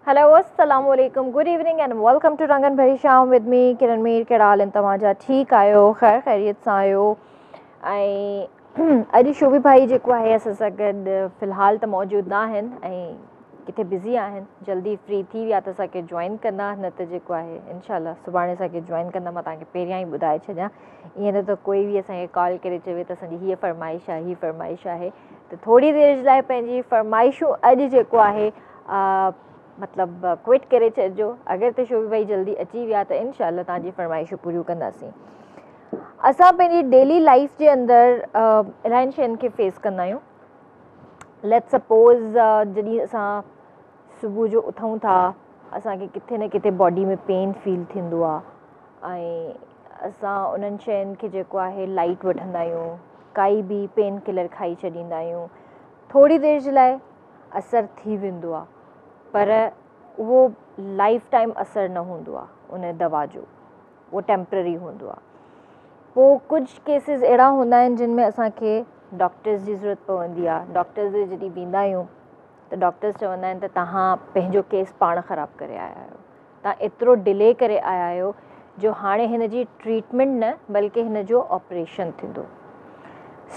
Hello السلام عليڪم good evening and welcome to Rangan Bhari Sham with me Kiran Mir. ڪهڙا حال آهن توهان جا؟ ٺيڪ آهيو؟ خير خيريت سان آهيو؟ ۽ اڄ شوبي ڀائي جيڪو آهي اسان سان گڏ في الحال ته موجود نه آهن ۽ ڪٿي بزي آهن. جلدي فري ٿي ويا ته اسان کي جوائن ڪندا، نه ته جيڪو آهي انشاء الله سڀاڻي اسان کي جوائن ڪندا. مان توهان کي پهريان ئي ٻڌائي ڇڏيان، ائين نه ته ڪوئي به اسان کي ڪال ڪري چوي ته اسان جي هيء فرمائش آهي هي فرمائش آهي. ته ٿوري دير جي لاء پنهنجي فرمائشون اڄ جيڪو آهي مطلب ڪوئٽ ڪري ڇڏجو. اگر ته شوبي ڀائي جلدي اچي ويا ته انشاء الله توهان جي فرمائشون پوريون ڪنداسين. اسان پنهنجي ڊيلي لائف جي اندر الاهين شين کي فيس ڪندا آهيون. Let suppose جڏهن اسان صبح جو اٿون ٿا، اسان کي ڪٿي نه ڪٿي باڊي ۾ پين فيل ٿيندو آهي ۽ اسان انهن شين کي جيڪو آهي لائيٽ وٺندا آهيون، ڪائي به پين ڪلر کائي ڇڏيندا آهيون. ٿوري دير جي لاء اثر ٿي ويندو آهي، پر اهو لائف ٽائيم اثر نه هوندو آهي ان دوا جو، اهو ٽيمپرري هوندو آهي. پوء ڪجهه ڪيسز اهڙا هوندا آهن جن ۾ اسان کي ڊاڪٽرز جي ضرورت پوندي آهي. ڊاڪٽرز جي جڏهن ويندا آهيون ته ڊاڪٽرز چوندا آهن ته توهان پنهنجو ڪيس پاڻ خراب ڪري آيا آهيو، توهان ايترو ڊلي ڪري آيا آهيو جو هاڻي هن جي ٽريٽمينٽ نه بلڪه هن جو آپريشن ٿيندو.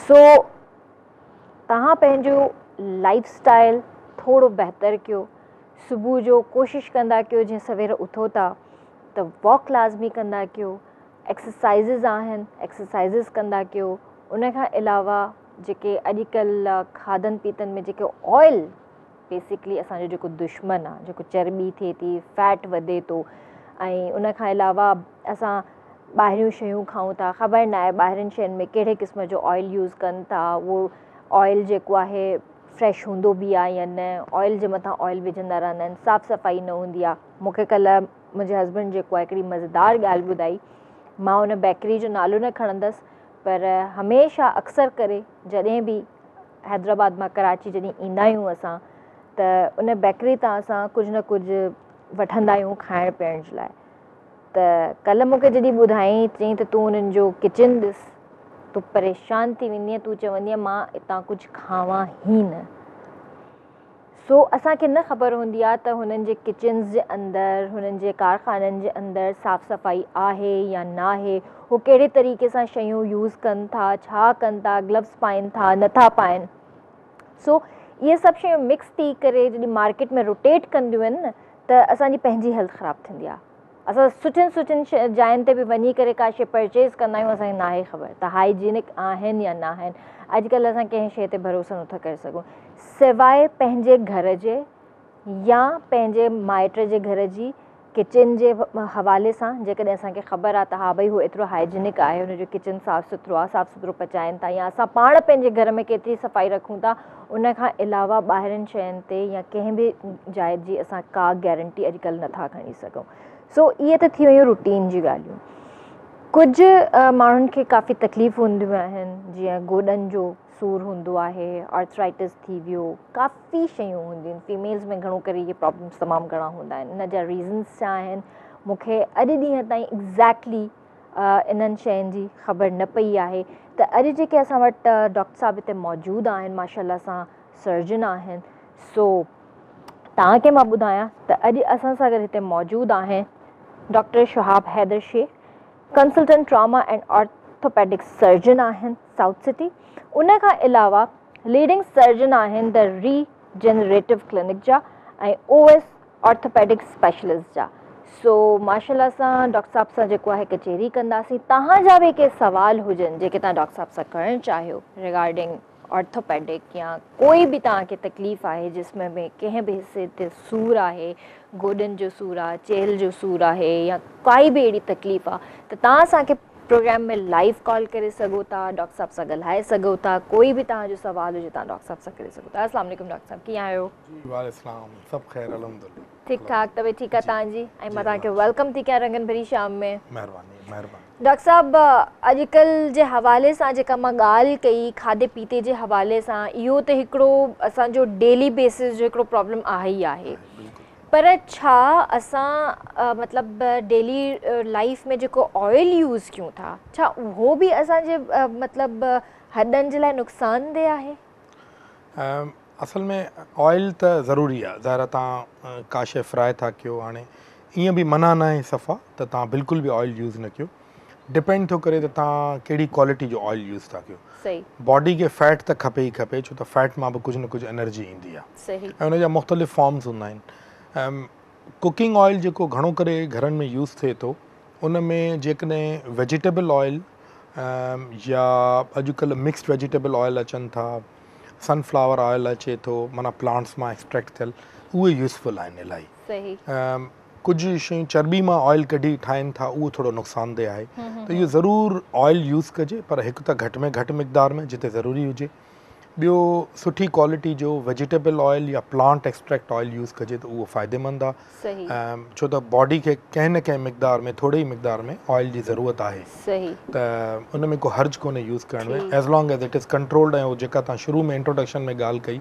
سو توهان پنهنجو لائف اسٽائل ٿورو بهتر ڪيو. صبح جو ڪوشش ڪندا ڪيو جيئن سوير اٿو ٿا ته واڪ لازمي ڪندا ڪيو، ايڪسرسائزز آهن ايڪسرسائزز ڪندا ڪيو. ان کان علاوه جيڪي اڄڪلهه کاڌن پيتن ۾ جيڪي آئل بيسڪلي اسان جو جيڪو دشمن آ، جيڪو چرٻي ٿئي ٿي، فيٽ وڌي ٿو، ۽ ان کان علاوه اسان ٻاهريون شيون کائون ٿا، خبر نه آهي ٻاهرين شين ۾ ڪهڙي قسم جو آئل يوز ڪن ٿا، اهو آئل جيڪو آهي فريش هوندو به آهي يا نه، آئل جي مٿان آئل وجهندا رهندا آهن، صاف صفائي نه هوندي آهي. مون کي ڪلهه منهنجي هسبنڊ جيڪو آهي هڪڙي مزيدار ڳالهه ٻڌائي، مان ان بيڪري جو نالو نه کڻندس، پر هميشه اڪثر ڪري جڏهن به حيدرآباد مان ڪراچي جڏهن ايندا آهيون اسان ته ان بيڪري تان اسان ڪجهه نه ڪجهه وٺندا آهيون کائڻ پيئڻ جي لاء. ته ڪلهه مون کي جڏهن ٻڌائين، چيائين ته تون انهن جو ڪچن ڏس، تون پريشان ٿي ويندينء، تون چوندينء مان اتان ڪجهه کاوان ئي نه. سو اسان کي نه خبر هوندي آهي ته هنن جي ڪچنز جي اندر، هنن جي ڪارخانن جي اندر صاف صفائي آهي يا ناهي، هو ڪهڙي طريقي سان شيون يوز ڪن ٿا، ڇا ڪن ٿا، گلوز پائين ٿا نٿا پائين. سو اهي سڀ شيون مڪس ٿي ڪري جڏهن مارڪيٽ ۾ روٽيٽ ڪنديون آهن نه ته اسان جي پنهنجي هيلٿ خراب ٿيندي آهي. اسان سٺين سٺين جاين تي به وڃي ڪري ڪا شيء پرچيز ڪندا آهيون، اسان کي ناهي خبر ته هائيجينڪ آهن يا ناهن. اڄڪلهه اسان ڪنهن شيء تي ڀروسو نٿا ڪري سگهون سواء پنهنجي گهر جي يا پنهنجي مائٽ جي گهر جي ڪچن جي حوالي سان. جيڪڏهن اسان کي خبر آهي ته ها ڀئي هو ايترو هائيجينڪ آهي، هن جو ڪچن صاف سٿرو آهي، صاف سٿرو پچائن ٿا، يا اسان پاڻ پنهنجي گهر ۾ ڪيتري صفائي رکون ٿا، ان کان علاوه ٻاهرين شين تي يا ڪنهن به جاء جي اسان ڪا گيرنٽي اڄڪلهه نٿا کڻي سگهون. سو اهي ته ٿي ويون روٽين جون ڳالهيون. ڪجهه ماڻهن کي ڪافي تڪليف هونديون آهن، جيئن گوڏن جو سور هوندو آهي، آرٿرائٽس ٿي ويو، ڪافي شيون هونديون آهن. فيميلز ۾ گهڻو ڪري اهي پرابلمس تمام گهڻا هوندا آهن. ان جا ريزنس ڇا آهن مون کي اڄ ڏينهن تائين ايگزيڪٽلي انهن شين جي خبر نه پئي آهي. ته اڄ جيڪي اسان وٽ ڊاڪٽر صاحب هتي موجود آهن، ماشاء الله سان سرجن آهن، سو توهان کي مان ٻڌايان ته اڄ اسان سان گڏ هتي موجود آهن doctor Shahab Haider Shaikh, consultant trauma and orthopaedic surgeon آهن سائوٿ سٽي، ان کان علاوه ليڊنگ سرجن آهن د ري جنريٽو ڪلينڪ جا ۽ او ايس آرٿوپيڊڪ اسپيشلسٽ جا. سو ماشاء الله سان ڊاڪٽر صاحب سان جيڪو آهي ڪچهري ڪنداسين. توهان جا به ڪي سوال هجن جيڪي توهان ڊاڪٽر صاحب سان ڪرڻ چاهيو ريگارڊنگ آرٿوپيڊڪ يا ڪوئي به توهان کي تڪليف آهي جسم ۾ ڪنهن به حصي تي سور آهي، گوڏن جو سور آهي، چيلهه جو سور آهي يا ڪائي به اهڙي تڪليف آهي ته توهان اسان کي پروگرام ۾ لائيو ڪال ڪري سگهو ٿا، ڊاڪٽر صاحب سان ڳالهائي سگهو ٿا، ڪوئي به توهان جو سوال هجي توهان ڊاڪٽر صاحب سان ڪري سگهو ٿا. السلام عليڪم ڊاڪٽر صاحب، ڪيئن آهيو؟ جي وعليڪم السلام، سڀ خير الحمدلله. ٺيڪ ٺاڪ، طبيعت ٺيڪ آهي توهان جي؟ ۽ مان توهان کي welcome ٿي ڪيان رنگن ڀري شام ۾. مهرباني مهرباني. ڊاڪٽر صاحب اڄڪلهه جي حوالي سان جيڪا مان ڳالهه ڪئي کاڌي پيتي جي حوالي سان، اهو ته هڪڙو اسان جو ڊيلي بيسز جو هڪڙو پرابلم آهي ئي آهي، پر ڇا اسان مطلب ڊيلي لائيف ۾ جيڪو آئل يوز ڪيون ٿا، ڇا اهو به اسان جي مطلب هڏن جي لاء نقصان ده آهي؟ اصل ۾ آئل ته ضروري آ ظاهر آ توهان ڪا شي فرائي ٿا ڪيو هاڻي ائين به منع ناهي صفا ته توهان بلڪل به آئل يوز نه ڪيو ڊپينڊ ٿو ڪري ته توهان ڪهڙي ڪوالٽي جو آئل يوز ٿا ڪيو باڊي کي فيٽ ته کپي ئي کپي ڇو ته فيٽ مان به ڪجهه نه ڪجهه انرجي ايندي آ ۽ ان جا مختلف فارمز هوندا آهن ڪوڪنگ آئل جيڪو گهڻو ڪري گهرن ۾ يوز ٿئي ٿو ان ۾ جيڪڏهن ويجيٽيبل آئل يا اڄڪلهه مڪسڊ ويجيٽيبل آئل اچن ٿا سن فلاور آئل اچي ٿو معنيٰ پلانٽس مان ايڪسٽريڪٽ ٿيل اهي يوزفل آهن الاهي ڪجهه شيون چرٻي مان آئل ڪڍي ٺاهين ٿا اهو ٿورو نقصان ده آهي ته اهو ضرور آئل يوز ڪجي پر هڪ ته گهٽ ۾ گهٽ مقدار ۾ جتي ضروري هجي ٻيو سٺي ڪوالٽي جو ويجيٽيبل آئل يا پلانٽ ايڪسٽريڪٽ آئل يوز ڪجي ته اهو فائديمند آهي ڇو ته باڊي کي ڪنهن نه ڪنهن مقدار ۾ ٿوري ئي مقدار ۾ آئل جي ضرورت آهي ته ان ۾ ڪو حرج ڪونهي يوز ڪرڻ ۾ as long as it is controlled ۽ جيڪا توهان شروع ۾ انٽروڊڪشن ۾ ڳالهه ڪئي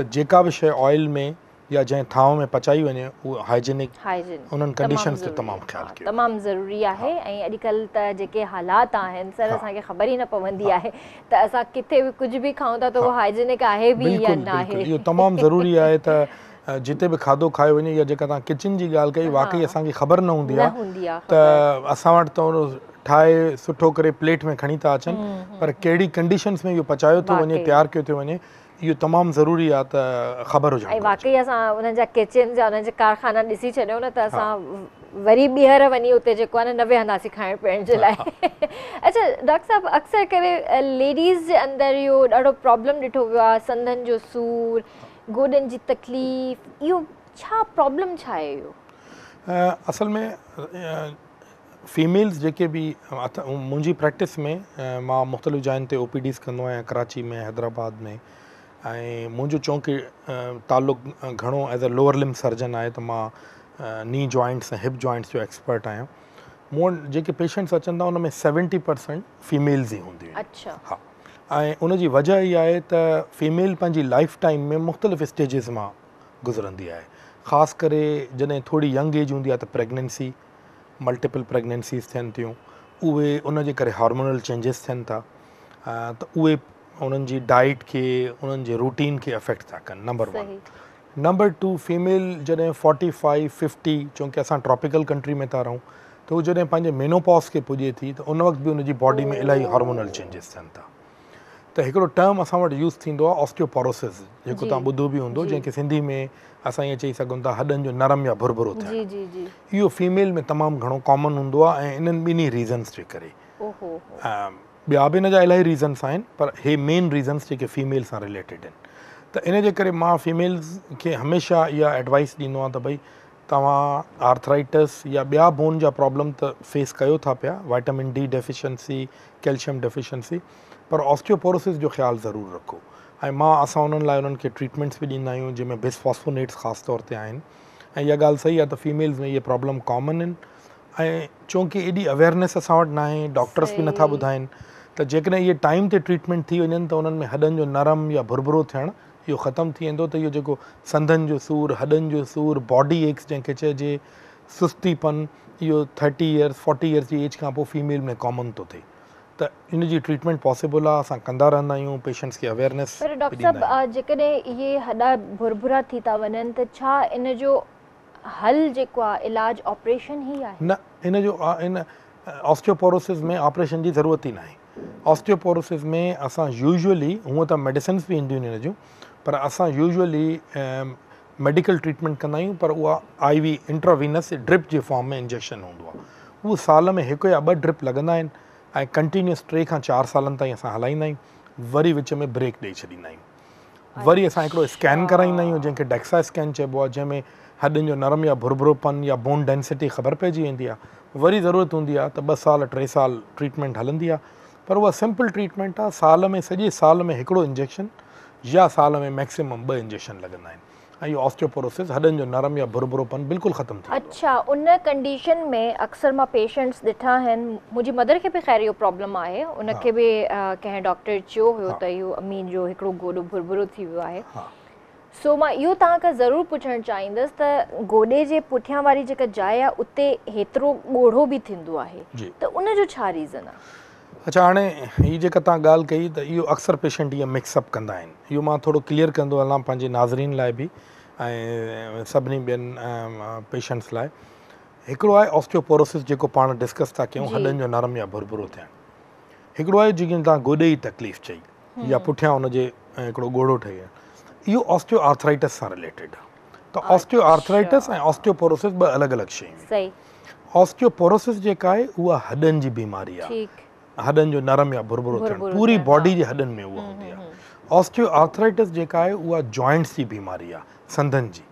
ته جيڪا به شيء آئل ۾ يا جنهن ٿانو ۾ پچائي وڃي اهو هائجينڪ انهن ڪنڊيشنز تي تمام خيال ڪيو تمام ضروري آهي ۽ اڄڪلهه ته جيڪي حالات آهن سر اسان کي خبر ئي نه پوندي آهي ته اسان ڪٿي به ڪجهه به کائون ٿا ته اهو هائجينڪ آهي به يا ناهي. بلڪل اهو تمام ضروري آهي ته جتي به کاڌو کايو وڃي يا جيڪا توهان ڪچن جي ڳالهه ڪئي واقعي اسان کي خبر نه هوندي آهي ته اسان وٽ ته ٺاهي سٺو ڪري پليٽ ۾ کڻي ٿا اچن پر ڪهڙي ڪنڊيشنز ۾ اهو پچايو ٿو وڃي تيار ڪيو ٿو وڃي اهو تمام ضروري آ ته خبر هجڻ گهرجي. ۽ واقعي اسان انهن جا ڪچنز يا انهن جا ڪارخانا ڏسي ڇڏيون نه ته اسان وري ٻيهر وڃي اتي جيڪو آ نه نه ويهنداسين کائڻ پيئڻ جي لاء. اڇا ڊاڪٽر صاحب اڪثر ڪري ليڊيز جي اندر اهو ڏاڍو پرابلم ڏٺو ويو آ سنڌن جو سور، گوڏن جي تڪليف اهو ڇا پرابلم ڇا آهي اهو؟ اصل ۾ فيميلز جيڪي به منهنجي پريڪٽس ۾ مان مختلف جاين تي او پي ڊيز ڪندو آهيان ڪراچي ۾ حيدرآباد ۾ ۽ منهنجو چونڪه تعلق گهڻو as a lower limb surgeon آهي ته مان ني جوائنٽس ۽ هپ جوائنٽس جو ايڪسپرٽ آهيان مون وٽ جيڪي پيشنٽس اچن ٿا ان ۾ 70% فيميلز ئي هونديون آهن اڇا ها ۽ ان جي وجه اها آهي ته فيميل پنهنجي لائف ٽائيم ۾ مختلف اسٽيجز مان گذرندي آهي خاص ڪري جڏهن ٿوري ينگ ايج هوندي آهي ته پريگننسي ملٽيپل پريگننسيز ٿين ٿيون اهي ان جي ڪري هارمونل چينجز ٿين ٿا ته اهي انهن جي ڊائيٽ کي انهن جي روٽين کي افيڪٽ ٿا ڪن نمبر 1 نمبر 2 فيميل جڏهن 45 50 چونڪه اسان ٽراپيڪل ڪنٽري ۾ ٿا رهون ته هو جڏهن پنهنجي مينوپاز کي پڄي ٿي ته ان وقت به ان جي باڊي ۾ الاهي هارمونل چينجز ٿين ٿا ته هڪڙو ٽرم اسان وٽ يوز ٿيندو آهي آسٽيوپوروسس جيڪو توهان ٻڌو به هوندو جنهن کي سنڌي ۾ اسان ائين چئي سگهون ٿا هڏن جو نرم يا ڀرڀرو ٿيڻ اهو فيميل ۾ تمام گهڻو ڪامن هوندو آهي ۽ انهن ٻنهي ريزنس جي ڪري ٻيا به ان جا الاهي ريزنس آهن پر هي مين ريزنس جيڪي فيميل سان رليٽيڊ آهن ته ان جي ڪري مان فيميلز کي هميشه اها ايڊوائس ڏيندو آهيان ته ڀئي توهان آرٿرائٽس يا ٻيا بون جا پرابلم ته فيس ڪيو ٿا پيا vitamin D deficiency calcium deficiency پر آسٽيوپوروسس جو خيال ضرور رکو ۽ مان اسان انهن لاء انهن کي ٽريٽمينٽس به ڏيندا آهيون جنهن ۾ بس فاسفونيٽس خاص طور تي آهن ۽ اها ڳالهه صحيح آهي ته فيميلز ۾ اهي پرابلم ڪامن آهن ۽ چونڪه ايڏي اويئرنيس اسان وٽ ناهي ڊاڪٽرس به نٿا ٻڌائين ته جيڪڏهن اهي ٽائيم تي ٽريٽمينٽ ٿي وڃن ته انهن ۾ هڏن جو نرم يا ڀرڀرو ٿيڻ اهو ختم ٿي ويندو ته اهو جيڪو سنڌن جو سور هڏن جو سور باڊي ايڪس جنهن کي چئجي سستي پن اهو ٿرٽي ايئرس فورٽي ايئرس جي ايج کان پوء فيميل ۾ ڪامن ٿو ٿئي ته ان جي ٽريٽمينٽ پاسيبل آهي اسان ڪندا رهندا آهيون پيشنٽس کي اويئرنيس پر ڊاڪٽر صاحب جيڪڏهن اهي هڏا ڀرڀرا ٿي ٿا وڃن ته ڇا ان جو حل جيڪو آهي علاج آپريشن ئي آهي؟ نه ان جو ان آسٽيوپوروسس ۾ آپريشن جي ضرورت ئي ناهي آسٽيوپوروسس ۾ اسان يوزولي هونء ته ميڊيسنس به اينديون آهن ان جون پر اسان يوزولي ميڊيڪل ٽريٽمينٽ ڪندا آهيون پر اها آئي وي انٽراوينس ڊرپ جي فارم ۾ انجيڪشن هوندو آهي اهو سال ۾ هڪ يا ٻه ڊرپ لڳندا آهن ۽ ڪنٽينيوس 3 کان 4 سالن تائين اسان هلائيندا آهيون وري وچ ۾ بريڪ ڏئي ڇڏيندا آهيون وري اسان هڪڙو اسڪين ڪرائيندا آهيون جنهن کي ڊيڪسا اسڪين چئبو آهي جنهن ۾ هڏن جو نرم يا ڀرڀرو پن يا بون ڊينسٽي خبر پئجي ويندي آهي وري ضرورت هوندي آهي ته 2 سال 3 سال ٽريٽمينٽ هلندي آهي پر اها سمپل ٽريٽمينٽ آهي سال ۾ سڄي سال ۾ هڪڙو انجيڪشن يا سال ۾ ميڪسيمم 2 انجيڪشن لڳندا آهن ۽ اهو آسٽيوپوروسس هڏن جو نرم يا ڀرڀرو پن بلڪل ختم ٿي ويندو آهي. اڇا ان ڪنڊيشن ۾ اڪثر مان پيشنٽس ڏٺا آهن منهنجي مدر کي به خير اهو پرابلم آهي ان کي به ڪنهن ڊاڪٽر چيو هيو ته اهو امي جو هڪڙو گوڏو ڀرڀرو ٿي ويو آهي سو مان اهو توهان کان ضرور پڇڻ چاهيندس ته گوڏي جي پٺيان واري جيڪا جاء آهي اتي هيترو ڳوڙهو به ٿيندو آهي ته ان جو ڇا ريزن آهي؟ اڇا هاڻي هي جيڪا توهان ڳالهه ڪئي ته اهو اڪثر پيشنٽ اهو مڪس اپ ڪندا آهن اهو مان ٿورو ڪليئر ڪندو هلان پنهنجي ناظرين لاء به ۽ سڀني ٻين پيشنٽس لاء هڪڙو آهي آسٽيوپوروسس جيڪو پاڻ ڊسڪس ٿا ڪيون هڏن جو نرم يا ڀرڀرو ٿيڻ هڪڙو آهي جيڪي توهان گوڏي جي تڪليف چئي يا پٺيان ان جي هڪڙو ڳوڙهو ٺهي ويو اهو آسٽيو آرٿرائٽس سان رليٽيڊ آهي ته آسٽيو آرٿرائٽس ۽ آسٽيوپوروسس ٻه الڳ الڳ شيون آهن آسٽيوپوروسس جيڪا آهي اها هڏن جي بيماري آهي هڏن جو نرم يا ڀرڀرو ٿيڻ پوري باڊي جي هڏن ۾ اها هوندي آهي آسٽيو آرٿرائٽس جيڪا آهي اها جوائنٽس جي بيماري آهي سنڌن جي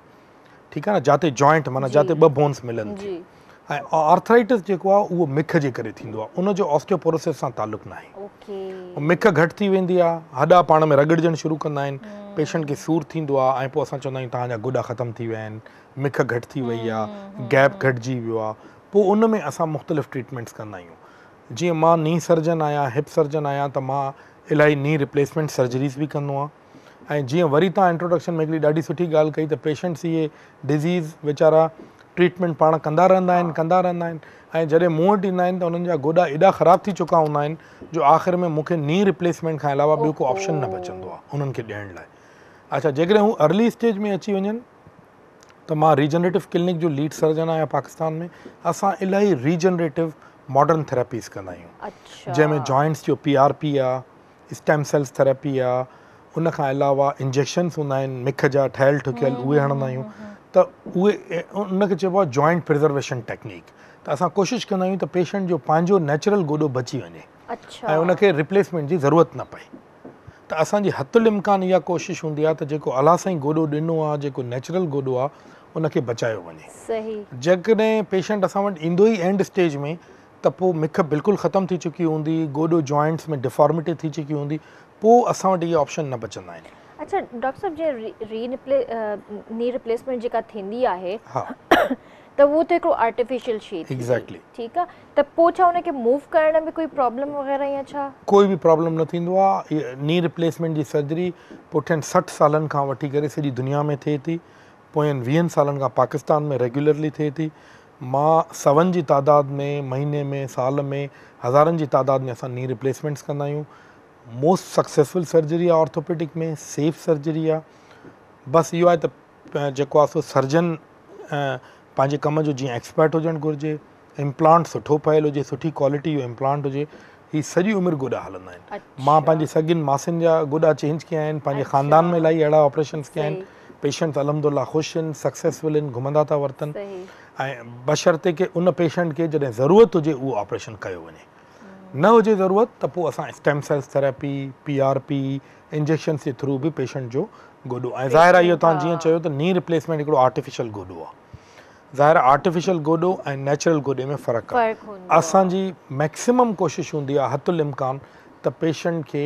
ٺيڪ آهي نه جاتي جوائنٽ معنيٰ جاتي ٻه بونس ملن ٿيون ۽ آرٿرائٽس جيڪو آهي اهو مک جي ڪري ٿيندو آهي ان جو آسٽيوپوروسس سان تعلق ناهي مک گهٽ ٿي ويندي آهي هڏا پاڻ ۾ رڳڙجڻ شروع ڪندا آهن پيشنٽ کي سور ٿيندو آهي ۽ پوء اسان چوندا آهيون توهان جا گوڏا ختم ٿي ويا آهن مک گهٽ ٿي وئي آ، گيپ گهٽجي ويو آ، پوء ان ۾ اسان مختلف ٽريٽمينٽس ڪندا آهيون. جيئن مان ني سرجن آهيان، هپ سرجن آهيان ته مان الاهي ني ريپليسمينٽ سرجريز به ڪندو آهيان ۽ جيئن وري توهان انٽروڊڪشن ۾ هڪڙي ڏاڍي سٺي ڳالهه ڪئي ته پيشنٽس اهي ڊزيز ويچارا ٽريٽمينٽ پاڻ ڪندا رهندا آهن ڪندا رهندا آهن ۽ جڏهن مون وٽ ايندا آهن ته انهن جا گوڏا ايڏا خراب ٿي چڪا هوندا آهن جو آخر ۾ مون کي ني ريپليسمينٽ کان علاوه ٻيو ڪو آپشن نه بچندو آهي انهن کي ڏيڻ لاء. اڇا جيڪڏهن هو ارلي اسٽيج ۾ اچي وڃن ته مان ريجنريٽو ڪلينڪ جو ليڊ سرجن آهيان پاڪستان ۾ اسان الاهي ريجنريٽو ماڊرن ٿراپيز ڪندا آهيون جنهن ۾ جوائنٽس جو پي آر پي آ اسٽيم سيلز ٿراپي آ ان کان علاوه انجيڪشنس هوندا آهن مک جا ٺهيل ٺڪيل اهي هڻندا آهيون ته اهي ان کي چئبو آهي جوائنٽ پرزرويشن ٽيڪنيڪ ته اسان ڪوشش ڪندا آهيون ته پيشنٽ جو پنهنجو نيچرل گوڏو بچي وڃي ۽ ان کي ريپليسمينٽ جي ضرورت نه پئي ته اسان جي حت الامڪان اها ڪوشش هوندي آهي ته جيڪو الله سائين گوڏو ڏنو آهي جيڪو نيچرل گوڏو آهي ان کي بچايو وڃي. جيڪڏهن پيشنٽ اسان وٽ ايندو ئي اينڊ اسٽيج ۾ ته پوء مک بلڪل ختم ٿي چڪي هوندي، گوڏو جوائنٽس ۾ ڊيفارمٽي ٿي چڪي هوندي پوء اسان وٽ اهي آپشن نه بچندا آهن. اڇا ڊاڪٽر صاحب جيئن ري ني ريپليسمينٽ جيڪا ٿيندي آهي ته اهو ته هڪڙو آرٽيفيشل شي ٿي وئي ٺيڪ آ ته پوء ڇا ان کي موو ڪرڻ ۾ ڪوئي پرابلم وغيره يا ڇا؟ ڪوئي به پرابلم نه ٿيندو آ ني ريپليسمينٽ جي سرجري پٺين 60 سالن کان وٺي ڪري سڄي دنيا ۾ ٿئي ٿي پوين ويهن سالن کان پاڪستان ۾ ريگيولرلي ٿئي ٿي مان سون جي تعداد ۾ مهيني ۾ سال ۾ هزارن جي تعداد ۾ اسان ني ريپليسمينٽس ڪندا آهيون موسٽ سڪسيسفل سرجري آ آرٿوپيڊڪ ۾ سيف سرجري آ بس اهو آهي ته جيڪو آهي سو سرجن پنهنجي ڪم جو جيئن ايڪسپرٽ هجڻ گهرجي امپلانٽ سٺو پيل هجي سٺي ڪوالٽي جو امپلانٽ هجي هي سڄي عمر گوڏا هلندا آهن مان پنهنجي سڳين ماسين جا گوڏا چينج ڪيا آهن پنهنجي خاندان ۾ الاهي اهڙا آپريشنس ڪيا آهن پيشنٽس الحمد لله خوش آهن سڪسيسفل آهن گهمندا ٿا ورتن ۽ بشرطي ڪي ان پيشنٽ کي جڏهن ضرورت هجي اهو آپريشن ڪيو وڃي نه هجي ضرورت ته پوء اسان stem cells therapy P R P injections جي ٿرو به پيشنٽ جو گوڏو ۽ ظاهر آهي اهو توهان جيئن چيو ته ني ريپليسمينٽ هڪڙو آرٽيفيشل گوڏو آهي ظاهر آهي آرٽيفيشل گوڏو ۽ نيچرل گوڏي ۾ فرق آهي اسان جي ميڪسيمم ڪوشش هوندي آهي حت الامڪان ته پيشنٽ کي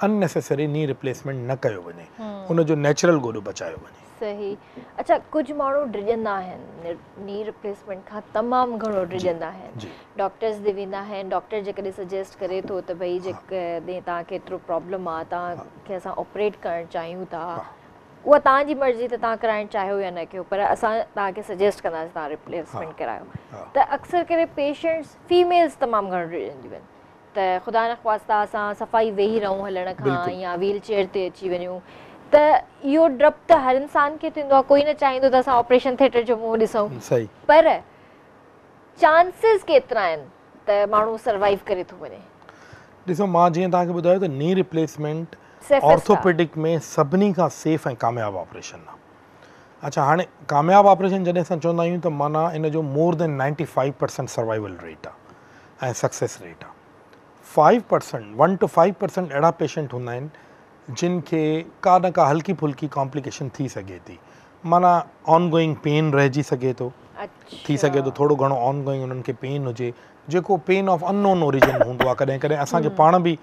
ان نيسيسري ني ريپليسمينٽ نه ڪيو وڃي ان جو نيچرل گوڏو بچايو وڃي. صحيح اڇا ڪجهه ماڻهو ڊڄندا آهن ني ريپليسمينٽ کان تمام گهڻو ڊڄندا آهن ڊاڪٽرز ڏي ويندا آهن ڊاڪٽر جيڪڏهن سجيسٽ ڪري ٿو ته ڀئي جيڪڏهن توهان کي ايترو پرابلم آهي توهان کي اسان آپريٽ ڪرڻ چاهيون ٿا اها توهان جي مرضي ته توهان ڪرائڻ چاهيو يا نه ڪيو پر اسان توهان کي سجيسٽ ڪنداسين توهان ريپليسمينٽ ڪرايو ته اڪثر ڪري پيشنٽس فيميلز تمام گهڻو ڊڄنديون آهن ته خدا نخواسته اسان صفا ئي ويهي رهون هلڻ کان يا ويل چيئر تي اچي وڃون ته اهو ڊپ ته هر انسان کي ٿيندو آهي ڪوئي نه چاهيندو ته اسان آپريشن ٿيٽر جو منهن ڏسون پر چانسز ڪيترا آهن ته ماڻهو سروائيو ڪري ٿو وڃي؟ ڏسو مان جيئن توهان کي ٻڌايو ته ني ريپليسمينٽ آرٿوپيڊڪ ۾ سڀني کان سيف ۽ ڪامياب آپريشن آهي. اڇا هاڻي ڪامياب آپريشن جڏهن اسان چوندا آهيون ته معنيٰ ان جو مور دين 95% سروائيول ريٽ آهي. ۽ سڪسيس ريٽ آ 5% 1 ٽو 5% اهڙا پيشنٽ هوندا آهن جن کي ڪا نه ڪا هلڪي ڦلڪي ڪامپليڪيشن ٿي سگهي ٿي معنيٰ آن گوئنگ پين رهجي سگهي ٿو ٿي سگهي ٿو ٿورو گهڻو آن گوئنگ انهن کي پين هجي جيڪو پين آف ان نون اوريجن هوندو آ ڪڏهن ڪڏهن اسان کي پاڻ به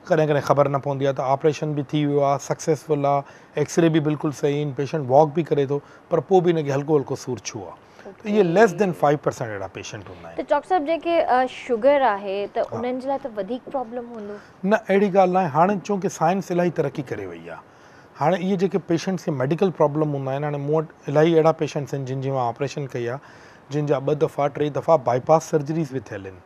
ڪڏهن ڪڏهن خبر نه پوندي آ ته آپريشن به ٿي ويو آ سڪسيسفل آ ايڪسري به بلڪل صحيح آهن پيشنٽ واڪ به ڪري ٿو پر پوء به ان کي هلڪو هلڪو سور ڇو آ ته اهي ليس دين 5% اهڙا پيشنٽ هوندا آهن. ته ڊاڪٽر صاحب جنهن کي شگر آهي ته انهن جي لاء ته وڌيڪ پرابلم هوندو. نه اهڙي ڳالهه ناهي هاڻي چونڪه سائنس الاهي ترقي ڪري وئي آهي هاڻي اهي جيڪي پيشنٽس کي ميڊيڪل پرابلم هوندا آهن هاڻي مون وٽ الاهي اهڙا پيشنٽس آهن جن جي مان آپريشن ڪئي آهي جن جا ٻه دفعا ٽي دفعا بائي پاس سرجريز به ٿيل آهن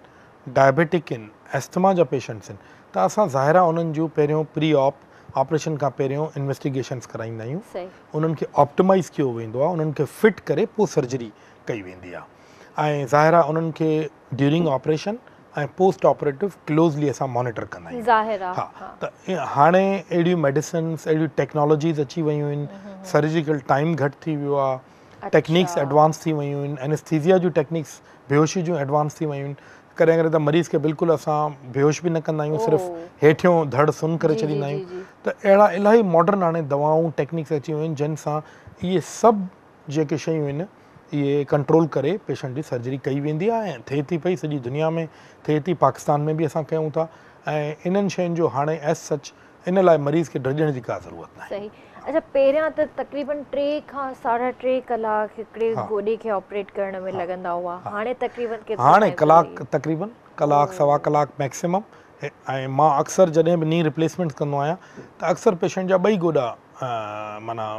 ڊائبيٽڪ آهن، اسٿما جا پيشنٽس آهن ته اسان ظاهر آهي انهن جون پهريون پري آپ آپريشن کان پهريون انويسٽيگيشنس ڪرائيندا آهيون انهن کي آپٽمائز ڪيو ويندو آهي انهن کي فٽ ڪري پوء سرجري ڪئي ويندي آهي ۽ ظاهر آهي انهن کي during operation ۽ post operative closely اسان مانيٽر ڪندا آهيون ظاهر آهي ها ته هاڻي اهڙيون ميڊيسنس اهڙيون ٽيڪنالاجيز اچي ويون آهن سرجيڪل ٽائيم گهٽ ٿي ويو آهي ٽيڪنيڪس ايڊوانس ٿي ويون آهن اينسٿيزيا جون ٽيڪنيڪس بيهوشي جون ايڊوانس ٿي ويون آهن ڪڏهن ڪڏهن ته مريض کي بلڪل اسان بيهوش به نه ڪندا آهيون صرف هيٺيون ڌڙ سن ڪري ڇڏيندا آهيون ته اهڙا الاهي ماڊرن هاڻي دوائون ٽيڪنيڪس اچي ويون آهن جن سان اهي سڀ جيڪي شيون آهن اهي ڪنٽرول ڪري پيشنٽ جي سرجري ڪئي ويندي آهي ۽ ٿئي ٿي پئي سڄي دنيا ۾ ٿئي ٿي پاڪستان ۾ به اسان ڪيون ٿا ۽ انهن شين جو هاڻي ايز سچ ان لاء مريض کي ڊڄڻ جي ڪا ضرورت ناهي. صحيح اڇا پهريان ته تقريبن ٽي کان ساڍا ٽي ڪلاڪ هڪڙي گوڏي کي آپريٽ ڪرڻ ۾ لڳندا هئا هاڻي تقريبن ڪيترو هاڻي ڪلاڪ تقريبن ڪلاڪ سوا ڪلاڪ ميڪسيمم ۽ مان اڪثر جڏهن به ني ريپليسمينٽس ڪندو آهيان ته اڪثر پيشنٽ جا ٻئي گوڏا معنيٰ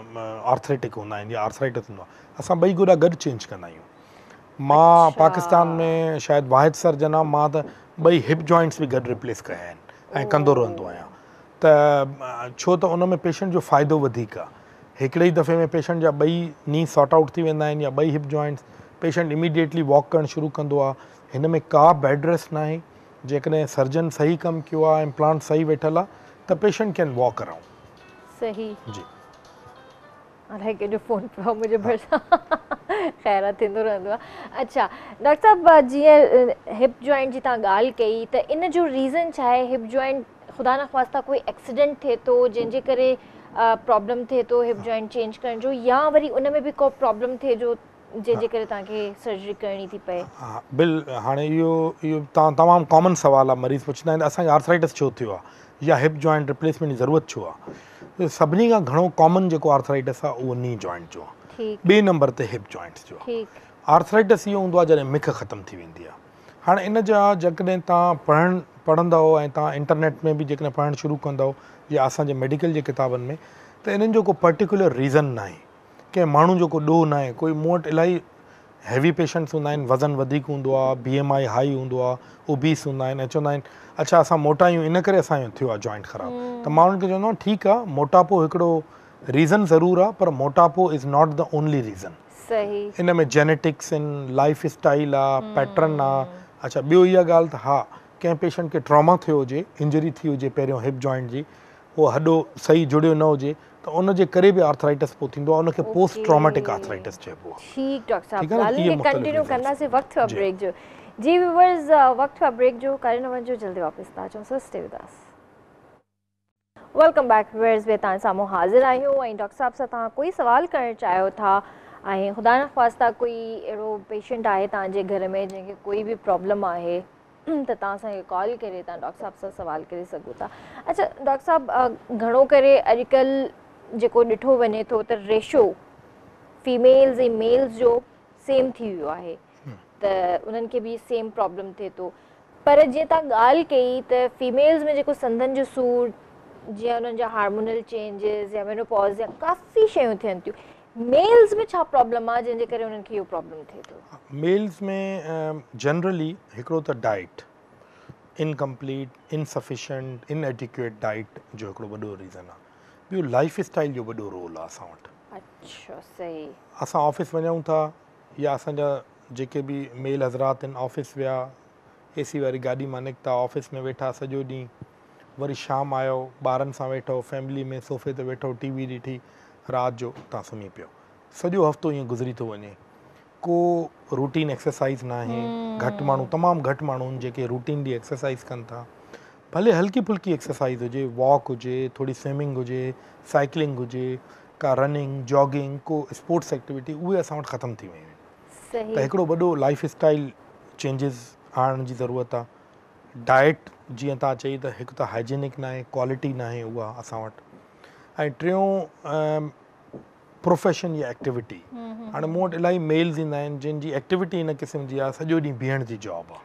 آرٿريٽڪ هوندا آهن يا آرٿرائٽس هوندو آهي اسان ٻئي گوڏا گڏ چينج ڪندا آهيون مان پاڪستان ۾ شايد واحد سرجن آهيان مان ته ٻئي هپ جوائنٽس به گڏ ريپليس ڪيا آهن ۽ ڪندو رهندو آهيان ته ڇو ته ان ۾ پيشنٽ جو فائدو وڌيڪ آهي هڪڙي ئي دفعي ۾ پيشنٽ جا ٻئي ني سارٽ آئوٽ ٿي ويندا آهن يا ٻئي hip joints patient immediately walk ڪرڻ شروع ڪندو آهي هن ۾ ڪا بيڊ ريسٽ ناهي جيڪڏهن سرجن صحيح ڪم ڪيو آهي امپلانٽ صحيح ويٺل آهي ته پيشنٽ can walk around. صحيح جي. الائي ڪنهن جو فون پيو آهي منهنجي ڀرسان خير آهي ٿيندو رهندو آهي اڇا ڊاڪٽر صاحب جيئن هپ جوائنٽ جي توهان ڳالهه ڪئي ته ان جو ريزن ڇا آهي هپ جوائنٽ خدا نخواسته ڪوئي ايڪسيڊنٽ ٿئي ٿو جنهن جي ڪري پرابلم ٿئي ٿو هپ جوائنٽ چينج ڪرڻ جو يا وري ان ۾ به ڪو پرابلم ٿئي جو جنهن جي ڪري توهان کي سرجري ڪرڻي ٿي پئي. ها بل هاڻي اهو اهو تمام تمام ڪامن سوال آهي مريض پڇندا آهن ته اسان کي آرٿرائٽس ڇو ٿيو آهي يا هپ جوائنٽ ريپليسمينٽ جي ضرورت ڇو آهي سڀني کان گهڻو ڪامن جيڪو آرٿرائٽس آهي اهو ني جوائنٽ جو آهي ٻئي نمبر تي هپ جوائنٽس جو آهي آرٿرائٽس اهو هوندو آهي جڏهن مک ختم ٿي ويندي آهي هاڻي ان جا جيڪڏهن توهان پڙهڻ پڙهندؤ ۽ توهان انٽرنيٽ ۾ به جيڪڏهن پڙهڻ شروع ڪندؤ يا اسان جي ميڊيڪل جي ڪتابن ۾ ته انهن جو ڪو پرٽيڪولر ريزن ناهي ڪنهن ماڻهو جو ڪو ڏوهه ناهي ڪوئي مون وٽ الاهي هيوي پيشنٽس هوندا آهن وزن وڌيڪ هوندو آهي بي ايم I high هوندو آهي اوبيس هوندا آهن ۽ چوندا آهن اڇا اسان موٽا آهيون ان ڪري اسان جو ٿيو آهي جوائنٽ خراب ته مان انهن کي چوندو آهيان ٺيڪ آهي موٽاپو هڪڙو ريزن ضرور آهي پر موٽاپو is not the only reason صحيح ان ۾ جينيٽڪس آهن لائف اسٽائل آهي پيٽرن آهي اڇا ٻيو اها ڳالهه ته ها ڪنهن پيشنٽ کي ٽراما ٿيو هجي انجري ٿي هجي پهريون هپ جوائنٽ جي اهو هڏو صحيح جڙيو نه هجي ته ان جي ڪري به آرٿرائٽس پوء ٿيندو آهي ان کي پوسٽ ٽراماٽڪ آرٿرائٽس چئبو آهي. ٺيڪ ڊاڪٽر صاحب ڳالهين کي ڪنٽينيو ڪنداسين وقت ٿيو آهي بريڪ جو جي ويورز وقت ٿيو آهي بريڪ جو ڪاڏي نه وڃجو جلدي واپس ٿا اچون so stay with us. Welcome back viewers به توهان سامهون حاضر آهيون ۽ ڊاڪٽر صاحب سان توهان ڪوئي سوال ڪرڻ چاهيو ٿا ۽ خدا نخواسته ڪوئي اهڙو پيشنٽ آهي توهان جي گهر ۾ جنهن کي ڪوئي به پرابلم آهي ته توهان اسان کي ڪال ڪري توهان ڊاڪٽر صاحب سان سوال ڪري سگهو ٿا. اڇا ڊاڪٽر صاحب گهڻو ڪري اڄڪلهه جيڪو ڏٺو وڃي ٿو ته ريشو فيميلز ۽ ميلز جو سيم ٿي ويو آهي ته انهن کي به سيم پرابلم ٿئي ٿو پر جيئن توهان ڳالهه ڪئي ته فيميلز ۾ جيڪو سنڌن جو سور جيئن انهن جا هارمونل چينجز يا مينوپاز يا ڪافي شيون ٿين ٿيون ميلز ۾ ڇا پرابلم آ جنهن جي ڪري انهن کي اهو پرابلم ٿئي ٿو؟ ميلز ۾ جنرلي هڪڙو ته ڊائيٽ انڪمپليٽ، انسفيشنٽ، ان ايڊيڪوئيٽ ڊائيٽ جو هڪڙو وڏو ريزن آ. ٻيو لائيف اسٽائيل جو وڏو رول آ اسان وٽ. اڇا صحيح. اسان آفيس وڃون ٿا يا اسان جا جيڪي به ميل حضرات آهن آفيس ويا اي سي واري گاڏي مان نڪتا آفيس ۾ ويٺا سڄو ڏينهن وري شام آيو ٻارن سان ويٺو فيملي ۾ صوفي تي ويٺو ٽي وي ڏٺي رات جو تان سمهي پيو سڄو هفتو ائين گذري ٿو وڃي ڪو روٽين ايڪسرسائز ناهي گهٽ ماڻهو تمام گهٽ ماڻهو آهن جيڪي روٽينلي ايڪسرسائز ڪن ٿا ڀلي هلڪي ڦلڪي ايڪسرسائز هجي واڪ هجي ٿوري سوئمنگ هجي سائيڪلنگ هجي ڪا رننگ جاگنگ ڪو اسپورٽس ايڪٽيوٽي اهي اسان وٽ ختم ٿي ويون آهن ته هڪڙو وڏو لائف اسٽائل چينجز آڻڻ جي ضرورت آهي ڊائيٽ جيئن توهان چئي ته هڪ ته هائجينڪ ناهي ڪوالٽي ناهي اها اسان وٽ ۽ ٽيون پروفيشن يا ايڪٽيوٽي هاڻي مون وٽ الاهي ميلز ايندا آهن جن جي ايڪٽيوٽي هن قسم جي آهي سڄو ڏينهن بيهڻ جي جاب آهي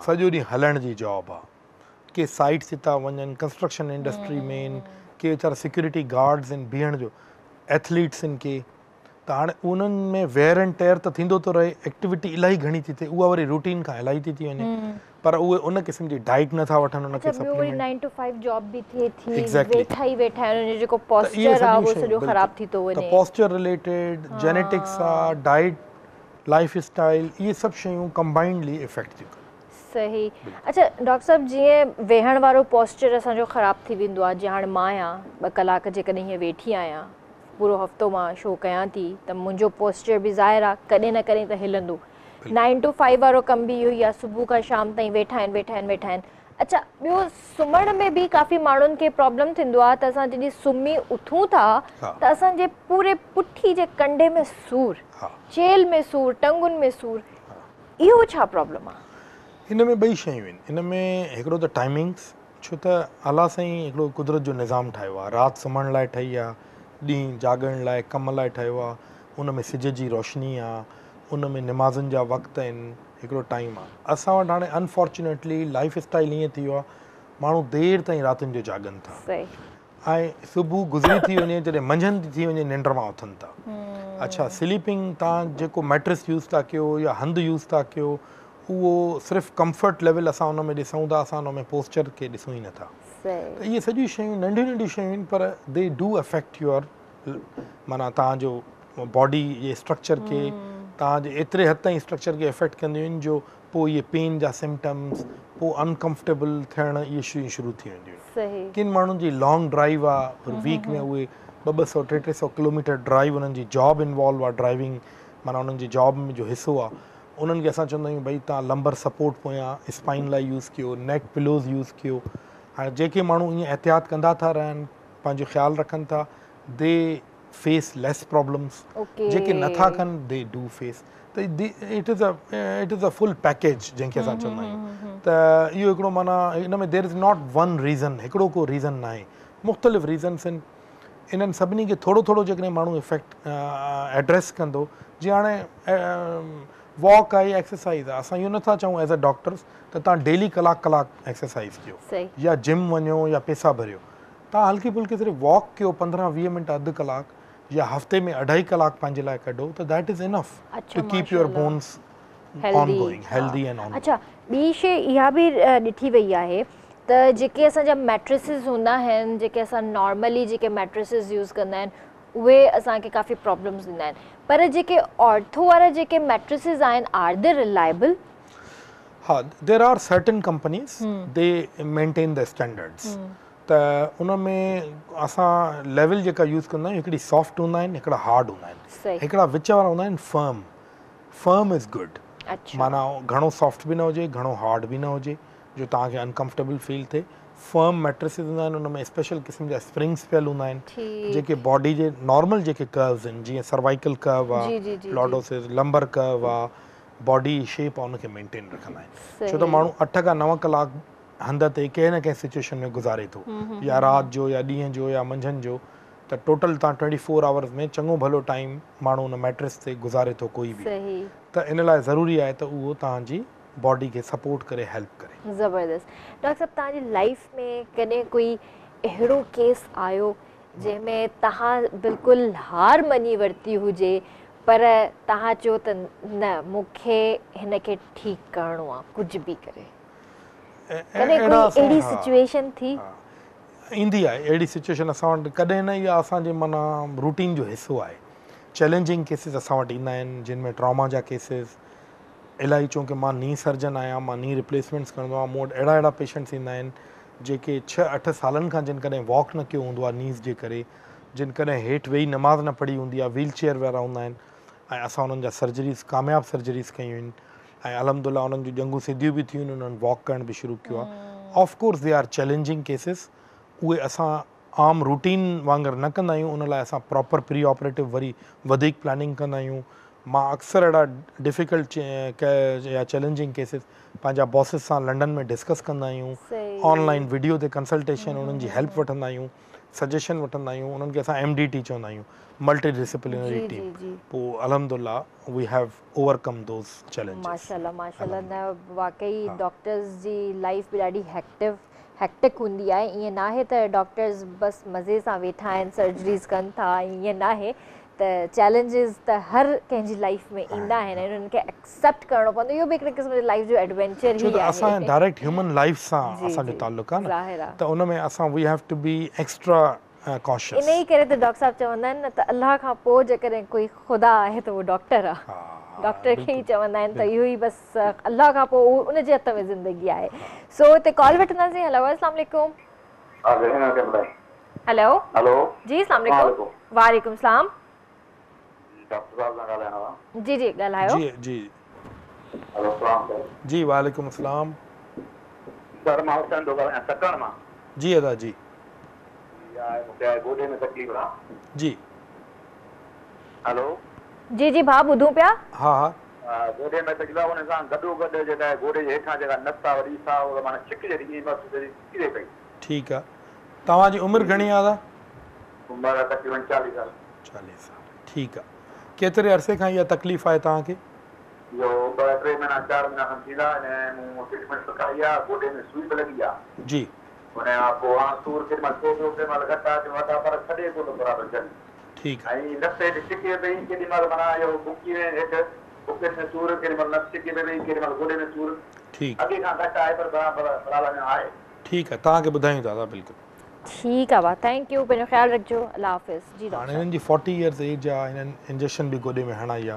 سڄو ڏينهن هلڻ جي جاب آهي ڪي سائيٽس تي ٿا وڃن ڪنسٽرڪشن انڊسٽري ۾ آهن ڪي ويچارا سيڪيورٽي گارڊز آهن بيهڻ جو ايٿليٽس آهن ڪي ته هاڻي انهن ۾ ويئر اينڊ ٽيئر ته ٿيندو ٿو رهي، ايڪٽيوٽي الاهي گهڻي ٿي ٿئي، اها وري روٽين کان الاهي ٿي ٿي وڃي، پر اهي ان قسم جي ڊائيٽ نه ٿا وٺن، ان کي اڇا ٻيو وري سپليمينٽ. 9 ٽو 5 جاب به ٿئي ٿي، ايگزيڪٽلي. ويٺا ئي ويٺا آهن، ان جو جيڪو ته اهي پوسچر آ سڄيون اهو شيون سڄو بلڪل خراب ٿي ٿو ته وڃي. پوسچر رليٽيڊ، جينيٽڪس آ، ڊائيٽ، لائيف اسٽائيل، اهي سڀ شيون ڪمبائنڊلي افيڪٽ ٿيون ڪن. صحيح. اڇا ڊاڪٽر صاحب جيئن ويهڻ وارو پوسچر اسان جو خراب ٿي ويندو آ، جيئن هاڻي مان آهيان ٻه ڪلاڪ جيڪڏهن هيئن ويٺي آهيان پورو هفتو مان شو ڪيان ٿي ته منهنجو پوسچر به ظاهر آ ڪڏهن نه ڪڏهن ته هلندو. 9 ٽو 5 وارو ڪم به اهو ئي آ صبح کان شام تائين ويٺا آهن ويٺا آهن ويٺا آهن. اڇا ٻيو سمهڻ ۾ به ڪافي ماڻهن کي پرابلم ٿيندو آ ته اسان جڏهن سمهي اٿون ٿا ته اسان جي پوري پٺي جي ڪنڊي ۾ سور، چيلهه ۾ سور، ٽنگن ۾ سور، اهو ڇا پرابلم آ؟ ان ۾ ٻئي شيون آهن. ان ۾ هڪڙو ته ٽائمنگس، ڇو ته الله سائين هڪڙو قدرت جو نظام ٺاهيو آ، رات سمهڻ لاء ٺهي آ، ڏينهن جاڳڻ لاء ڪم لاء ٺهيو آ، ان ۾ سج جي روشني آ، ان ۾ نمازن جا وقت آهن، هڪڙو ٽائيم آ. اسان وٽ هاڻي انفارچونيٽلي لائيف اسٽائيل ائين ٿي ويو آ، ماڻهو دير تائين راتين جو جاڳن ٿا ۽ صبح گذري ٿي وڃي جڏهن منجهند ٿي وڃي ننڊ مان اٿن ٿا. اڇا سليپنگ تان جيڪو ميٽرس يوز ٿا ڪيو يا هنڌ يوز ٿا ڪيو اهو صرف ڪمفرٽ ليول اسان ان ۾ ڏسون ٿا اسان ان ۾ پوسچر کي ڏسون ئي نٿا. ته اهي سڄيون شيون ننڍيون ننڍيون شيون آهن پر the do affect your معنيٰ توهان جو باڊي جي اسٽرڪچر کي توهان جي ايتري حد تائين اسٽرڪچر کي افيڪٽ ڪنديون آهن جو پوء اهي پين جا سمپٽمز پوء انڪمفرٽيبل ٿيڻ اهي شيون شروع ٿي وينديون آهن. ڪن ماڻهن جي لانگ ڊرائيو آهي ويڪ ۾ اهي ٻه ٻه سو ٽي ٽي سو ڪلوميٽر ڊرائيو انهن جي جاب انوالو آهي ڊرائيونگ معنيٰ انهن جي جاب جو حصو آهي انهن کي اسان چوندا آهيون ڀئي توهان لمبر سپورٽ پويان اسپائن لاء يوز ڪيو نيڪ پلوز يوز ڪيو هاڻي جيڪي ماڻهو ائين احتياط ڪندا ٿا رهن پنهنجو خيال رکن ٿا the fee less problems جيڪي نٿا ڪن they do fee ته it is it is a full package جنهن کي اسان چوندا آهيون ته اهو هڪڙو معنيٰ ان ۾ there is not one reason هڪڙو ڪو ريزن ناهي مختلف ريزنس آهن انهن سڀني کي ٿورو ٿورو جيڪڏهن ماڻهو افيڪٽ ايڊريس ڪندو جيئن هاڻي واڪ آهي ايڪسرسائز آهي اسان اهو نٿا چئون ايز اي ڊاڪٽرس ته توهان ڊيلي ڪلاڪ ڪلاڪ ايڪسرسائز ڪيو يا جم وڃو يا پيسا ڀريو توهان هلڪي ڦلڪي صرف واڪ ڪيو 15 20 منٽ اڌ ڪلاڪ يا هفتي ۾ اڍائي ڪلاڪ پنهنجي لاء ڪڍو ته that is enough to keep your bones on going healthy and on اڇا ٻي شي اها به ڏٺي وئي آهي ته جيڪي اسان جا ميٽريسز هوندا آهن جيڪي اسان نارملي جيڪي ميٽريسز يوز ڪندا آهن اهي اسان کي ڪافي پرابلمز ڏيندا آهن پر جيڪي آرٿو وارا جيڪي ميٽريسز آهن آر the reliable? ها there are certain companies they maintain the standards ته ان ۾ اسان ليول جيڪا يوز ڪندا آهيون هڪڙي سافٽ هوندا آهن هڪڙا هارڊ هوندا آهن هڪڙا وچ وارا هوندا آهن فرم فرم از گڊ معنيٰ گهڻو سافٽ به نه هجي گهڻو هارڊ به نه هجي جو توهان کي انڪمفرٽيبل فيل ٿئي. فرم ميٽرسز هوندا آهن ان ۾ اسپيشل قسم جا اسپرنگس پيل هوندا آهن جيڪي باڊي جي نارمل جيڪي ڪروز آهن جيئن سروائيڪل ڪرو آ لارڊوسز لمبر ڪرو آ باڊي شيپ آ ان کي مينٽين رکندا آهن ڇو ته ماڻهو 8 کان 9 ڪلاڪ هنڌ تي ڪنهن نه ڪنهن سچويشن ۾ گذاري ٿو يا رات جو يا ڏينهن جو يا منجهند جو ته ٽوٽل توهان 24 آورز ۾ چڱو ڀلو ٽائيم ماڻهو ان ميٽرس تي گذاري ٿو ڪوئي به ته ان لاء ضروري آهي ته اهو توهان جي باڊي کي سپورٽ ڪري هيلپ ڪري. زبردست ڊاڪٽر صاحب توهان جي لائيف ۾ ڪڏهن ڪوئي اهڙو ڪيس آيو جنهن ۾ توهان بلڪل هار مڃي ورتي هجي پر توهان چيو ته نه مون کي هن کي ٺيڪ ڪرڻو آ ڪجهه به ڪري ڪڏهن ڪوئي اهڙي سچويشن ٿي؟ ايندي آهي اهڙي سچويشن اسان وٽ ڪڏهن نه اها اسان جي معنيٰ روٽين جو حصو آهي چئلينجنگ ڪيسز اسان وٽ ايندا آهن جن ۾ ٽراما جا ڪيسز الائي چونڪه مان ني سرجن آهيان مان ني ريپليسمينٽس ڪندو آهيان مون وٽ اهڙا اهڙا پيشنٽس ايندا آهن جيڪي ڇهه اٺ سالن کان جن ڪڏهن واڪ نه ڪيو هوندو آهي نيز جي ڪري جن ڪڏهن هيٺ ويهي نماز نه پڙهي هوندي آهي ويل چيئر وارا هوندا آهن ۽ اسان انهن جا سرجريز ڪامياب سرجريز ڪيون آهن ۽ الحمد لله انهن جون ڄنگهون سڌيون به ٿيون آهن انهن واڪ ڪرڻ به شروع ڪيو آهي of course they are challenging cases اهي اسان عام روٽين وانگر نه ڪندا آهيون ان لاء اسان پراپر پري آپريٽو وري وڌيڪ پلاننگ ڪندا آهيون مان اڪثر اهڙا ڊفيڪلٽ يا چئلينجنگ ڪيسز پنهنجا باسز سان لنڊن ۾ ڊسڪس ڪندا آهيون آن لائن وڊيو تي ڪنسلٽيشن انهن جي هيلپ وٺندا آهيون سجيشن وٺندا آهيون انهن کي اسان ايم ڊي ٽي چوندا آهيون ملٽي ڊسپلنري ٽيم پوء الحمد لله we have overcome those challenges. ماشاءالله ماشاءالله نه واقعي ڊاڪٽرز جي لائف به ڏاڍي هيڪٽو هيڪٽڪ هوندي آهي ائين ناهي ته ڊاڪٽرز بس مزي سان ويٺا آهن سرجريز ڪن ٿا ائين ناهي ته چئلينجز ته هر ڪنهن جي لائيف ۾ ايندا آهن ۽ انهن کي ايڪسيپٽ ڪرڻو پوندو اهو به هڪڙي قسم جو لائيف جو ايڊوينچر ڇو ئي ته اسان آهي. ڊائريڪٽ هيومن لائيف سان جي اسان جو جي تعلق آهي نه ظاهر آهي. ته ان ۾ اسان we have to be extra cautious. انهي ڪري ته ڊاڪٽر صاحب چوندا آهن نه ته الله کان پوء جيڪڏهن ڪوئي خدا آهي ته اهو ڊاڪٽر آهي. ها ڊاڪٽر کي ئي بلڪل چوندا آهن ته بلڪل. اهو ئي بس الله کان پوء ان جي هٿ ۾ زندگي آهي. سو هتي ڪال وٺنداسين هيلو اسلام عليڪم. هيلو هلو جي اسلام اسلام عليڪم عليڪم. وعليڪم اسلام. جي ڊاڪٽر صاحب سان ڳالهائڻو آ. جي جي ڳالهايو. جي جي. هلو اسلام عليڪم. جي وعليڪم اسلام. سر مان حسين ٿو ڳالهايان سڪڻ مان. جي ادا جي. جي آهي مونکي آهي گوڏي ۾ تڪليف آ. جي. هلو. جي جي ڀاء ٻڌون پيا. ها ها. گوڏي ۾ تڪليف آ ان سان گڏو گڏ جيڪا آهي گوڏي جي هيٺان جيڪا نس آ وڏي سا اها معنيٰ ڇڪجي ٿي ائين محسوس ٿئي ٿي ڇڪجي پئي. ٺيڪ آ توهان جي عمر گهڻي آ ادا؟ عمر آ تقريبن چاليهه سال. چاليهه سال ٺيڪ آ ڪيتري عرصي کان اها تڪليف آهي توهان کي؟ اهو ٻه ٽي مهينا چار مهينا کن ٿيندا ان مون ٽريٽمينٽ به ڪرائي آ گوڏي ۾ سوئي به لڳي آ. جي. ان کان پوء هاڻ سور ڪيڏي مهل ٿئي ٿو ڪيڏي مهل گهٽ آ ڪيڏي مهل وڌ آ پر ڇڏي ڪونه ٿو برابر جلدي. ٺيڪ آ. ۽ نس هيٺ ڇڪي پئي ڪيڏي مهل معنيٰ اهو بڪي ۾ هيٺ بڪين ۾ سور ڪيڏي مهل نس ڇڪي پئي ڪيڏي مهل گوڏي ۾ سور ٺيڪ. اڳي کان گهٽ آهي پر برابر في الحال اڃا آهي. ٺيڪ آ توهان کي ٻڌايون ٿا ادا بلڪل. ٺيڪ آ ڀاء thank you پنهنجو خيال رکجو الله حافظ جي ڊاڪٽر هاڻي صاحب. هنن جي فورٽي ايئرز ايج آ هنن انجيڪشن به گوڏي ۾ هڻائي آ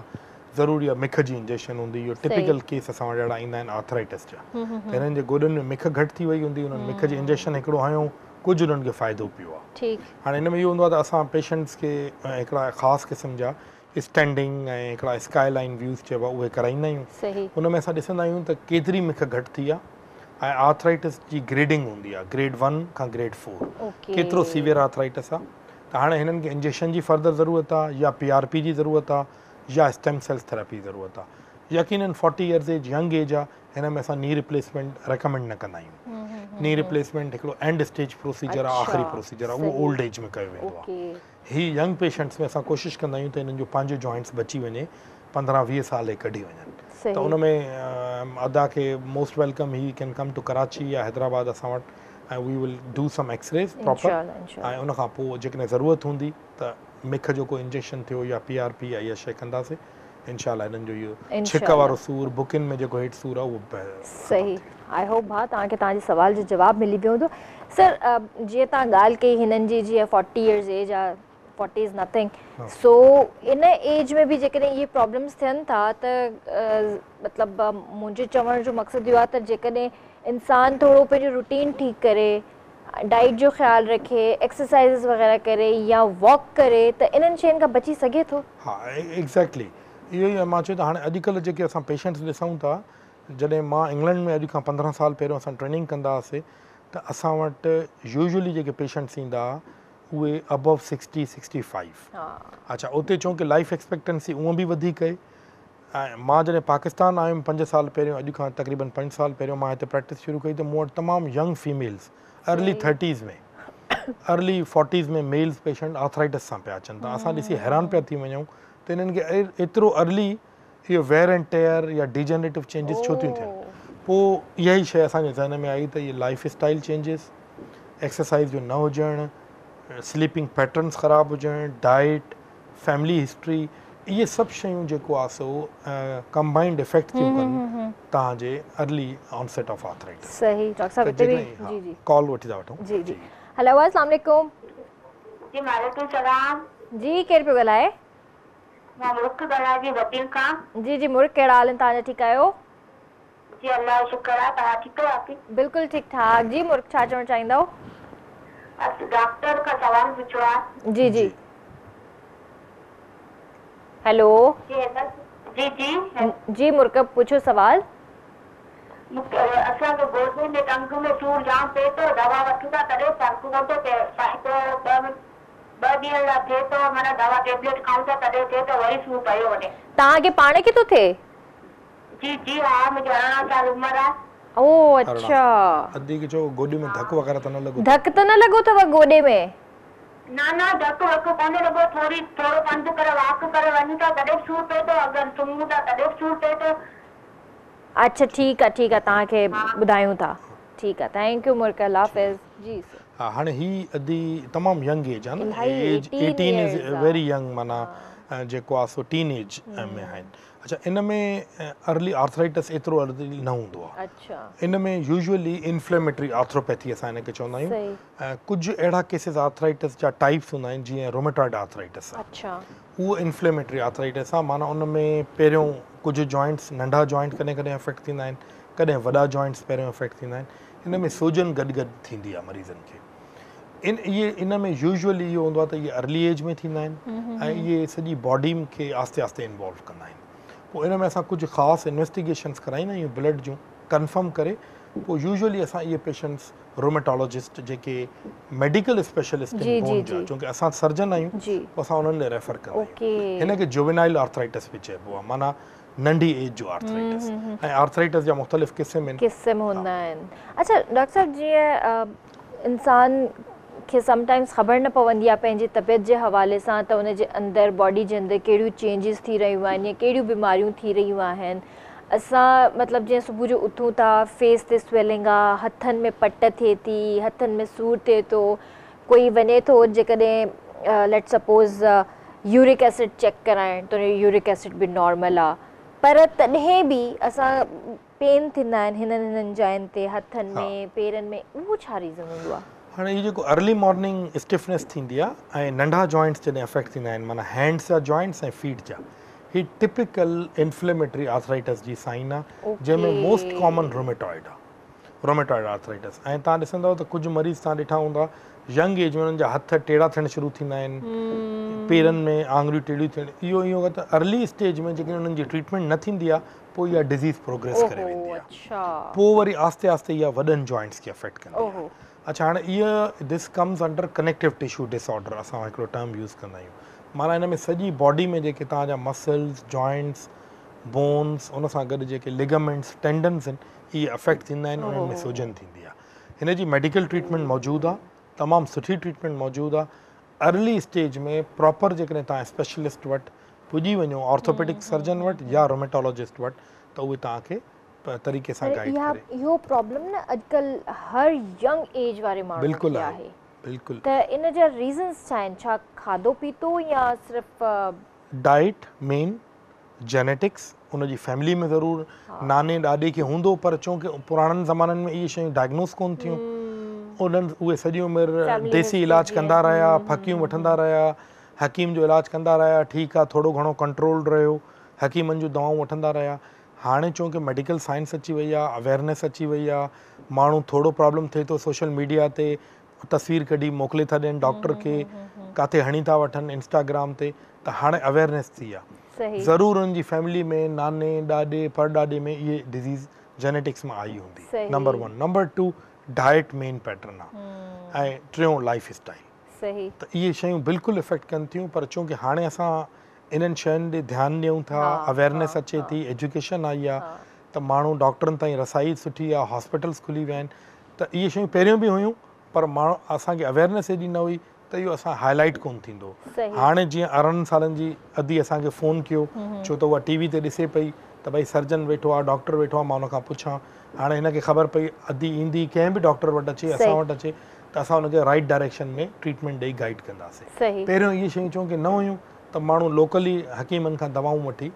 ضروري آ مک جي انجيڪشن هوندي اهو ٽپيڪل ڪيس اسان وٽ اهڙا ايندا آهن آرٿرائٽس جا ته هنن جي گوڏن ۾ مک گهٽ ٿي وئي هوندي انهن مک جي انجيڪشن هڪڙو هنيو ڪجهه انهن کي فائدو پيو آ ٺيڪ. هاڻي هن ۾ اهو هوندو آ ته اسان پيشنٽس کي هڪڙا خاص قسم جا اسٽينڊنگ ۽ هڪڙا اسڪاء لائين ويوز چئبا اهي ڪرائيندا آهيون صحيح. ان ۾ اسان ڏسندا آهيون ته ڪيتري مک گهٽ ٿي آ ۽ آرٿرائٽس جي گريڊنگ هوندي آ گريڊ ون کان گريڊ فور اوڪي. ڪيترو سيويئر آرٿرائٽس آ ته هاڻي هنن کي انجيڪشن جي فردر ضرورت آ يا پي آر پي جي ضرورت آ يا اسٽيم سيلز ٿراپي جي ضرورت آ يقينن forty years age young age آ هن ۾ اسان ني ريپليسمينٽ ريڪمينڊ نه ڪندا آهيون ني ريپليسمينٽ هڪڙو اينڊ اسٽيج پروسيجر آ آخري اڇا پروسيجر آ اهو صحيح اولڊ ايج ۾ ڪيو ويندو آ اوڪي. هي ينگ پيشنٽس ۾ اسان ڪوشش ڪندا آهيون ته انهن جو پنهنجو جوائنٽس بچي وڃي پندرهن ويهه سال هي ڪڍي وڃن ته صحيح. ان ۾ ادا کي most welcome he can come to Karachi يا حيدرآباد اسان وٽ ۽ we will do some x-rays proper انشاء الله انشاء ۽ الله. ان کان پوء جيڪڏهن ضرورت هوندي ته مک جو ڪو انجيڪشن ٿيو يا پي آر پي يا اها شي ڪنداسي انشاء الله انهن جو اهو انشاء ڇڪ وارو الله. سور بڪين ۾ جيڪو هيٺ سور آهي اهو ختم صحيح ٿي ويندو. I hope ڀاء توهان کي توهان جي سوال جو جواب ملي ويو هوندو. سر جيئن توهان ڳالهه ڪئي هنن جي جيئن فورٽي ايئرز ايج آ فورٽي از نٿنگ سو ان ايج ۾ به جيڪڏهن اهي پرابلمس ٿين ٿا ته مطلب منهنجي چوڻ جو مقصد اهو آ ته جيڪڏهن انسان ٿورو پنهنجو روٽين ٺيڪ ڪري ڊائيٽ جو خيال رکي ايڪسرسائيزز وغيره ڪري يا واڪ ڪري ته انهن شين کان بچي سگهي ٿو. ها ايگزيڪٽلي اهو ئي مان چيو ته هاڻي اڄڪلهه جيڪي اسان پيشنٽس ڏسون ٿا جڏهن مان انگلنڊ ۾ اڄ کان 15 سال پهريون اسان ٽريننگ ڪندا هئاسي ته اسان وٽ يوزولي جيڪي پيشنٽس ايندا هئا اهي ابوو 60 65 اڇا اتي چونڪه لائف ايڪسپيڪٽنسي اونء به وڌيڪ آهي ۽ مان جڏهن پاڪستان آيم پنج سال پهريون اڄ کان تقريبن پنج سال پهريون مان هتي پريڪٽس شروع ڪئي ته مون وٽ تمام young families early thirties ۾ early forties ۾ males patient arthritis سان پيا اچن ته اسان ڏسي حيران پيا ٿي وڃون ته انهن کي ايترو ارلي اهو ويئر اينڊ ٽيئر يا ڊيجنريٽو چينجز ڇو ٿيون ٿين پوء اها ئي شيء اسان جي ذهن ۾ آئي ته اهي لائف اسٽائل چينجز ايڪسرسائز جو نه هجڻ سليپنگ پيٽرنس خراب هجڻ ڊائيٽ فيملي هسٽري اهي سڀ شيون جيڪو آ سو ڪمبائنڊ افيڪٽ ٿيون ڪن توهان جي ارلي آنسيٽ آف آرٿرائٽس. صحيح ڊاڪٽر صاحب ته هتي به جيڪڏهن جي جي ها ڪال وٺي ٿا وٺون جي جي هلو السلام عليڪم. جي وعليڪم السلام. جي ڪير پيو ڳالهائي؟ مان مرڪ ڳالهايان ٿي بدين کان. جي جي مرڪ ڪهڙا حال آهن توهان جا ٺيڪ آهيو؟ جي الله جو شڪر آهي توهان ٺيڪ آهيو آپي؟ بلڪل ٺيڪ ٺاڪ جي مرڪ ڇا چوڻ چاهيندؤ؟ بس ڊاڪٽر کان سوال پڇڻو آهي. جي جي هيلو. جي هيلو جي جي. جي مرڪ پڇو سوال. اسان کي گوڏي ۾ ٽنگ ۾ سور جام پئي ٿو دوا وٺون ٿا تڏهن فرق ڪونه ٿو پئي فائدو ٻه ڏينهن لاء ٿئي ٿو معنيٰ دوا ٽيبليٽ کائون ٿا تڏهن ٿئي ٿو وري سور پيو وڃي. توهان کي پاڻ کي ٿو ٿئي؟ جي جي ها منهنجي 18 سال عمر آهي. او اڇا. ادي کي چئو گوڏي ۾ ڌڪ وغيره ته نه لڳو اٿو. ڌڪ ته نه لڳو اٿو گوڏي ۾؟ نه نه ڌڪ وڪ ڪونه لڳو ٿوري ٿورو پنڌ ڪري واڪ ڪري وڃون ٿا تڏهن به سور پئي ٿو اگر سمهون ٿا تڏهن به سور پئي ٿو. اڇا ٺيڪ آ ٺيڪ آ توهان کي ٻڌايون ٿا ٺيڪ آ thank you مرڪ الله حافظ جي سر. ها هاڻي هي ادي تمام ينگ ايج آ نه الاهي ايج 18 18 از يئرز آ ويري ينگ معنيٰ جيڪو آ سو ٽين ايج ۾ آهن. اڇا ان ۾ ارلي آرٿرائٽس ايترو ارلي نه هوندو آ. ان ۾ يوزوئلي انفليميٽري آرٿروپيٿي اسان ان کي چوندا آهيون. ڪجهه اهڙا ڪيسز آرٿرائٽس جا ٽائپس هوندا آهن جيئن روميٽائڊ آرٿرائٽس آ. اهو انفليميٽري آرٿرائٽس آ معنيٰ ان ۾ پهريون ڪجهه جوائنٽس ننڍا جوائنٽ ڪڏهن ڪڏهن افيڪٽ ٿيندا آهن ڪڏهن وڏا جوائنٽس پهريون افيڪٽ ٿيندا آهن. ان ۾ سوجن گڏ گڏ ٿيندي آ مريضن کي. ان اهي ان ۾ يوزوئلي اهو هوندو آهي ته اهي ارلي ايج ۾ ٿيندا آهن ۽ اهي سڄي باڊي کي آهستي آهستي انوالو ڪندا آهن پوء ان ۾ اسان ڪجهه خاص انويسٽيگيشنس ڪرائيندا آهيون بلڊ جون ڪنفرم ڪري پوء يوزوئلي اسان اهي پيشنٽس روميٽالاجسٽ جيڪي ميڊيڪل اسپيشلسٽ آهن بون جا چونڪه اسان سرجن آهيون پوء اسان انهن ڏي ريفر ڪندا آهيون هن کي جووينائل آرٿرائٽس به چئبو آهي معنيٰ ننڍي ايج جو آرٿرائٽس ۽ آرٿرائٽس جا مختلف قسم آهن. قسم هوندا آهن. اڇا ڊاڪٽر صاحب جيئن انسان کي سم ٽائمز خبر نه پوندي آهي پنهنجي طبيعت جي حوالي سان ته ان جي اندر باڊي جي اندر ڪهڙيون چينجز ٿي رهيون آهن يا ڪهڙيون بيماريون ٿي رهيون آهن اسان مطلب جيئن صبح جو اٿون ٿا فيس تي سويلنگ آ هٿن ۾ پٽ ٿئي ٿي هٿن ۾ سور ٿئي ٿو ڪوئي وڃي ٿو جيڪڏهن let suppose uric acid check ڪرائڻ ته يورڪ ايسڊ به نارمل آ پر تڏهن به اسان پين ٿيندا آهن هنن هنن جاين تي هٿن ۾ پيرن ۾ اهو ڇا ريزن هوندو آ؟ هاڻي هي جيڪو ارلي مارننگ اسٽفنيس ٿيندي آ ۽ ننڍا جوائنٽس جڏهن افيڪٽ ٿيندا آهن معنيٰ هينڊس جا جوائنٽس ۽ فيٽ جا هي ٽپيڪل انفليميٽري آرٿرائٽس جي سائن آ جنهن ۾ موسٽ ڪامن روميٽائڊ آ. روميٽائڊ آرٿرائٽس ۽ توهان ڏسندؤ ته ڪجهه مريض توهان ڏٺا هوندا ينگ ايج ۾ انهن جا هٿ ٽيڙا ٿيڻ شروع ٿيندا آهن پيرن ۾ آڱريون ٽيڙيون ٿيڻ اهو اهو ته ارلي اسٽيج ۾ جيڪڏهن انهن جي ٽريٽمينٽ نه ٿيندي آهي پوء اها ڊزيز پروگريس ڪري ويندي آهي پوء وري آهستي آهستي اها وڏن جوائنٽس کي افيڪٽ ڪندي آهي اڇا هاڻي اها this comes under connective tissue disorder اسان هڪڙو ٽرم يوز ڪندا آهيون معنيٰ ان ۾ سڄي باڊي ۾ جيڪي توهان جا مسلز جوائنٽس بونز ان سان گڏ جيڪي لگامينٽس ٽينڊنس آهن اهي افيڪٽ ٿيندا آهن انهن ۾ سوجن ٿيندي آهي هن جي ميڊيڪل ٽريٽمينٽ موجود آهي تمام سٺي ٽريٽمينٽ موجود آهي ارلي اسٽيج ۾ پراپر جيڪڏهن توهان اسپيشلسٽ وٽ پڄي وڃو آرٿوپيڊڪ سرجن وٽ يا روميٽالاجسٽ وٽ ته اهي توهان کي طريقي سان گائيڊ ڪري. اهو پرابلم نه اڄڪلهه هر ينگ ايج واري ماڻهو کي آهي بلڪل ته ان جا ريزنس ڇا آهن ڇا کاڌو پيتو يا صرف. ڊائيٽ مين جينيٽڪس ان جي فيملي ۾ ضرور ناني ڏاڏي کي هوندو پر چونڪه پراڻن زمانن ۾ اهي شيون ڊائگنوز ڪون ٿيون انهن اهي سڄي عمر ديسي علاج ڪندا رهيا ڦڪيون وٺندا رهيا حڪيم جو علاج ڪندا رهيا ٺيڪ آ ٿورو گهڻو ڪنٽرول رهيو حڪيمن جون دوائون وٺندا رهيا هاڻي چونڪه ميڊيڪل سائنس اچي وئي آ اويرنيس اچي وئي آ ماڻهو ٿورو پرابلم ٿئي ٿو سوشل ميڊيا تي تصوير ڪڍي موڪلي ٿا ڏين ڊاڪٽر کي ڪاٿي هڻي ٿا وٺن انسٽاگرام تي ته هاڻي اويرنيس ٿي آ ضرور انهن جي فيملي ۾ ناني ڏاڏي پڙڏاڏي ۾ اهي ڊزيز جينيٽڪس مان آئي هوندي number 1 number 2 diet main pattern آ ۽ ٽيون لائف اسٽائل ته اهي شيون بلڪل افيڪٽ ڪن ٿيون پر چونڪه هاڻي اسان انهن شين ڏي ڌيان ڏيون ٿا اويرنيس اچي ٿي ايجوڪيشن آئي آ ته ماڻهو ڊاڪٽرن تائين رسائي سٺي آ هاسپيٽلس کلي ويا آهن ته اهي شيون پهريون به هيون پر ماڻهو اسان کي اويرنيس ايڏي نه هئي ته اهو اسان هائي لائيٽ ڪونه ٿيندو هاڻي جيئن 18 سالن جي ادي اسان کي فون ڪيو ڇو ته اها ٽي وي تي ڏسي پئي ته ڀئي سرجن ويٺو آهي ڊاڪٽر ويٺو آهي مان ان کان پڇان هاڻي هن کي خبر پئي ادي ايندي ڪنهن به ڊاڪٽر وٽ اچي اسان وٽ اچي ته اسان ان کي رائيٽ ڊائريڪشن ۾ ٽريٽمينٽ ڏئي گائيڊ ڪنداسين پهريون اهي شيون چونڪه نه هيون ته ماڻهو لوڪلي حڪيمن کان دوائون وٺي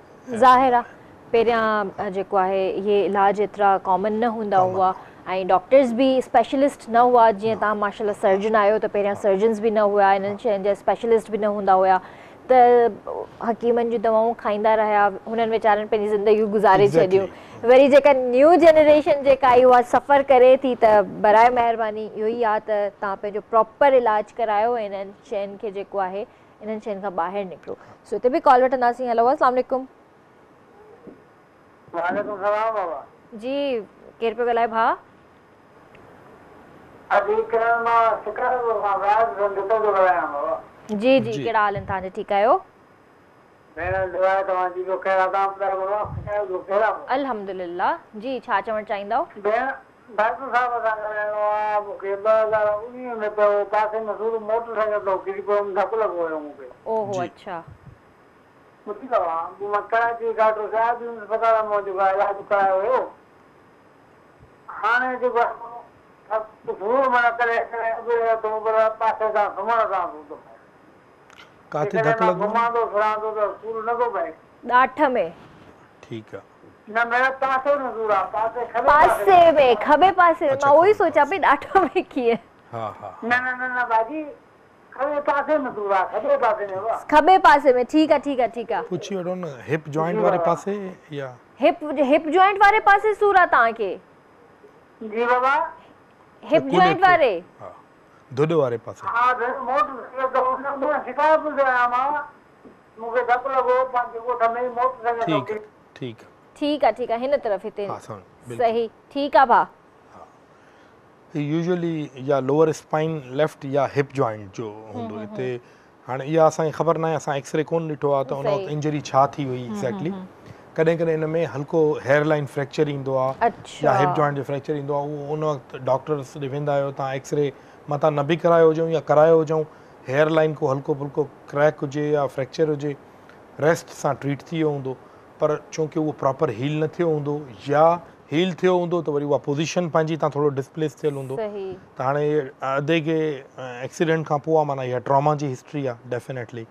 ظاهر آ پهريان جيڪو آهي اهي علاج ايترا ڪامن نه هوندا هئا ۽ ڊاڪٽرز به اسپيشلسٽ نه هئا جيئن توهان ماشاء الله سرجن آهيو ته پهريان سرجنز به نه هيا انهن شين جا اسپيشلسٽ به نه هوندا هيا ته حڪيمن جون دوائون کائيندا رهيا هنن ويچارن پنهنجي زندگيون گذاري ڇڏيون وري جيڪا نيو جنريشن جيڪا آئي اها سفر ڪري ٿي ته برائي مهرباني اهو ئي آ ته توهان پنهنجو پراپر علاج ڪرايو ۽ انهن شين کي جيڪو آهي انهن شين کان ٻاهر نڪرو سو هتي به ڪال وٺنداسين هيلو السلام عليڪم. وعليڪم السلام بابا. جي ڪير پيو ڳالهائي ڀاء. ادي ڪرڻ مان شڪارپور کان راز جتوئي ٿو ڳالهايان بابا. جي جي ڪهڙا حال آهن توهان جا ٺيڪ آهيو. ڀيڻ دعا آهي توهان جي ٻيو خير آ توهان ٻڌايو بابا خوش آهيو ٻيو خير آ. الحمدلله جي ڇا چوڻ چاهيندؤ. ڀيڻ ڊاڪٽر صاحب سان ڳالهائڻو آ مون کي 2019 ۾ پيو پاسي ۾ سور موٽر سائيڪل تان ڪري پيم ڌڪ لڳو هيو مون کي. اوهو اڇا. ٻڌي توهان پوء مان ڪراچي ڊاڪٽر صاحب جي اسپتال مان جيڪو آهي علاج ڪرايو هيو هاڻي جيڪو آهي سور معنيٰ ڪڏهن ڪڏهن اڀري اٿم پر پاسي سان سمهڻ سان سور ٿو پئي. ڪاٿي ڌڪ لڳو؟ گهمان ٿو ڦران ٿو ته سور نه ٿو پئي. ڏاٺ ۾. ٺيڪ آ. نه ڀيڻ پاسي ۾ سور آ، پاسي کٻي پاسي ۾، کٻي پاسي ۾، مان اهو ئي سوچيان پئي ڏاٺ ۾ ڪيئن. ها ها. نه نه نه نه باجي کٻي پاسي ۾ سور آ، کٻي پاسي ۾ وا. کٻي پاسي ۾ ٺيڪ آ ٺيڪ آ ٺيڪ آ. پڇي وٺو نه هپ جوائنٽ واري پاسي يا. هپ هپ جوائنٽ واري پاسي سور آ توهان کي؟ جي بابا. هپ جوائنٽ واري. ها ڌڏ واري پاسي. ها ڀيڻ موٽر سائيڪل ته ان ۾ شڪارپور جو آهيان مان مون کي ڌڪ لڳو پنهنجي ڳوٺ ۾ ئي موٽر سائيڪل ٺيڪ آ ٺيڪ آ. ٺيڪ آ ٺيڪ آ هن طرف هتي ها سهڻي بلڪل. صحيح ٺيڪ آ ڀاء. ها هي يوزوئلي يا لوئر اسپائن ليفٽ يا هپ جوائنٽ جو هوندو هتي هاڻي اها اسان کي خبر ناهي اسان ايڪسري ڪون ڏٺو آهي ته ان وقت انجري ڇا ٿي هئي ايگزيڪٽلي ڪڏهن ڪڏهن ان ۾ هلڪو هيئر لائن فريڪچر ايندو آهي يا هپ جوائنٽ جو فريڪچر ايندو آهي اهو ان وقت ڊاڪٽرس ڏي ويندا آهيو تان ايڪسري متان نه به ڪرايو هجون يا ڪرايو هجون هيئر لائن ڪو هلڪو ڦلڪو ڪريڪ هجي يا فريڪچر هجي ريسٽ سان ٽريٽ ٿي ويو هوندو پر چونڪه اهو پراپر هيل نه ٿيو هوندو يا هيل ٿيو هوندو ته وري اها پوزيشن پنهنجي تان ٿورو ڊسپليس ٿيل هوندو ته هاڻي ادي کي ايڪسيڊنٽ کان پوء آ معنيٰ اها ٽراما جي هسٽري آ ڊيفينيٽلي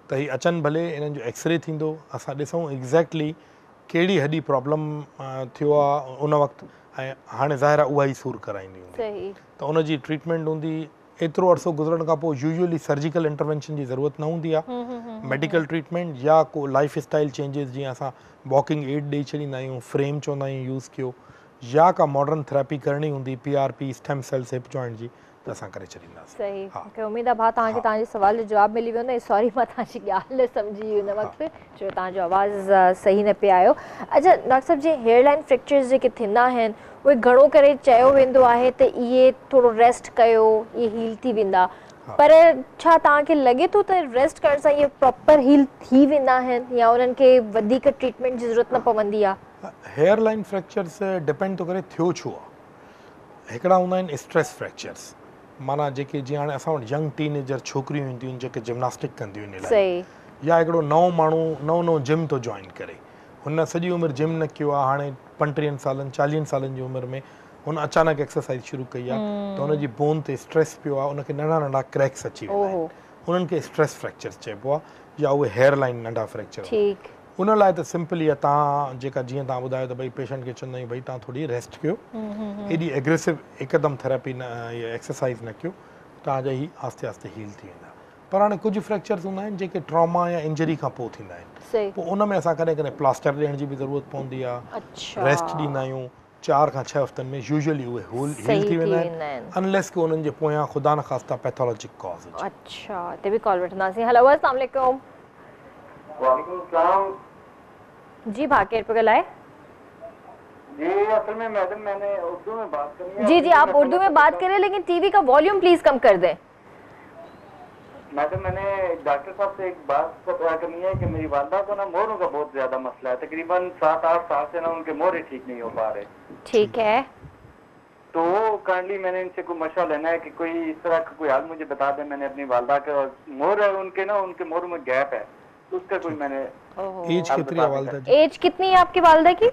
ته هي اچن ڀلي انهن جو ايڪسري ٿيندو اسان ڏسون ايگزيڪٽلي ڪهڙي هڏي پرابلم ٿيو آ ان وقت ۽ هاڻي ظاهر آ اها ئي سور ڪرائيندي هوندي ته ان جي ٽريٽمينٽ هوندي ايترو عرصو گذرڻ کان پوء يوزوئلي سرجيڪل انٽروينشن جي ضرورت نه هوندي آهي ميڊيڪل ٽريٽمينٽ يا ڪو لائف اسٽائل چينجز جيئن اسان واڪنگ ايڊ ڏئي ڇڏيندا آهيون فريم چوندا آهيون يوز ڪيو يا ڪا ماڊرن ٿراپي ڪرڻي هوندي P R P stem cells hip joint جي ته اسان ڪري ڇڏينداسين. صحيح مون کي اميد آهي ڀاء توهان کي توهان جي سوال جو جواب ملي ويو هوندو ۽ سوري مان توهان جي ڳالهه نه سمجهي هئي ان وقت ڇو توهان جو آواز صحيح نه پئي آيو اڇا ڊاڪٽر صاحب جيئن هيئر لائن فريڪچرز جيڪي ٿيندا آهن اهي گهڻو ڪري چيو ويندو آهي ته اهي ٿورو ريسٽ ڪيو اهي هيل ٿي ويندا پر ڇا توهان کي لڳي ٿو ته ريسٽ ڪرڻ سان اهي پراپر هيل ٿي ويندا آهن يا انهن کي وڌيڪ ٽريٽمينٽ جي ضرورت نه پوندي آهي؟ هيئر لائن فريڪچرز ڊپينڊ ٿو ڪري ٿيو ڇو آهي. هڪڙا هوندا آهن اسٽريس فريڪچرز معنيٰ جيڪي جيئن هاڻي اسان وٽ ينگ ٽين ايجر ڇوڪريون اينديون آهن جيڪي جمناسٽڪ ڪنديون آهن الاهي يا هڪڙو نئون ماڻهو نئون نئون جم ٿو جوائن ڪري هن سڄي عمر جم نه ڪيو آهي هاڻي پنٽيهن سالن چاليهن سالن جي عمر ۾ هن اچانڪ ايڪسرسائز شروع ڪئي آهي ته هن جي بون تي اسٽريس پيو آهي ان کي ننڍا ننڍا ڪريڪس اچي ويندا آهن انهن کي اسٽريس فريڪچرز چئبو آهي يا اهي هيئر لائن ننڍا فريڪچر ان لاء ته سمپل اها توهان جيڪا جيئن توهان ٻڌايو ته ڀئي پيشنٽ کي چوندا آهيون ڀئي توهان ٿوري ريسٽ ڪيو ايڏي ايگريسو هڪدم ٿراپي نه ايڪسرسائز نه ڪيو توهان جا هي آهستي آهستي هيل ٿي ويندا پر هاڻي ڪجهه فريڪچرز هوندا آهن جيڪي ٽراما يا انجري کان پوء ٿيندا آهن پوء ان ۾ اسان ڪڏهن ڪڏهن پلاسٽر ڏيڻ جي به ضرورت پوندي آهي ريسٽ ڏيندا آهيون 4 کان 6 هفتن ۾ يوزوئلي اهي هيل ٿي ويندا آهن انليس ڪي انهن جي پويان خدا نخواسته پيٿالاجڪ ڪاز هجي. اڇا هتي به ڪال وٺنداسين هلو السلام عليڪم. وعليڪم السلام. جي ڀاء ڪير پيو ڳالهائي؟ جي اصل ۾ ميڊم مين ني اردو ۾ بات ڪرني هي. جي جي آپ اردو ۾ بات ڪري ليڪن ٽي وي ڪا واليوم پليز ڪم ڪر دين. मैडम मैंने डॉक्टर साहब से एक बात पता करनी है कि मेरी वालदा को ना मोहरों का बहुत ज्यादा मसला है, तकरीबन 7-8 साल से ना उनके मोहरे ठीक नहीं हो पा रहे। ठीक है। तो काइंडली मैंने इनसे कोई मशवरा लेना है कि कोई इस तरह का कोई हाल मुझे बता दें। मैंने अपनी वालदा का मोहर है उनके ना, उनके मोहरों में गैप है, तो उसका कोई मैंने एज कितनी है वालदा जी? एज कितनी है आपकी वालदा की?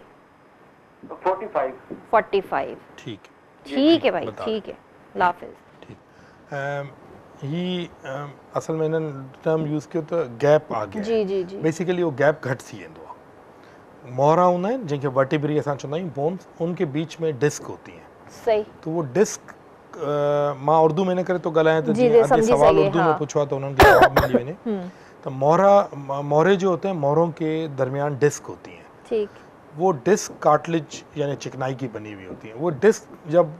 45। 45। ठीक ठीक है भाई, ठीक है, लाफिज। ठीक। ही असल में हिननि टर्म यूज़ कयो त गैप आ गया। जी जी जी। बेसिकली उहो गैप घटि थी वेंदो आहे। मोहरा हूंदा आहिनि जंहिंखे वर्टिब्री असां चवंदा आहियूं, बोन्स, उनके बीच में डिस्क होती हैं। सही। तो वो डिस्क मां उर्दू में इन करे थो ॻाल्हायां त जीअं अॼु सवाल उर्दू में पुछो आहे त उन्हनि खे जवाब मिली वञे। त मोहरा मोहरे जो होते हैं, मोहरों के दरमियान डिस्क होती हैं। ठीक। वो डिस्क कार्टिलेज यानी चिकनाई की बनी हुई होती है। वो डिस्क जब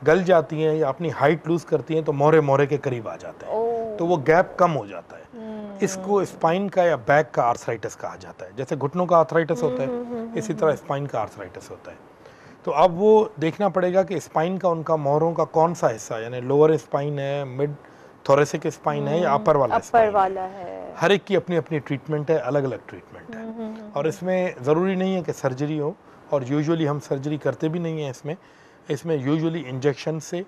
गल जाती हैं या अपनी हाइट लूज करती हैं तो मोहरे मोहरे के करीब आ जाते हैं, तो वो गैप कम हो जाता है। इसको स्पाइन का या बैक का आर्थराइटिस कहा जाता है। जैसे घुटनों का आर्थराइटिस होता है, इसी तरह स्पाइन का आर्थराइटिस होता है। तो अब वो देखना पड़ेगा कि स्पाइन का उनका मोहरों का कौन सा हिस्सा, यानी लोअर स्पाइन है, मिड थोरेसिक स्पाइन है या अपर वाला अपर वाला है। हर एक की अपनी अपनी ट्रीटमेंट है, अलग अलग ट्रीटमेंट है। और इसमें ज़रूरी नहीं है कि सर्जरी हो, और यूजुअली हम सर्जरी करते भी नहीं हैं इसमें। इसमें यूजुअली इंजेक्शन से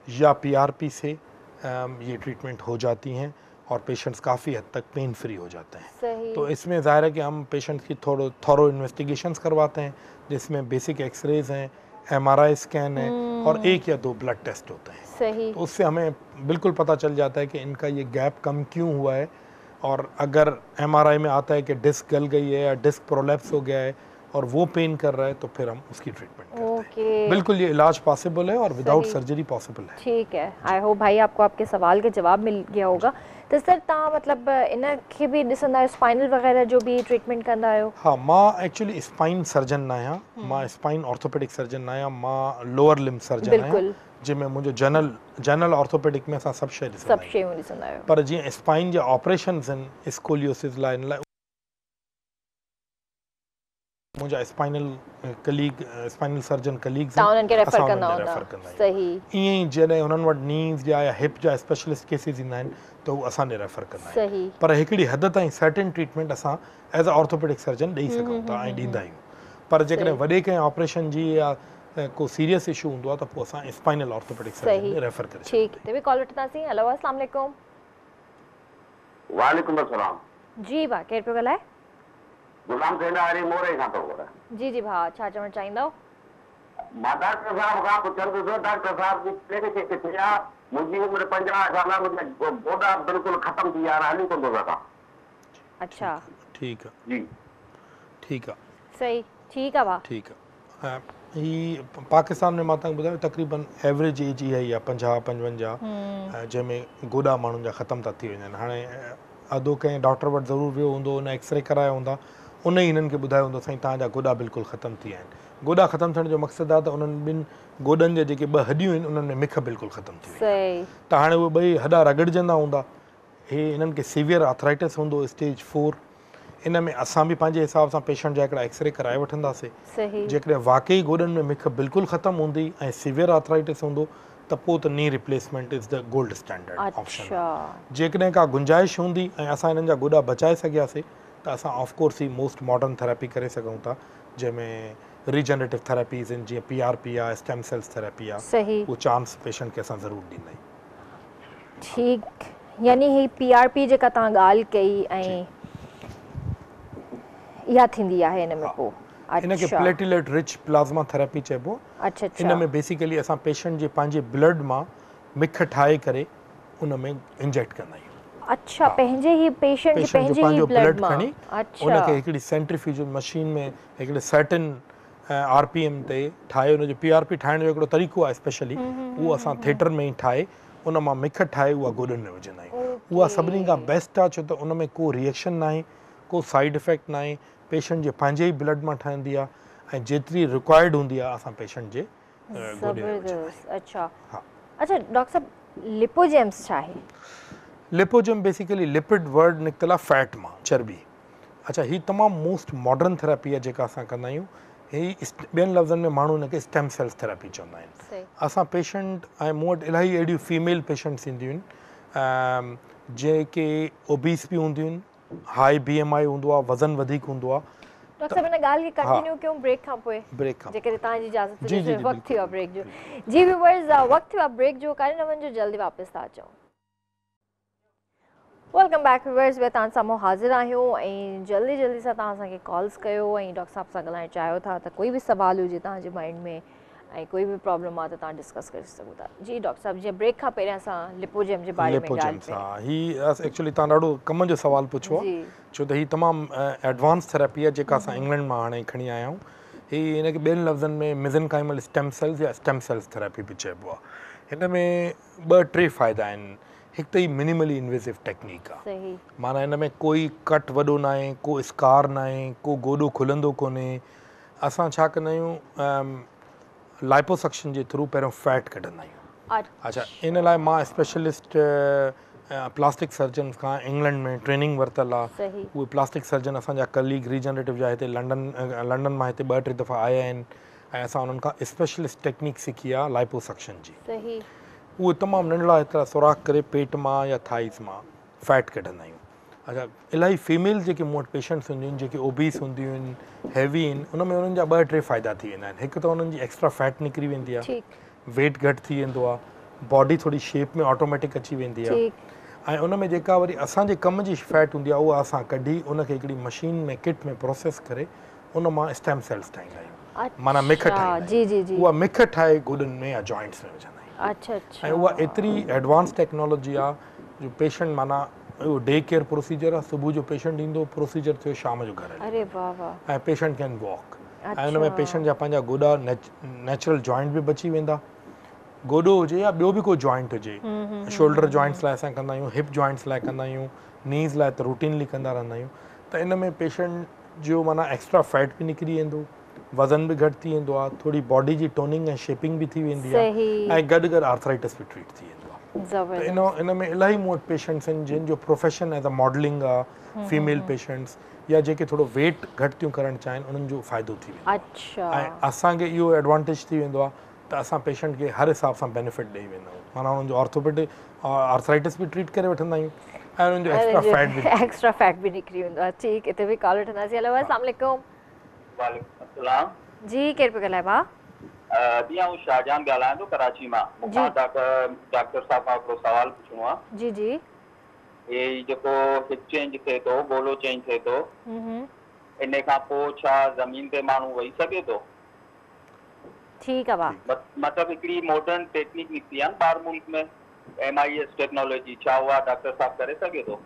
या पीआरपी से ये ट्रीटमेंट हो जाती हैं और पेशेंट्स काफ़ी हद तक पेन फ्री हो जाते हैं। सही। तो इसमें ज़ाहिर है कि हम पेशेंट्स की थोरो इन्वेस्टिगेशंस करवाते हैं, जिसमें बेसिक एक्सरेज हैं, एमआरआई स्कैन है और 1 या 2 ब्लड टेस्ट होते हैं। सही। तो उससे हमें बिल्कुल पता चल जाता है कि इनका ये गैप कम क्यों हुआ है। और अगर एमआरआई में आता है कि डिस्क गल गई है या डिस्क प्रोलैप्स हो गया है और वो पेन कर रहा है तो फिर हम उसकी ट्रीटमेंट करते हैं। बिल्कुल ये इलाज पॉसिबल है और विदाउट सर्जरी पॉसिबल है। ठीक है, I hope भाई आपको आपके सवाल के जवाब मिल गया होगा। त सर तव्हां मतिलबु इन खे बि ॾिसंदा आहियो, स्पाइनल वग़ैरह जो बि ट्रीटमेंट कंदा आहियो? हा, मां एक्चुअली स्पाइन सर्जन न आहियां, मां स्पाइन ऑर्थोपेडिक सर्जन न आहियां, मां लोअर लिम्ब सर्जन आहियां, जंहिंमें मुंहिंजो जनरल ऑर्थोपेडिक में असां सभु शइ ॾिसंदा आहियूं। पर जीअं स्पाइन जा ऑपरेशन्स आहिनि स्कोलियोसिस लाइ, इन लाइ मुंहिंजा spinal colleague, spinal surgeon colleagues तव्हां उन्हनि खे रेफर कंदा हूंदा। सही। ईअं ई जॾहिं उन्हनि वटि नीज़ जा या हिप जा स्पेशलिस्ट केसिस ईंदा आहिनि त हू असां ॾे रेफर कंदा आहिनि। पर हिकिड़ी हद ताईं सर्टन ट्रीटमेंट असां एज़ अ ऑर्थोपेडिक सर्जन ॾेई सघूं था ऐं ॾींदा आहियूं। पर जेकॾहिं वॾे कंहिं ऑपरेशन जी या को सीरियस इशू हूंदो आहे त पोइ असां स्पाइनल ऑर्थोपेडिक सर्जन ॾे रेफर करे। ठीक, ते बि कॉल वठंदासीं। हेलो, अस्सलाम वालेकुम। वालेकुम अस्सलाम। जी भाउ, केरु पियो ॻाल्हाए? गुलाम सेनारी मोरे खां थो ॻाल्हायां। जी जी भाउ, छा चवणु चाहींदव? मां डॉक्टर साहब खां पुछंदुसि, डॉक्टर साहब जी क्लिनिक किथे आहे? मुंहिंजी उमिरि 50 साल आहे, मुंहिंजा गोॾा बिल्कुलु ख़तमु थी विया आहिनि, हली कोन थो सघां। अच्छा, ठीकु आहे जी, ठीकु आहे, सही, ठीकु आहे भाउ, ठीकु आहे। ही पाकिस्तान में मां तव्हांखे ॿुधायो तक़रीबन एवरेज एज इहा ई आहे 50 55, जंहिंमें गोॾा माण्हुनि जा ख़तमु था थी वञनि। हाणे अधो कंहिं डॉक्टर वटि ज़रूरु वियो हूंदो, उन एक्सरे कराया हूंदा, उन ई हिननि खे ॿुधायो हूंदो साईं तव्हांजा गोॾा बिल्कुलु ख़तमु थी विया आहिनि। गोॾा ख़तमु थियण जो मक़सदु आहे त उन्हनि ॿिनि गोॾनि जा जेके ॿ हॾियूं आहिनि उन्हनि में मिख बिल्कुलु ख़तमु थी वई, त हाणे उहे ॿई हॾा रगड़जंदा हूंदा। हे हिननि खे सीवियर आर्थराइटिस हूंदो स्टेज 4। इन में असां बि पंहिंजे हिसाब सां पेशेंट जा हिकिड़ा एक्सरे कराए वठंदासीं। जेकॾहिं वाकई गोॾनि में मिख बिल्कुलु ख़तमु हूंदी ऐं सीवियर आर्थराइटिस हूंदो त पोइ त knee replacement is the gold standard option. जेकॾहिं का गुंजाइश हूंदी ऐं असां हिननि जा गोॾा बचाए सघियासीं त असां ऑफकोर्स ही मोस्ट मॉडर्न थेरेपी करे सघूं था, जंहिंमें रीजनरेटिव थेरेपीज़ आहिनि जीअं पीआरपी आहे, स्टेम सेल्स थेरेपी आहे, उहो चांस पेशेंट खे असां ज़रूरु ॾींदा आहियूं। ठीकु, यानी ही पीआरपी जेका तव्हां ॻाल्हि कई ऐं इहा थींदी आहे हिन में पोइ? हिनखे प्लेटिलेट रिच प्लाज्मा थेरेपी चइबो। अच्छा अच्छा। इन में बेसिकली असां पेशेंट जे पंहिंजे ब्लड मां मिख ठाहे करे उन में इंजेक्ट कंदा आहियूं। अच्छा, पंहिंजे ही पेशेंट जे पंहिंजे ही ब्लड मां। खणी उनखे हिकिड़ी सेंट्रीफ्यूजल मशीन में हिकिड़े सर्टन आरपीएम ते ठाहे उनजो पीआरपी ठाहिण जो हिकिड़ो तरीक़ो आहे स्पेशली, उहो असां थिएटर में ई ठाहे उन मां मिख ठाहे उहा गोॾनि में विझंदा आहियूं। उहा सभिनी खां बेस्ट आहे, छो त उन में को रिएक्शन न आहे, को साइड इफ़ेक्ट न आहे, पेशेंट जे पंहिंजे ई ब्लड मां ठहंदी आहे ऐं जेतिरी रिक्वायर्ड हूंदी आहे असां पेशेंट जे गोॾे में विझंदा आहियूं। अच्छा हा। अच्छा डॉक्टर साहब, लिपोजेम्स छा आहे? लिपोजेम बेसिकली लिपिड वर्ड निकितल आहे फैट मां, चर्बी। अच्छा, ही तमामु मोस्ट मॉडर्न थेरेपी आहे जेका असां कंदा आहियूं। ही ॿियनि लफ़्ज़नि में माण्हू हिनखे स्टेम सेल्स थेरेपी चवंदा आहिनि। असां पेशेंट ऐं मूं वटि इलाही अहिड़ियूं फीमेल पेशेंट्स ईंदियूं आहिनि जेके ओबीस बि हूंदियूं आहिनि, हाई बीएमआई हूंदो आहे, वज़न वधीक हूंदो आहे। डॉक्टर साहब, हिन ॻाल्हि खे कंटिन्यू कयूं ब्रेक खां पोइ? ब्रेक खां जेकॾहिं तव्हांजी इजाज़त हुजे। वक़्तु थियो आहे ब्रेक जो। जी व्यूअर्स, वक़्तु थियो आहे ब्रेक जो, कारण वञो जल्दी वापसि था अचूं। Welcome back viewers, वे तव्हां साम्हूं हाज़िर आहियूं ऐं जल्दी जल्दी सां तव्हां असांखे कॉल्स कयो ऐं डॉक्टर साहब सां ॻाल्हाइणु चाहियो था त कोई बि सवाल हुजे तव्हांजे माइंड में ऐं कोई बि प्रॉब्लम आहे त तव्हां डिस्कस करे सघो था। जी डॉक्टर साहब, जीअं ब्रेक खां पहिरियां असां लिपोजेम जे बारे में ॻाल्हि कई। हा, ही एक्चुअली तव्हां ॾाढो कम जो सवाल पुछियो आहे, छो त ही तमामु एडवांस थेरेपी आहे जेका असां इंग्लैंड मां हाणे खणी आया आहियूं। ही हिनखे ॿियनि लफ़्ज़नि में मेसेनकाइमल स्टेम सेल्स या स्टेम सेल्स थेरेपी बि चइबो आहे। हिन में ॿ टे फ़ाइदा आहिनि। हिकु त ही मिनिमली इन्वेसिव टेक्निक आहे, माना हिन में कोई कट वॾो न आहे, को स्कार न आहे, को गोॾो खुलंदो कोन्हे। असां छा कंदा आहियूं, लाइपोसक्शन जे थ्रू पहिरियों फैट कढंदा आहियूं। अच्छा, इन लाइ मां स्पेशलिस्ट प्लास्टिक सर्जन खां इंग्लैंड में ट्रेनिंग वरितल आहे। उहे प्लास्टिक सर्जन असांजा कलीग रीजनरेटिव जा हिते लंडन मां हिते ॿ टे दफ़ा आया आहिनि ऐं असां उन्हनि खां स्पेशलिस्ट टेक्निक सिखी आहे लाइपोसक्शन जी। उहे तमामु नंढड़ा एतिरा सुराख करे पेट मां या थाइज़ मां फैट कढंदा आहियूं। अच्छा, इलाही फीमेल जेके मूं वटि पेशेंट्स हूंदियूं आहिनि जेके ओबीस हूंदियूं आहिनि, हैवी आहिनि, उन में उन्हनि जा ॿ टे फ़ाइदा थी वेंदा आहिनि। हिकु त उन्हनि जी एक्स्ट्रा फैट निकिरी वेंदी आहे, वेट घटि थी वेंदो आहे, बॉडी थोरी शेप में ऑटोमेटिक अची वेंदी आहे ऐं उन में जेका वरी असांजे कम जी फैट हूंदी आहे उहा असां कढी उनखे हिकिड़ी मशीन में किट में प्रोसेस करे उन मां स्टेम सेल्स ठाहींदा आहियूं, माना मिख ठाहींदा। जी जी जी, उहा मिख ठाहे गोॾनि में या जॉइंट्स में विझंदा आहियूं। अच्छा अच्छा। ऐं उहा एतिरी एडवांस टेक्नोलॉजी आहे जो पेशेंट माना اهو ڊي ڪيئر پروسيجر آهي صبح جو پيشنٽ ايندو پروسيجر ٿيو شام جو گهر هلي اري واه واه. ۽ پيشنٽ ڪين واڪ ۽ ان ۾ پيشنٽ جا پنهنجا گوڏا نيچرل جوائنٽ به بچي ويندا گوڏو هجي يا ٻيو به ڪو جوائنٽ هجي شولڊر جوائنٽس لاء اسان ڪندا آهيون هپ جوائنٽس لاء ڪندا آهيون نيز لاء ته روٽينلي ڪندا رهندا آهيون ته ان ۾ پيشنٽ جو معنيٰ ايڪسٽرا فيٽ به نڪري ويندو وزن به گهٽ ٿي ويندو آهي ٿوري باڊي جي ٽوننگ ۽ شيپنگ به ٿي ويندي آهي ۽ گڏ گڏ آرٿرائٽس به ٽريٽ ٿي ويندو آهي ته ان ان ۾ الاهي مون وٽ پيشنٽس آهن جن جو پروفيشن ايز ا ماڊلنگ آهي فيميل پيشنٽس يا جيڪي ٿورو ويٽ گهٽ ٿيون ڪرڻ چاهين انهن جو فائدو ٿي ويندو آهي ۽ اسان کي اهو ايڊوانٽيج ٿي ويندو آهي ته اسان پيشنٽ کي هر حساب سان بينيفٽ ڏئي ويندا آهيون معنيٰ انهن جو آرٿوپيڊڪ آرٿرائٽس به ٽريٽ ڪري وٺندا آهيون ۽ انهن جو ايڪسٽرا فيٽ به ايڪسٽرا فيٽ به نڪري ويندو آهي ٺيڪ هتي به ڪال وٺنداسين هيلو السلام عليڪم. وعليڪم السلام. جي ڪير پيو ڳالهائي ڀاء. جي آئون شاهجهان ڳالهايان ٿو ڪراچي مان مون کان ڊاڪٽر صاحب کان هڪڙو سوال پڇڻو آهي. جي جي. هي جيڪو هپ چينج ٿئي ٿو گولو چينج ٿئي ٿو انهي کان پوء ڇا زمين تي ماڻهو ويهي سگهي ٿو؟ ٺيڪ آ ڀاء. مطلب هڪڙي ماڊرن ٽيڪنيڪ نڪتي آ نه ٻاهر ملڪ ۾ ايم I S technology ڇا اها ڊاڪٽر صاحب ڪري سگهي ٿو؟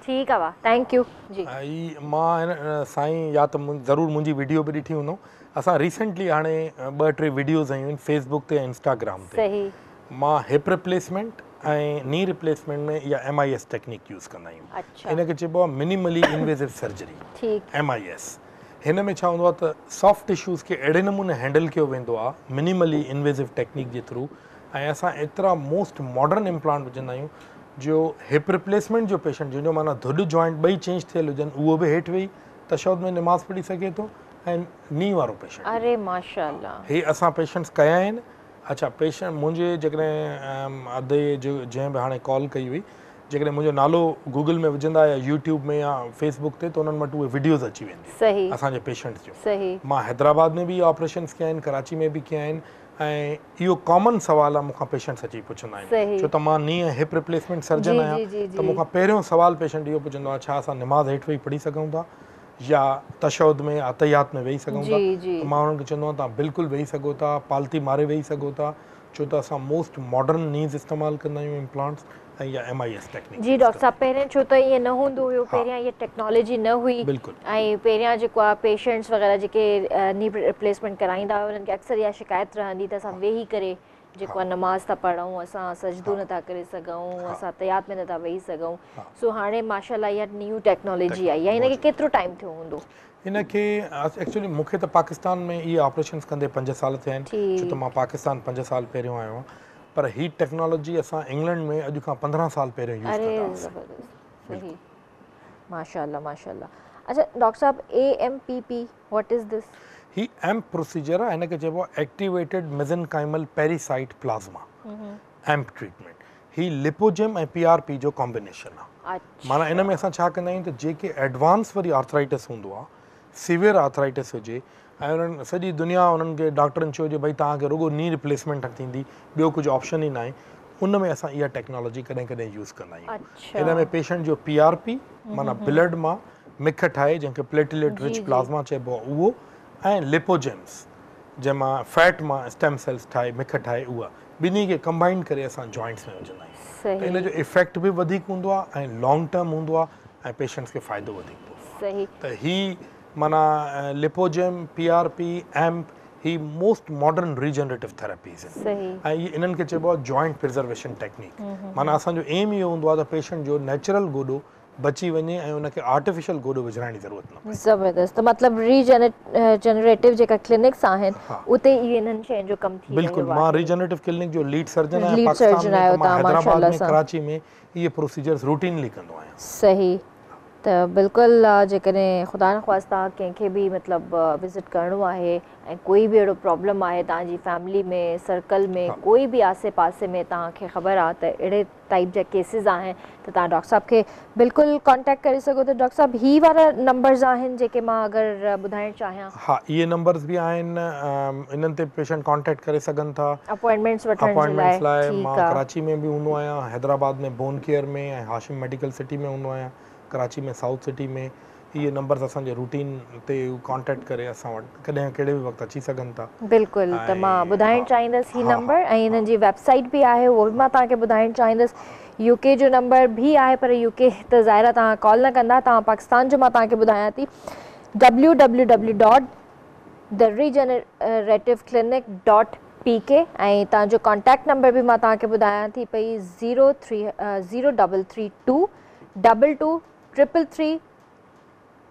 ٺيڪ آ ڀاء thank you جي. هي مان هن سائين يا ته ضرور منهنجي وڊيو به ڏٺي هوندو اسان ريسنٽلي هاڻي ٻه ٽي وڊيوز هنيون آهن فيس بڪ تي ۽ انسٽاگرام تي صحيح. مان هپ ريپليسمينٽ ۽ ني ريپليسمينٽ ۾ اها M I S technique use ڪندا آهيون ان کي چئبو آهي منيملي انويزو سرجري ايم I S هن ۾ ڇا هوندو آهي ته سافٽ ٽشوز کي اهڙي نموني هينڊل ڪيو ويندو آهي منيملي انويزو ٽيڪنيڪ جي ٿرو ۽ اسان ايترا موسٽ ماڊرن امپلانٽ وجهندا آهيون جو هپ ريپليسمينٽ جو پيشنٽ جنهن جو معنيٰ ڌڏ جوائنٽ ٻئي چينج ٿيل هجن اهو به هيٺ ويهي تشهد ۾ نماز پڙهي سگهي ٿو ۽ ني وارو پيشنٽ اري ماشاءالله هي اسان پيشنٽس ڪيا آهن اڇا پيشنٽ منهنجي جيڪڏهن ادي جو جنهن به هاڻي ڪال ڪئي هئي جيڪڏهن منهنجو نالو گوگل ۾ وجهندا يا يوٽيوب ۾ يا فيس بڪ تي ته انهن وٽ اهي وڊيوز اچي وينديون صحيح اسان جي پيشنٽس جون صحيح مان حيدرآباد ۾ به اهي آپريشنس ڪيا آهن ڪراچي ۾ به ڪيا آهن ۽ اهو ڪامن سوال آهي مون کان پيشنٽس اچي پڇندا آهن صحيح ڇو ته مان ني ۽ هپ ريپليسمينٽ جي سرجن جي آهيان جي ته جي مون کان پهريون سوال پيشنٽ اهو پڇندو آهي ڇا اسان نماز هيٺ ويهي پڙهي سگهون ٿا يا تشهد ۾ التحيات ۾ ويهي سگهون ٿا جي جي ته مان انهن کي چوندو آهيان توهان بلڪل ويهي سگهو ٿا پالٿي ماري ويهي سگهو ٿا ڇو ته اسان موسٽ ماڊرن نيز استعمال ڪندا آهيون امپلانٽس ۽ يا ايم I S technique جي يوز ڊاڪٽر ڪندا صاحب پهرين ڇو ته ائين نه هوندو هيو ها پهريان اها ٽيڪنالاجي نه هئي بلڪل ۽ پهريان جيڪو آهي پيشنٽس وغيره جيڪي ني ريپليسمينٽ ڪرائيندا هيا انهن کي اڪثر اها شڪايت رهندي ته اسان ويهي ڪري جيڪو ها آهي نماز ٿا پڙهون اسان سجدو ها نٿا ڪري سگهون ها اسان التحيات ۾ نٿا ويهي سگهون ها سو هاڻي ماشاءالله اها نيو ٽيڪنالاجي آئي آهي هن کي موجود ڪيترو ٽائيم ٿيو هوندو؟ هن کي ايڪچولي مون کي ته پاڪستان ۾ اهي آپريشنس ڪندي پنج سال ٿيا آهن ڇو ته ٺيڪ مان پاڪستان پنج سال پهريون آيو آهيان پر هي ٽيڪنالاجي اسان انگلينڊ ۾ اڄ کان 15 سال پهريون يوز اري ڪندا هئاسين زبردست بلڪل صحيح ماشاءالله ماشاءالله اڇا ڊاڪٽر صاحب اي M P P what is this? هي ايمپ پروسيجر آهي هن کي چئبو آهي activated mesenchymal pericyte plasma amp treatment هي لپوجيم ۽ پي آر پي جو ڪامبينيشن آهي معنيٰ ان ۾ اسان ڇا ڪندا آهيون ته جيڪي ايڊوانس وري آرٿرائٽس هوندو آهي سيويئر آرٿرائٽس هجي ۽ انهن سڄي دنيا انهن کي ڊاڪٽرن چيو هجي ڀئي توهان کي رڳو ني ريپليسمينٽ ٿيندي ٻيو ڪجهه آپشن ئي ناهي ان ۾ اسان اها ٽيڪنالاجي ڪڏهن ڪڏهن يوز ڪندا آهيون ان ۾ پيشنٽ جو پي آر پي معنيٰ بلڊ مان مک ٺاهي جنهن کي پليٽليٽ رچ پلازما چئبو آهي اهو ۽ لپوجيمس جنهن مان فيٽ مان اسٽيم سيلز ٺاهي مک ٺاهي اها ٻنهي کي ڪمبائن ڪري اسان جوائنٽس ۾ وجهندا آهيون ته ان جو افيڪٽ به وڌيڪ هوندو آهي ۽ لانگ ٽرم هوندو آهي ۽ پيشنٽس کي فائدو وڌيڪ پوندو آهي ته هي معنيٰ لپوجيم، پي آر پي، ايمپ هي موسٽ ماڊرن ريجنريٽو ٿراپيز آهن ۽ اهي انهن کي چئبو آهي جوائنٽ پرزرويشن ٽيڪنيڪ معنيٰ اسان جو ايم اهو هوندو آهي ته پيشنٽ جو نيچرل گوڏو بچي وڃي ۽ ان کي آرٽيفيشل گوڏو وجهرائڻ جي ضرورت نه پئي. زبردست ته مطلب ري جنريٽو جيڪا ڪلينڪس آهن اتي ئي انهن شين جو ڪم ٿي رهيو آهي. بلڪل مان ريجنريٽو ڪلينڪ جو ليڊ سرجن آهيان پاڪستان ۾ ته مان حيدرآباد ۾ ڪراچي ۾ اهي پروسيجرز روٽينلي ڪندو آهيان. صحيح ته بلڪل جيڪڏهن خدا نخواسته ڪنهن کي به مطلب وزٽ ڪرڻو آهي ۽ ڪوئي به اهڙو پرابلم آهي توهان جي فيملي ۾ سرڪل ۾ ڪوئي به آسي پاسي ۾ توهان کي خبر آهي ته اهڙي ٽائيپ جا ڪيسز آهن ته توهان ڊاڪٽر صاحب کي بلڪل ڪانٽيڪٽ ڪري سگهو ٿا ڊاڪٽر صاحب هي وارا نمبرز آهن جيڪي مان اگر ٻڌائڻ چاهيان. ها اهي نمبرز به آهن انهن تي پيشنٽ ڪانٽيڪٽ ڪري سگهن ٿا. اپوائنٽمينٽس وٺڻ جي لاء اپوائنٽمينٽس لاء ٺيڪ مان آ. ڪراچي ۾ به هوندو آهيان Hyderabad ۾ bone care ۾ ۽ Hashim medical city ۾ هوندو آهيان ڪراچي ۾ سائوٿ سٽي ۾ اهي نمبرز اسان جي روٽين تي هو ڪانٽيڪٽ ڪري اسان وٽ ڪڏهن ڪهڙي به وقت اچي سگهن ٿا. بلڪل ته مان ٻڌائڻ چاهيندس هي نمبر ۽ انهن جي ويب سائيٽ به آهي اهو به مان توهان کي ٻڌائڻ چاهيندس يو ڪي جو نمبر به آهي پر يو ڪي ته ظاهر آهي توهان ڪال نه ڪندا توهان پاڪستان جو مان توهان کي ٻڌايان ٿي W W W dot the regenerative clinic dot P K ۽ توهان جو ڪانٽيڪٽ نمبر به مان توهان کي ٻڌايان ٿي پئي zero three zero double three two double two triple three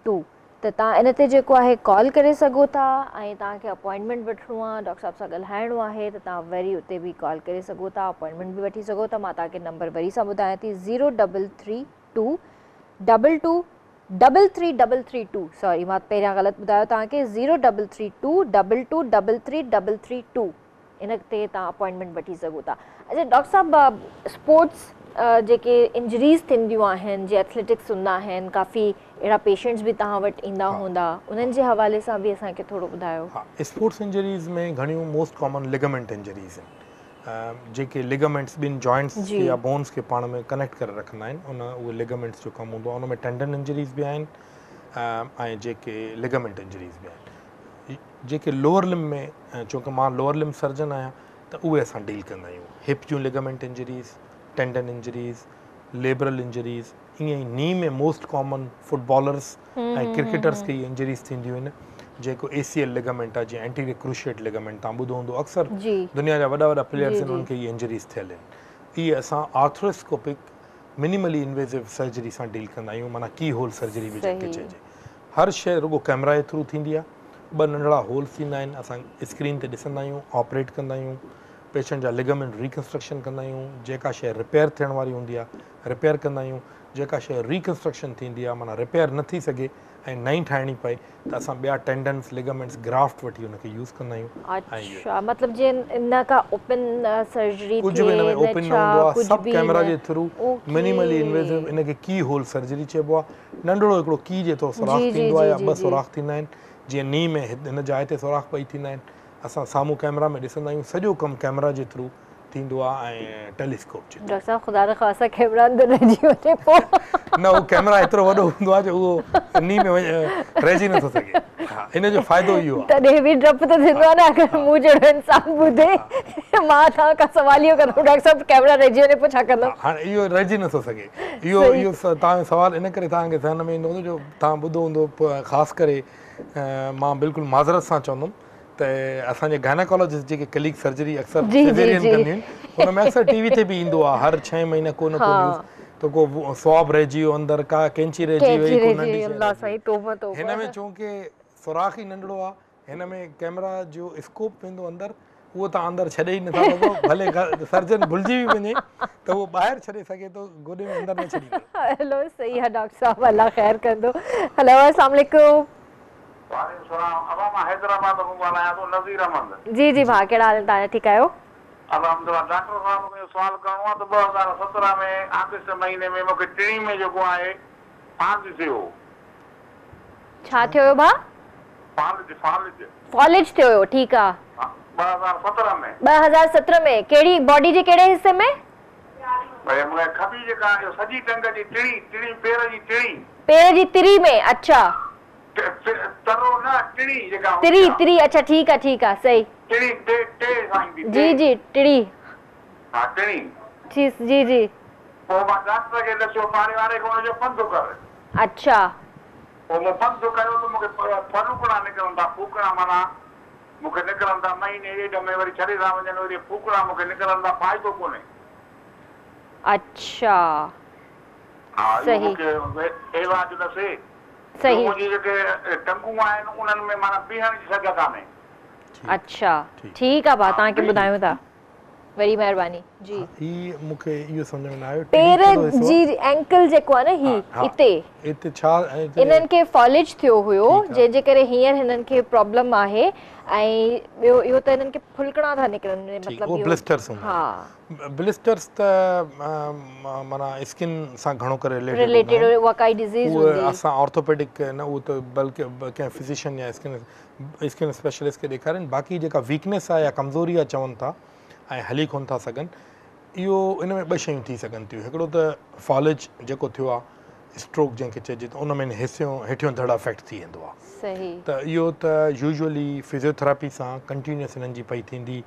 two ته توهان ان تي جيڪو آهي ڪال ڪري سگهو ٿا ۽ توهان کي اپوائنٽمينٽ وٺڻو آهي ڊاڪٽر صاحب سان ڳالهائڻو آهي ته توهان وري اتي به ڪال ڪري سگهو ٿا اپوائنٽمينٽ به وٺي سگهو ٿا مان توهان کي نمبر وري سان ٻڌايان ٿي zero double three two double two double three double three two sorry مان پهريان غلط ٻڌايو توهان کي zero double three two double two double three double three two ان تي توهان اپوائنٽمينٽ وٺي سگهو ٿا. اڇا ڊاڪٽر صاحب اسپورٽس جيڪي انجريز ٿينديون آهن جي ايٿليٽڪس هوندا آهن ڪافي اهڙا پيشنٽس به توهان وٽ ايندا هوندا انهن جي حوالي سان به اسان کي ٿورو ٻڌايو. ها اسپورٽس انجريز ۾ گهڻيون موسٽ ڪامن لگامينٽ انجريز آهن جيڪي لگامينٽس ٻن جوائنٽس کي يا بونس کي پاڻ ۾ ڪنيڪٽ ڪري رکندا آهن ان اهي لگامينٽس جو ڪم هوندو آهي ان ۾ ٽينڊن انجريز به آهن ۽ جيڪي لگامينٽ انجريز به آهن. جيڪي لوئر لمب ۾ چونڪه مان لوئر لمب سرجن آهيان ته اهي اسان ڊيل ڪندا آهيون هپ جون ligament injuries, tendon injuries, labral injuries ائين ئي ني ۾ موسٽ ڪامن فٽبالرس ۽ ڪرڪيٽرس کي اهي انجريز ٿينديون آهن جيڪو اي سي ايل لگامينٽ آهي جيئن اينٽيريئر ڪروشيٽ لگامينٽ توهان ٻڌو هوندو اڪثر دنيا جا وڏا وڏا پليئرس آهن انهن کي اهي انجريز ٿيل آهن اهي اسان آرٿروسڪوپڪ منيملي انويزو سرجري سان ڊيل ڪندا آهيون معنيٰ ڪي هول سرجري به جنهن کي چئجي هر شيء رڳو ڪئميرا جي ٿرو ٿيندي آهي. ٻه ننڍڙا هولز ٿيندا آهن، اسان اسڪرين تي ڏسندا آهيون، آپريٽ ڪندا آهيون، پيشنٽ جا لگامينٽ ريڪنسٽرڪشن ڪندا آهيون، جيڪا شيء رپيئر ٿيڻ واري هوندي آهي رپيئر ڪندا آهيون، جيڪا شيء ريڪنسٽرڪشن ٿيندي آهي معنيٰ رپيئر نه ٿي سگهي ۽ نئين ٺاهڻي پئي ته اسان ٻيا ٽينڊنس، لگامينٽس، گرافٽ وٺي ان کي يوز ڪندا آهيون ۽ اهو. اڇا مطلب جيئن نه ڪا اوپن سرجري ڪجهه به ٿئي ان ۾ نه اوپن نه ڇا هوندو آهي، ڪجهه سڀ به ڪئميرا نه جي ٿرو اوڪي. منيملي انويزو ان کي ڪي هول سرجري چئبو آهي. ننڍڙو هڪڙو ڪي جيترو سوراخ ٿيندو آهي يا ٻه سوراخ ٿيندا آهن جيئن ني ۾ هن جاء تي سوراخ ٻئي ٿيندا آهن اسان سامهون ڪئميرا ۾ ڏسندا آهيون سڄو ڪم ڪئميرا جي ٿرو ٿيندو آهي ۽ ٽيليسڪوپ جي ٿرو. ڊاڪٽر صاحب خدا نخواسته ڪئميرا اندر رهجي وڃي پوء. نه اهو ڪئميرا ايترو وڏو هوندو آهي جو اهو ني ۾ رهجي نٿو سگهي ها ان جو فائدو اهو آهي. تڏهن به ڊپ ته ٿيندو آهي نه اگر مون جهڙو انسان ٻڌي مان توهان کان سوال اهو ڪندم ڊاڪٽر صاحب ڪئميرا رهجي وڃي پوء ڇا ڪندؤ. هاڻي اهو رهجي نٿو سگهي. اهو اهو توهان جو سوال ان ڪري توهان کي ذهن ۾ ايندو هوندو جو توهان ٻڌو هوندو خاص ڪري مان بلڪل معذرت سان چوندم ته اسان جي گائناڪالاجسٽ جيڪي ڪليگ سرجري اڪثر سيزيرين ڪنديون آهن ان ۾ اڪثر ٽي وي تي به ايندو آهي هر ڇهين مهيني ڪو نه ڪو نيوز ته ڪو سواب رهجي ويو اندر ڪا ڪينچي رهجي وئي ڪو ننڍي شيء رهجي وئي هن ۾ چونڪه سوراخ ئي ننڍڙو آهي هن ۾ ڪئميرا جو اسڪوپ ويندو اندر اهو توهان اندر ڇڏي ئي نٿا سگهو ڀلي سرجن ڀلجي به وڃي ته اهو ٻاهر ڇڏي سگهي ٿو گوڏي ۾ اندر نه ڇڏيندو. هلو صحيح آ ڊاڪٽر صاحب الله خير ڪندو هلو السلام عليڪم. وعليڪم السلام ابا مان حيدرآباد کان ڳالهايان ٿو نذير احمد. جي جي ڀاء ڪهڙا حال آهن توهان جا ٺيڪ آهيو. الحمدلله ڊاڪٽر صاحب مون کي اهو سوال ڪرڻو آهي ته 2017 ۾ آگسٽ مهيني ۾ مون کي ٽڻي ۾ جيڪو آهي فالج ٿيو هو. ڇا ٿيو هيو ڀاء؟ فالج فالج. فالج ٿيو هيو ٺيڪ آ. 2017 ۾. 2017 ۾ ڪهڙي باڊي جي ڪهڙي حصي ۾؟ ڀئي مون کي کٻي جيڪا اهو سڄي ٽنگ جي ٽڻي ٽڻي پير جي ٽڻي. پير جي تري ۾ اڇا. ترو نه ٽڻي جيڪا هوندي تري آ. تري اڇا ٺيڪ آ ٺيڪ آ صحيح. ٽڻي ٽي ٽي سان ايندي جي ٽي. جي ٽڻي. ها ٽڻي. جي جي جي. پوء مان ڊاڪٽر کي ڏسيو پاڙي واري کي ان چيو پنڌ ڪر. اڇا. پوء مون پنڌ ڪيو ته مون کي ڦلوڪڻا نڪرن ٿا، ڦوڪڻا معنيٰ مون کي نڪرن ٿا، مهيني ڏيڍ ۾ وري ڇڏي ٿا وڃن، وري ڦوڪڻا مون کي نڪرن ٿا، فائدو ڪونهي. اڇا. ها اهو صحيح. مون کي علاج ڏسي. ٻيو صحيح. منهنجي جيڪي ٽنگون آهن انهن ۾ معنيٰ بيهڻ جي سگهه ڪانهي. اڇا ٺيڪ آ ڀاء توهان کي ٻڌايون ٿا. وڏي مهرباني جي. هي مون کي اهو سمجهه ۾ نه آيو پير جي اينڪل جيڪو آهي نه هي اتي اتي ڇا انهن کي فالج ٿيو هيو جنهن جي ڪري هينئر هنن کي پرابلم آهي ۽ ٻيو اهو ته هنن کي ڦلڪڻا ٿا نڪرن مطلب اهو بلسٽرس هوندا ها بلسٽرس ته معنيٰ اسڪن سان گهڻو ڪري رليٽيڊ اها ڪائي ڊزيز هوندي اهو اسان آرٿوپيڊڪ نه اهو ته بلڪه ڪنهن فزيشن يا اسڪن اسڪن اسپيشلسٽ کي ڏيکارين باقي جيڪا ويڪنيس آهي يا ڪمزوري آهي چون ٿا ۽ هلي ڪون ٿا سگهن اهو ان ۾ ٻه شيون ٿي سگهن ٿيون هڪڙو ته فالج جيڪو ٿيو آهي اسٽروڪ جنهن کي چئجي ته ان ۾ حصو هيٺيون ڌڙ افيڪٽ ٿي ويندو آهي صحيح ته اهو ته يوزولي فزيوٿراپي سان ڪنٽينيوس انهن جي پئي ٿيندي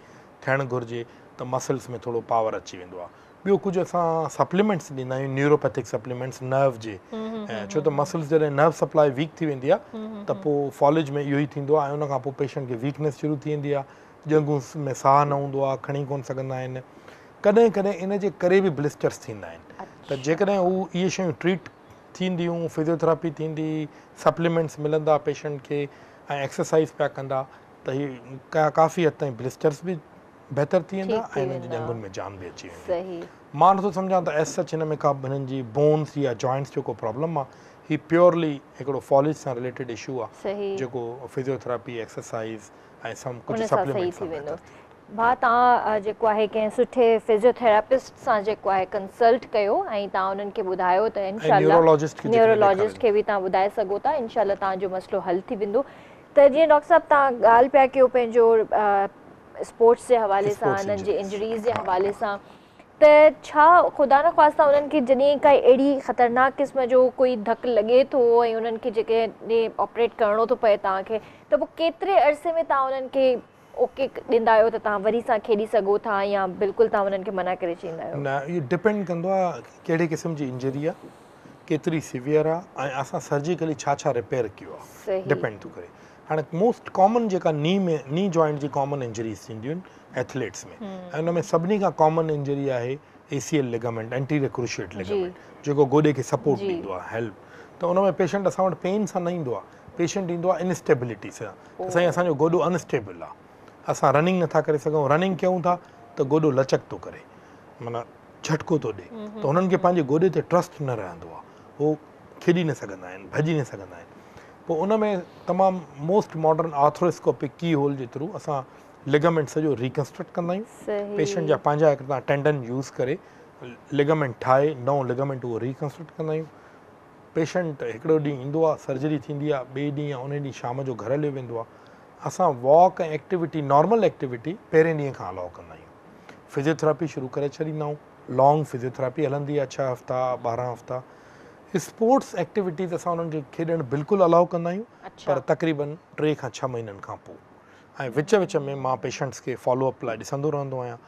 ٿيڻ گهرجي ته مسلس ۾ ٿورو پاور اچي ويندو آهي. ٻيو ڪجهه اسان سپليمينٽس ڏيندا آهيون نيوروپيٿڪ سپليمينٽس نرو جي ڇو ته مسلز جڏهن نرو سپلاء ويڪ ٿي ويندي آهي ته پوء فالج ۾ اهو ئي ٿيندو آهي ۽ ان کان پوء پيشنٽ کي ويڪنيس شروع ٿي ويندي آهي ڄنگهون ۾ ساهه نه هوندو آهي کڻي ڪونه سگهندا آهن ڪڏهن ڪڏهن ان جي ڪري به بلسٽرس ٿيندا آهن ته جيڪڏهن هو اهي شيون ٽريٽ ٿينديون فزيوٿراپي ٿيندي سپليمينٽس ملندا پيشنٽ کي ۽ ايڪسرسائز پيا ڪندا ته هي ڪافي حد تائين بلسٽرس به بهتر ٿي ويندا ۽ هنن جي ڄنگهن ۾ جان به اچي ويندي. مان نٿو سمجهان ته ايز سچ هن ۾ ڪا هنن جي بونس يا جوائنٽس جو ڪو پرابلم آ. هي پيورلي هڪڙو فالج سان رليٽيڊ اشو آ جيڪو فزيوٿراپي، ايڪسرسائز ۽ سم ڪجهه سپليمينٽس سان بهتر ٿي ويندو. ڀاء توهان جيڪو آهي ڪنهن سٺي فزيوٿراپسٽ سان جيڪو آهي ڪنسلٽ ڪيو ۽ توهان انهن کي ٻڌايو ته انشاء الله نيورولوجسٽ کي به توهان ٻڌائي سگهو ٿا انشاء الله توهان جو مسئلو حل ٿي ويندو ته جيئن ڊاڪٽر صاحب توهان ڳالهه پيا ڪيو پنهنجو اسپورٽس جي حوالي سان انهن جي انجريز جي حوالي سان ته ڇا خدا نخواسته انهن کي جڏهن ڪائي اهڙي خطرناڪ قسم جو ڪوئي ڌڪ لڳي ٿو ۽ انهن کي جيڪڏهن آپريٽ ڪرڻو ٿو پئي توهان کي ته پوء ڪيتري عرصي ۾ توهان انهن کي اوڪي ڏيندا آهيو ته توهان وري سان کيڏي سگهو ٿا يا بلڪل توهان انهن کي منع ڪري ڇڏيندا آهيو؟ نه اهو ڊپينڊ ڪندو آهي ڪهڙي قسم جي انجري آهي ڪيتري سيويئر آهي ۽ اسان سرجيڪلي ڇا ڇا رپيئر ڪيو آهي ڊپينڊ ٿو ڪري. هاڻي موسٽ ڪامن جيڪا ني ۾ ني جوائنٽ جي ڪامن انجريز ٿينديون آهن ايٿليٽس ۾ ۽ ان ۾ سڀني کان ڪامن انجري آهي A C L ligament anterior cruciate ligament جيڪو گوڏي کي سپورٽ ڏيندو آهي هيلپ ته ان ۾ پيشنٽ اسان وٽ پين سان نه ايندو آهي پيشنٽ ايندو آهي انسٽيبلٽي سان ته سائين اسان جو گوڏو انسٽيبل آهي اسان رننگ نٿا ڪري سگهون رننگ ڪيون ٿا ته گوڏو لچڪ ٿو ڪري معنيٰ جهٽڪو ٿو ڏي ته هنن کي پنهنجي گوڏي تي ٽرسٽ نه رهندو آهي هو کيڏي نه سگهندا آهن ڀڄي نه سگهندا آهن پوء ان ۾ تمام موسٽ ماڊرن آرٿروسڪوپڪ ڪي هول جي ٿرو اسان لگامينٽ سڄو ريڪنسٽرڪٽ ڪندا آهيون پيشنٽ جا پنهنجا هڪ ٽينڊن يوز ڪري لگامينٽ ٺاهي نئون لگامينٽ اهو ريڪنسٽرڪٽ ڪندا آهيون پيشنٽ هڪڙو ڏينهن ايندو آهي سرجري ٿيندي آهي ٻئي ڏينهن يا ان ڏينهن شام جو گهر هليو ويندو آهي اسان واڪ ۽ ايڪٽيوٽي نارمل ايڪٽيوٽي پهرين ڏينهن کان الاؤ ڪندا آهيون فزيوٿراپي شروع ڪري ڇڏيندا آهيون لانگ فزيوٿراپي هلندي آهي ڇهه هفتا ٻارهن هفتا اسپورٽس ايڪٽيوٽيز اسان انهن کي کيڏڻ بلڪل الاؤ ڪندا آهيون پر تقريبن ٽي کان ڇهه مهينن کان پوء ۽ وچ وچ ۾ مان پيشنٽس کي فالو اپ لاء ڏسندو رهندو آهيان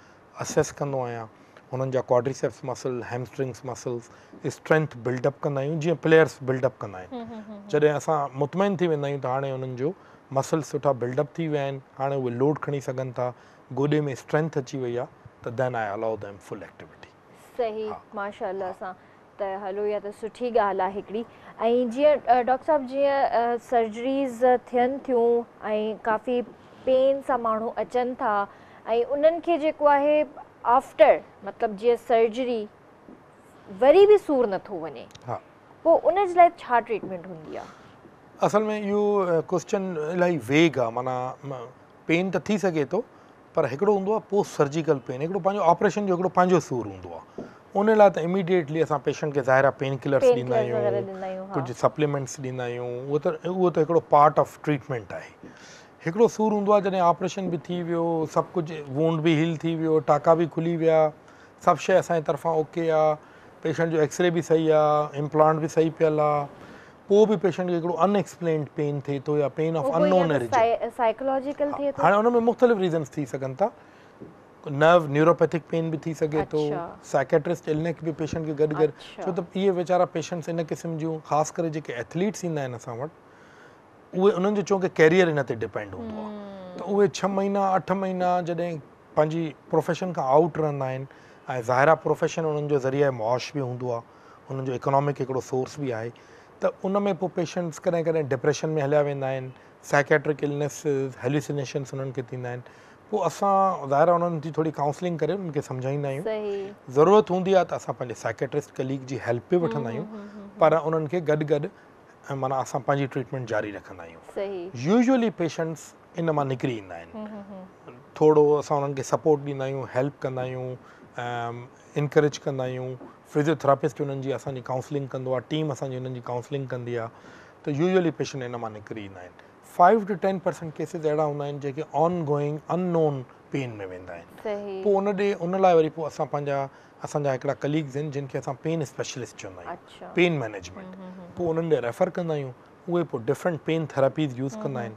اسيس ڪندو آهيان هنن جا quadriceps muscle hamstrings muscles strength build up ڪندا آهيون جيئن پليئرس بلڊ اپ ڪندا آهن جڏهن اسان مطمئن ٿي ويندا آهيون ته هاڻي انهن جو مسلس سٺا بلڊ اپ ٿي ويا آهن هاڻي اهي لوڊ کڻي سگهن ٿا گوڏي ۾ اسٽرينٿ اچي وئي آهي ته then I allow them full activity. صحيح ماشاء الله سان ته هلو اها ته سٺي ڳالهه آهي هڪڙي ۽ جيئن ڊاڪٽر صاحب جيئن سرجريز ٿين ٿيون ۽ ڪافي پين سان ماڻهو اچن ٿا ۽ انهن کي جيڪو آهي آفٽر مطلب جيئن سرجري وري به سور نٿو وڃي پوء ان جي لاء ڇا ٽريٽمينٽ هوندي آهي؟ اصل ۾ اهو ڪوسچن الاهي ويگ آهي معنيٰ پين ته ٿي سگهي ٿو پر هڪڙو هوندو آهي پوسٽ سرجيڪل پين هڪڙو پنهنجو آپريشن جو هڪڙو پنهنجو سور هوندو آهي ان لاء ته اميڊيٽلي اسان پيشنٽ کي ظاهر آهي پين ڪلرس ڏيندا آهيون ڪجهه سپليمينٽس ڏيندا آهيون اهو ته اهو ته هڪڙو پارٽ آف ٽريٽمينٽ آهي هڪڙو سور هوندو آهي جڏهن آپريشن به ٿي ويو سڀ ڪجهه وونڊ به هيل ٿي ويو ٽاڪا به کلي ويا سڀ شيء اسان جي طرفان اوڪي آهي پيشنٽ جو ايڪسري به صحيح آهي امپلانٽ به صحيح پيل آهي پوء به پيشنٽ کي هڪڙو ان ايڪسپلينڊ پين ٿئي ٿو يا پين آف ان نون اوريجن سائيڪالاجيڪل ٿئي ٿو هاڻي ان ۾ مختلف ريزنس ٿي سگهن ٿا نرو نيوروپيٿڪ پين به ٿي سگهي ٿو سائيڪيٽرسٽ النيڪ به پيشنٽ کي گڏ گڏ ڇو ته اهي ويچارا پيشنٽس ان قسم جون خاص ڪري جيڪي ايٿليٽس ايندا آهن اسان وٽ اهي انهن جو چونڪه ڪيريئر ان تي ڊپينڊ هوندو آهي ته اهي ڇهه مهينا اٺ مهينا جڏهن پنهنجي پروفيشن کان آئوٽ رهندا آهن ۽ ظاهر آهي پروفيشن انهن جو ذريعه معاش به هوندو آهي انهن جو اڪنامڪ هڪڙو سورس به آهي ته ان ۾ پوء پيشنٽس ڪڏهن ڪڏهن ڊپريشن ۾ هليا ويندا آهن سائڪيٽرڪ النيسز هيلوسينيشنس انهن کي ٿيندا آهن پوء اسان ظاهر آهي انهن جي ٿوري ڪائونسلنگ ڪري انهن کي سمجهائيندا آهيون ضرورت هوندي آهي ته اسان پنهنجي سائڪيٽرسٽ ڪليگ جي هيلپ به وٺندا آهيون پر انهن کي گڏ گڏ معنيٰ اسان پنهنجي ٽريٽمينٽ جاري رکندا آهيون يوزولي پيشنٽس ان مان نڪري ايندا آهن ٿورو اسان انهن کي سپورٽ ڏيندا آهيون هيلپ ڪندا آهيون انڪريج ڪندا آهيون فزيوٿراپسٽ انهن جي اسان جي ڪائونسلنگ ڪندو آهي ٽيم اسان جي انهن جي ڪائونسلنگ ڪندي آهي ته يوزولي پيشنٽ ان مان نڪري ايندا آهن 5 ٽو 10% ڪيسز اهڙا هوندا آهن جيڪي آن گوئنگ ان نون پين ۾ ويندا آهن پوء ان ڏي ان لاء وري پوء اسان پنهنجا اسان جا هڪڙا ڪليگز آهن جن کي اسان پين اسپيشلسٽ چوندا آهيون پين مينيجمينٽ پوء انهن ڏي ريفر ڪندا آهيون اهي پوء ڊفرنٽ پين ٿراپيز يوز ڪندا آهن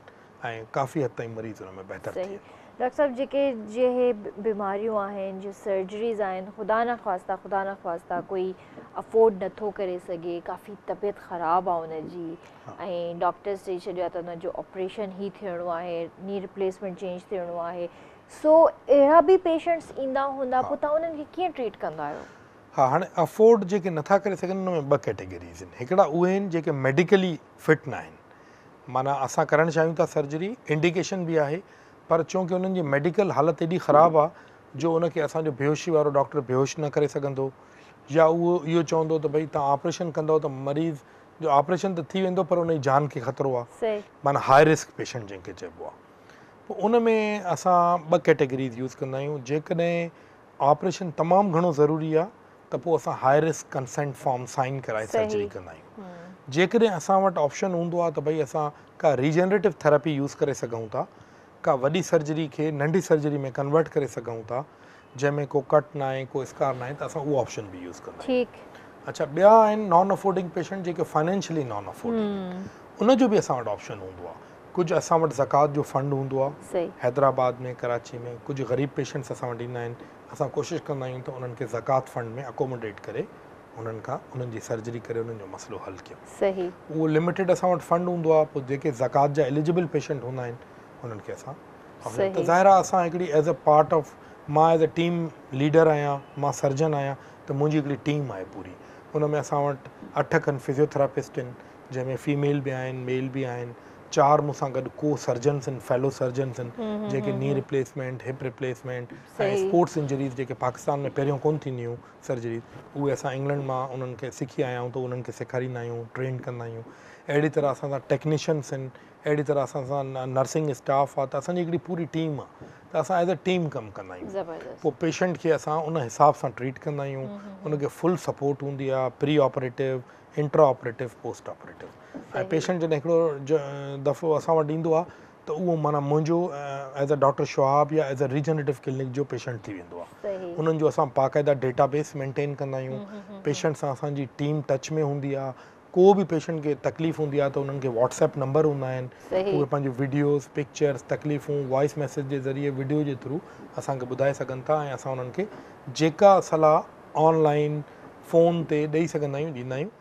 ۽ ڪافي حد تائين مريض ان ۾ بهتر ٿي ويندو. ڊاڪٽر صاحب جيڪي جي بيماريون آهن جي سرجريز آهن خدا نه خواسته خدا نه خواسته ڪوئي افورڊ نٿو ڪري سگهي ڪافي طبيعت خراب آهي ان جي ۽ ڊاڪٽرز چئي ڇڏيو آهي ته ان جو آپريشن ئي ٿيڻو آهي ني ريپليسمينٽ چينج ٿيڻو آهي سو اهڙا به پيشنٽس ايندا هوندا پوء توهان انهن کي ڪيئن ٽريٽ ڪندا آهيو؟ ها هاڻي افورڊ جيڪي نٿا ڪري سگهن ان ۾ ٻه ڪيٽيگريز آهن هڪڙا اهي آهن جيڪي ميڊيڪلي فٽ نه آهن معنيٰ اسان ڪرڻ چاهيون ٿا سرجري انڊيڪيشن به آهي پر چونڪه انهن جي ميڊيڪل حالت ايڏي خراب آ جو ان کي اسان جو بيهوشي وارو ڊاڪٽر بيهوش نه ڪري سگهندو يا اهو اهو چوندو ته ڀئي توهان آپريشن ڪندؤ ته مريض جو آپريشن ته ٿي ويندو پر ان جي جان کي خطرو آ معنيٰ هاء رسڪ پيشنٽ جنهن کي چئبو آ پوء ان ۾ اسان ٻه ڪيٽيگريز يوز ڪندا آهيون جيڪڏهن آپريشن تمام گهڻو ضروري آ ته پوء اسان high risk consent form sign ڪرائي سرجري ڪندا آهيون. جيڪڏهن اسان وٽ آپشن هوندو آ ته ڀئي اسان ڪا ريجنريٽو ٿراپي يوز ڪري سگهون ٿا، ڪا وڏي سرجري کي ننڍي سرجري ۾ ڪنورٽ ڪري سگهون ٿا جنهن ۾ ڪو ڪٽ ناهي ڪو اسڪار ناهي ته اسان اهو آپشن به يوز ڪندا آهيون. اڇا ٻيا آهن نان افورڊنگ پيشنٽ جيڪي فائنينشلي نان افورڊنگ آهن ان جو به اسان وٽ آپشن هوندو آ. ڪجهه اسان وٽ زڪوات جو فنڊ هوندو آ حيدرآباد ۾ ڪراچي ۾ ڪجهه غريب پيشنٽس اسان وٽ ايندا آهن اسان ڪوشش ڪندا آهيون ته انهن کي زڪوات فنڊ ۾ اڪوموڊيٽ ڪري انهن کان انهن جي سرجري ڪري انهن جو مسئلو حل ڪيون. اهو لميٽيڊ اسان وٽ فنڊ هوندو آ پوء جيڪي زڪوات جا ايليجبل پيشنٽ هوندا آهن انهن کي اسان ته ظاهر آ اسان هڪڙي ايز اي پارٽ آف مان ايز اي ٽيم ليڊر آهيان مان سرجن آهيان ته منهنجي هڪڙي ٽيم آهي پوري ان ۾ اسان وٽ 8 کن فزيوٿراپسٽ آهن جنهن ۾ فيميل به آهن ميل به آهن چار مون سان گڏ ڪو سرجنس آهن فيلو سرجنس آهن جيڪي ني replacement hip replacement ۽ sports injuries جيڪي پاڪستان ۾ پهريون ڪون ٿينديون هيون سرجريز اهي اسان انگلنڊ مان انهن کي سکي آيا آهيون ته انهن کي سيکاريندا آهيون ٽرين ڪندا آهيون اهڙي طرح اسان سان ٽيڪنيشنس آهن اهڙي طرح اسان سان نرسنگ اسٽاف آهي ته اسان جي هڪڙي پوري ٽيم آهي ته اسان ايز اي ٽيم ڪم ڪندا آهيون پوء پيشنٽ کي اسان ان حساب سان ٽريٽ ڪندا آهيون ان کي فل سپورٽ هوندي آهي pre operative intra operative post operative ۽ patient جڏهن هڪڙو دفعو اسان وٽ ايندو آهي ته اهو معنيٰ منهنجو ايز اي ڊاڪٽر شهاب يا ايز اي ريجنريٽو ڪلينڪ جو پيشنٽ ٿي ويندو آهي انهن جو اسان باقاعده ڊيٽا بيس مينٽين ڪندا آهيون پيشنٽ سان اسان جي ٽيم ٽچ ۾ هوندي آهي ڪو به پيشنٽ کي تڪليف هوندي آهي ته انهن کي واٽس ايپ نمبر هوندا آهن اهي پنهنجون وڊيوز پڪچرز تڪليفون وائس ميسيج جي ذريعي وڊيو جي ٿرو اسان کي ٻڌائي سگهن ٿا ۽ اسان انهن کي جيڪا صلاح آن لائين فون تي ڏئي سگهندا آهيون ڏيندا آهيون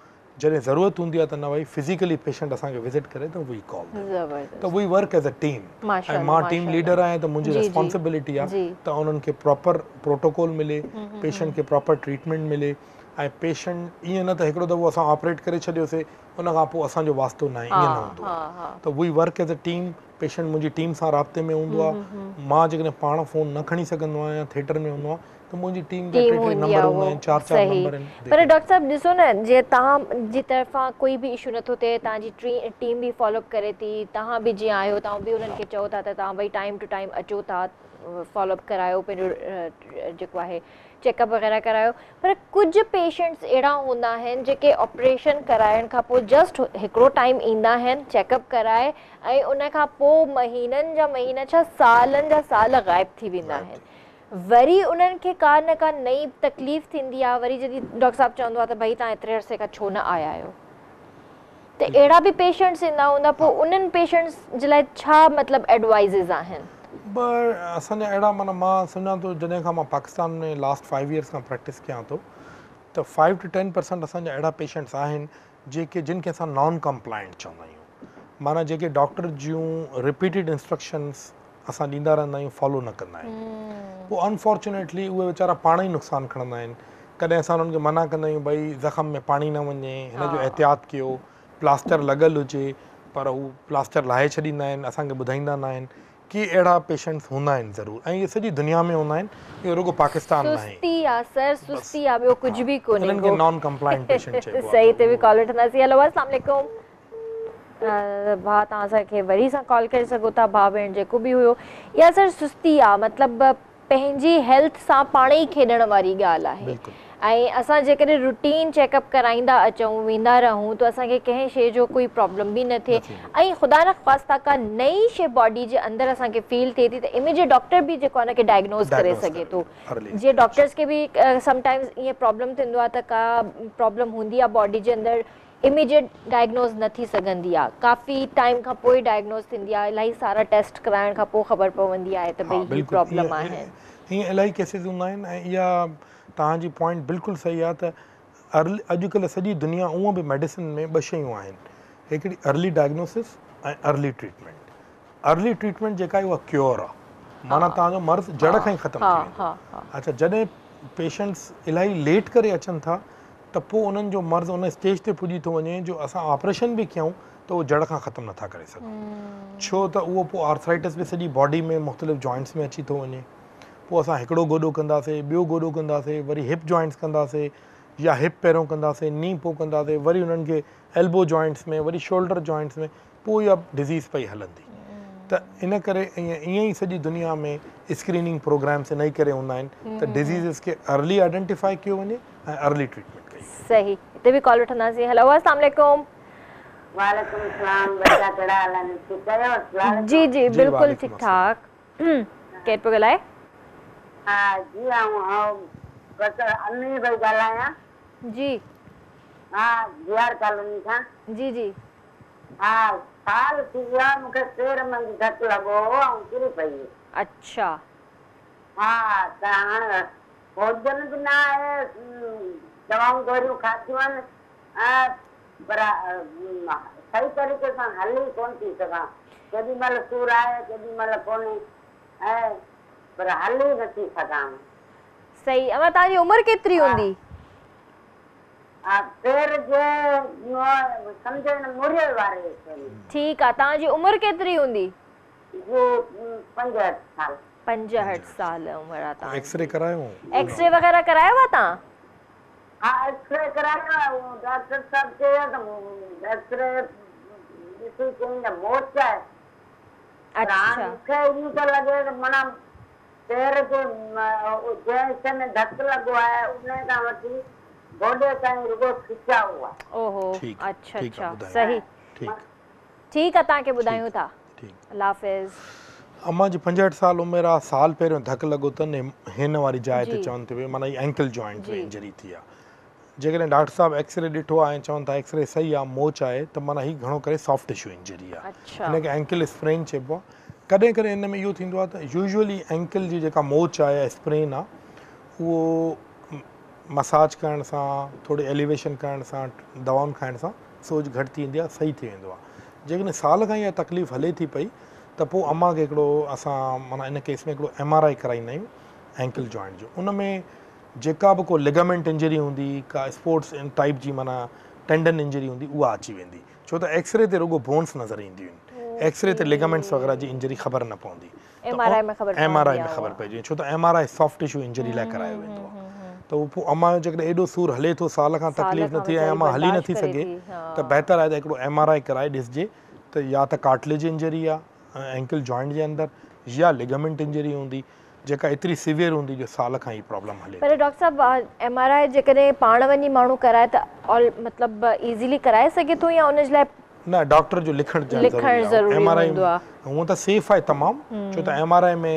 جڏهن ضرورت هوندي آهي ته نه ڀائي فزيڪلي پيشنٽ اسان کي وزٽ ڪري ته وي ڪال ديم ته we work as a team ۽ مان ٽيم ليڊر آهيان ته منهنجي ريسپانسبلٽي آهي ته انهن کي پراپر پروٽوڪول ملي پيشنٽ کي پراپر ٽريٽمينٽ ملي ۽ پيشنٽ ائين نه ته هڪڙو دفعو اسان آپريٽ ڪري ڇڏيوسي ان کان پوء اسان جو واسطو ناهي ائين نه هوندو آهي ته we work as a team patient منهنجي ٽيم سان رابطي ۾ هوندو آهي مان جيڪڏهن پاڻ فون نه کڻي سگهندو آهيان ٿيٽر ۾ هوندو آهيان ته منهنجي ٽيم جا ٽي ٽي نمبر هوندا آهن چار چار نمبر آهن پر ڊاڪٽر صاحب ڏسو نه جيئن توهان جي طرفان ڪوئي به اشو نٿو ٿئي توهان جي ٽيم به فالو اپ ڪري ٿي توهان به جيئن آهيو توهان به انهن کي چئو ٿا ته توهان ڀئي ٽائيم ٽو ٽائيم اچو ٿا فالو اپ ڪرايو پنهنجو جيڪو آهي چيڪ اپ وغيره ڪرايو پر ڪجهه پيشنٽس اهڙا هوندا آهن جيڪي آپريشن ڪرائڻ کان پوء جسٽ هڪڙو ٽائيم ايندا آهن چيڪ اپ ڪرائي ۽ ان کان پوء مهينن جا مهينا ڇا سالن جا سال غائب ٿي ويندا آهن وري انهن کي ڪا نه ڪا نئين تڪليف ٿيندي آهي وري جڏهن ڊاڪٽر صاحب چوندو آهي ته ڀئي توهان ايتري عرصي کان ڇو نه آيا آهيو ته اهڙا به پيشنٽس ايندا هوندا پوء انهن پيشنٽس جي لاء ڇا مطلب ايڊوائيزز آهن؟ ٻه اسان جا اهڙا معنيٰ مان سمجهان ٿو جڏهن کان مان پاڪستان ۾ لاسٽ فائيو ايئرس کان پريڪٽس ڪيان ٿو ته فائيو ٽو ٽين پرسنٽ اسان جا اهڙا پيشنٽس آهن جيڪي جن کي اسان نان ڪمپلائنٽ چوندا آهيون معنيٰ جيڪي ڊاڪٽر جون رپيٽيڊ انسٽرڪشنس اسان ڏيندا رهندا آهيون فالو نه ڪندا آهن پوء انفارچونيٽلي اهي ويچارا پاڻ ئي نقصان کڻندا آهن ڪڏهن اسان انهن کي منع ڪندا آهيون ڀئي زخم ۾ پاڻي نه وڃي هن جو احتياط ڪيو پلاسٽر لڳل هجي پر هو پلاسٽر لاهي ڇڏيندا آهن اسان کي ٻڌائيندا نه آهن ڪي اهڙا پيشنٽس هوندا آهن ضرور ۽ اهي سڄي دنيا ۾ هوندا آهن اهو رڳو پاڪستان ناهي. سستي آ سر سستي آ ٻيو ڪجهه به ڪونهي انهن کي نان ڪمپلائنٽ پيشنٽ چئبو آ. صحيح هتي به ڪال وٺنداسين هيلو السلام عليڪم. ڀاء توهان اسان کي وري سان ڪال ڪري سگهو ٿا ڀاء ڀيڻ جيڪو به هيو يا سر سستي آ مطلب پنهنجي هيلٿ سان پاڻ ئي کيڏڻ واري ڳالهه آهي ۽ اسان جيڪڏهن روٽين چيڪ اپ ڪرائيندا اچون ويندا رهون ته اسان کي ڪنهن شي جو ڪوئي پرابلم به نه ٿئي ۽ خدا نخواسته ڪا نئين شي باڊي جي اندر اسان کي فيل ٿئي ٿي ته اميجيٽ ڊاڪٽر به جيڪو آهي ان کي ڊائگنوز ڪري سگهي ٿو جيئن ڊاڪٽرز کي به سم ٽائمز ائين پرابلم ٿيندو آهي ته ڪا پرابلم هوندي آهي باڊي جي اندر اميڊيٽ ڊائگنوز نه ٿي سگهندي آ ڪافي ٽائيم کان پوء ڊائگنوز ٿيندي آ الاهي سارا ٽيسٽ ڪرائڻ کان پوء خبر پوندي آهي ته ها ڀئي هي بلڪل پرابلم ائين آهي. ائين الاهي ڪيسز هوندا آهن ۽ اها توهان جي پوائنٽ بلڪل صحيح آ ته ارلي اڄڪلهه سڄي دنيا هونء به ميڊيسن ۾ ٻه شيون آهن هڪڙي early diagnosis ۽ early treatment early treatment جيڪا آهي اها ڪيور آ معنيٰ توهان جو مرض جڙ کان ئي ختم ٿي ويندو اڇا جڏهن پيشنٽس الاهي ليٽ ڪري اچن ٿا ته پوء انهن جو مرض ان اسٽيج تي پڄي ٿو وڃي جو اسان آپريشن به ڪيون ته اهو جڙ کان ختم نٿا ڪري سگهون ڇو ته اهو پوء آرٿرائٽس به سڄي باڊي ۾ مختلف جوائنٽس ۾ اچي ٿو وڃي پوء اسان هڪڙو گوڏو ڪنداسي ٻيو گوڏو ڪنداسي وري هپ جوائنٽس ڪنداسي يا هپ پهريون ڪنداسي ني پوء ڪنداسي وري انهن کي ايلبو جوائنٽس ۾ وري شولڊر جوائنٽس ۾ پوء اها ڊزيز پئي هلندي ته ان ڪري ائين ائين ئي سڄي دنيا ۾ اسڪريننگ پروگرامس ان ئي ڪري هوندا آهن ته ڊزيزز کي ارلي آئيڊنٽيفائي ڪيو وڃي ۽ ارلي ٽريٽمينٽ ڪئي وڃي. صحيح هتي به ڪال وٺنداسين هيلو السلام عليڪم. وعليڪم السلام بچا ڪهڙا حال آهن ٺيڪ آهيو السلام عليڪم. جي جي جي بلڪل وعليڪم ٺيڪ السلام. ٺاڪ ڪير پيو ڳالهائي؟ ها جي آئون بس امي پئي ڳالهايان. جي. ها جي آر ڪالوني کان. جي جي. ها سال ٿي ويو آهي مونکي پير منجهه ڌڪ لڳو هو آئون ڪري پئي هيس. اڇا. ها ته هاڻ سوجن به نه آهي دوائون گوريون کاڌيون آهن پر صحيح طريقي سان هلي ڪونه ٿي سگهان ڪيڏي مهل سور آهي ڪيڏي مهل ڪونهي پر هلي نه ٿي سگهان. صحيح امان توهان جي عمر ڪيتري هوندي؟ ها پير جي سمجهه هن مڙهي واري حصي ۾. ٺيڪ آ توهان جي عمر ڪيتري هوندي؟ جي 65 سال. 65 سال عمر آ توهان ايڪسري جي. ڪرايو؟ ايڪسري وغيره ڪرايو آ توهان؟ ها ايڪسري ڪرايو آ ڊاڪٽر صاحب چيو ته ايڪسري ڏسي چيائين ته موچ آهي پر هاڻ اڇا. مون کي ائين ٿو لڳي ته معنيٰ پير جي جنهن حصي ۾ ڌڪ لڳو آهي انهي کان وٺي گوڏي تائين رڳو کچاءُ آهي. اوهو ٺيڪ اڇا ٺيڪ آ اڇا ٻڌايو صحيح ٺيڪ. ٺيڪ آ توهان کي ٻڌايون ٿا ٺيڪ. الله حافظ. امان جي 65 سال عمر آ سال پهريون ڌڪ لڳو اٿن هن واري جاء تي جي. چون ٿي پئي معنيٰ هي اينڪل جوائنٽ ۾ جي. انجري ٿي آ جيڪڏهن ڊاڪٽر صاحب ايڪسري ڏٺو آ ۽ چون ٿا ايڪسري صحيح آ موچ آهي ته معنيٰ هي گهڻو ڪري سافٽ ٽشو انجري آ اڇا. هن کي اينڪل اسپرين چئبو آ ڪڏهن ڪڏهن ان ۾ اهو ٿيندو آ ته يوزوئلي اينڪل جي جيڪا موچ آهي يا اسپرين آ اهو مساج ڪرڻ سان ٿوري ايليويشن ڪرڻ سان دوائن کائڻ سان سوڄ گهٽ ٿي ويندي آ صحيح ٿي ويندو آ جيڪڏهن سال کان اها تڪليف هلي ٿي پئي ته پوء امان کي هڪڙو اسان معنيٰ ان ڪيس ۾ هڪڙو ايم آر I ڪرائيندا آهيون اينڪل جوائنٽ جو ان ۾ جيڪا به ڪو لگامينٽ انجري هوندي ڪا اسپورٽس ٽائيپ جي معنيٰ ٽينڊن انجري هوندي اها اچي ويندي ڇو ته ايڪسري تي رڳو بونس نظر اينديون آهن ايڪسري تي لگامينٽس وغيره جي انجري خبر نه پوندي ايم آر I ۾ خبر ايم آر I پوندي ۾ آ خبر اها. پئجي ويندي ڇو ته M R I soft tissue injury لاء ڪرايو ويندو آهي ته اهو پوء امان جو جيڪڏهن ايڏو سور هلي ٿو سال کان سال تڪليف کان نٿي ۽ ويچاري امان هلي برداشت نٿي ڪري سگهي ٿي ها. ته بهتر آهي ته هڪڙو ايم آر I ڪرائي ڏسجي ته يا ته ڪارٽليج انجري آهي اينڪل جوائنٽ جي اندر يا لگامينٽ انجري هوندي جيڪا ايتري سيويئر هوندي جو سال کان هي پرابلم هلي پر ٿي. ڊاڪٽر صاحب ايم آر I جيڪڏهن پاڻ وڃي ماڻهو ڪرائي ته آل مطلب ايزيلي ڪرائي سگهي ٿو يا ان جي لاء نه ڊاڪٽر جو لکڻ لکڻ ضروري آهي ضروري ايم آر I هوندو آهي. هونء ته سيف آهي تمام ڇو ته ايم آر I ۾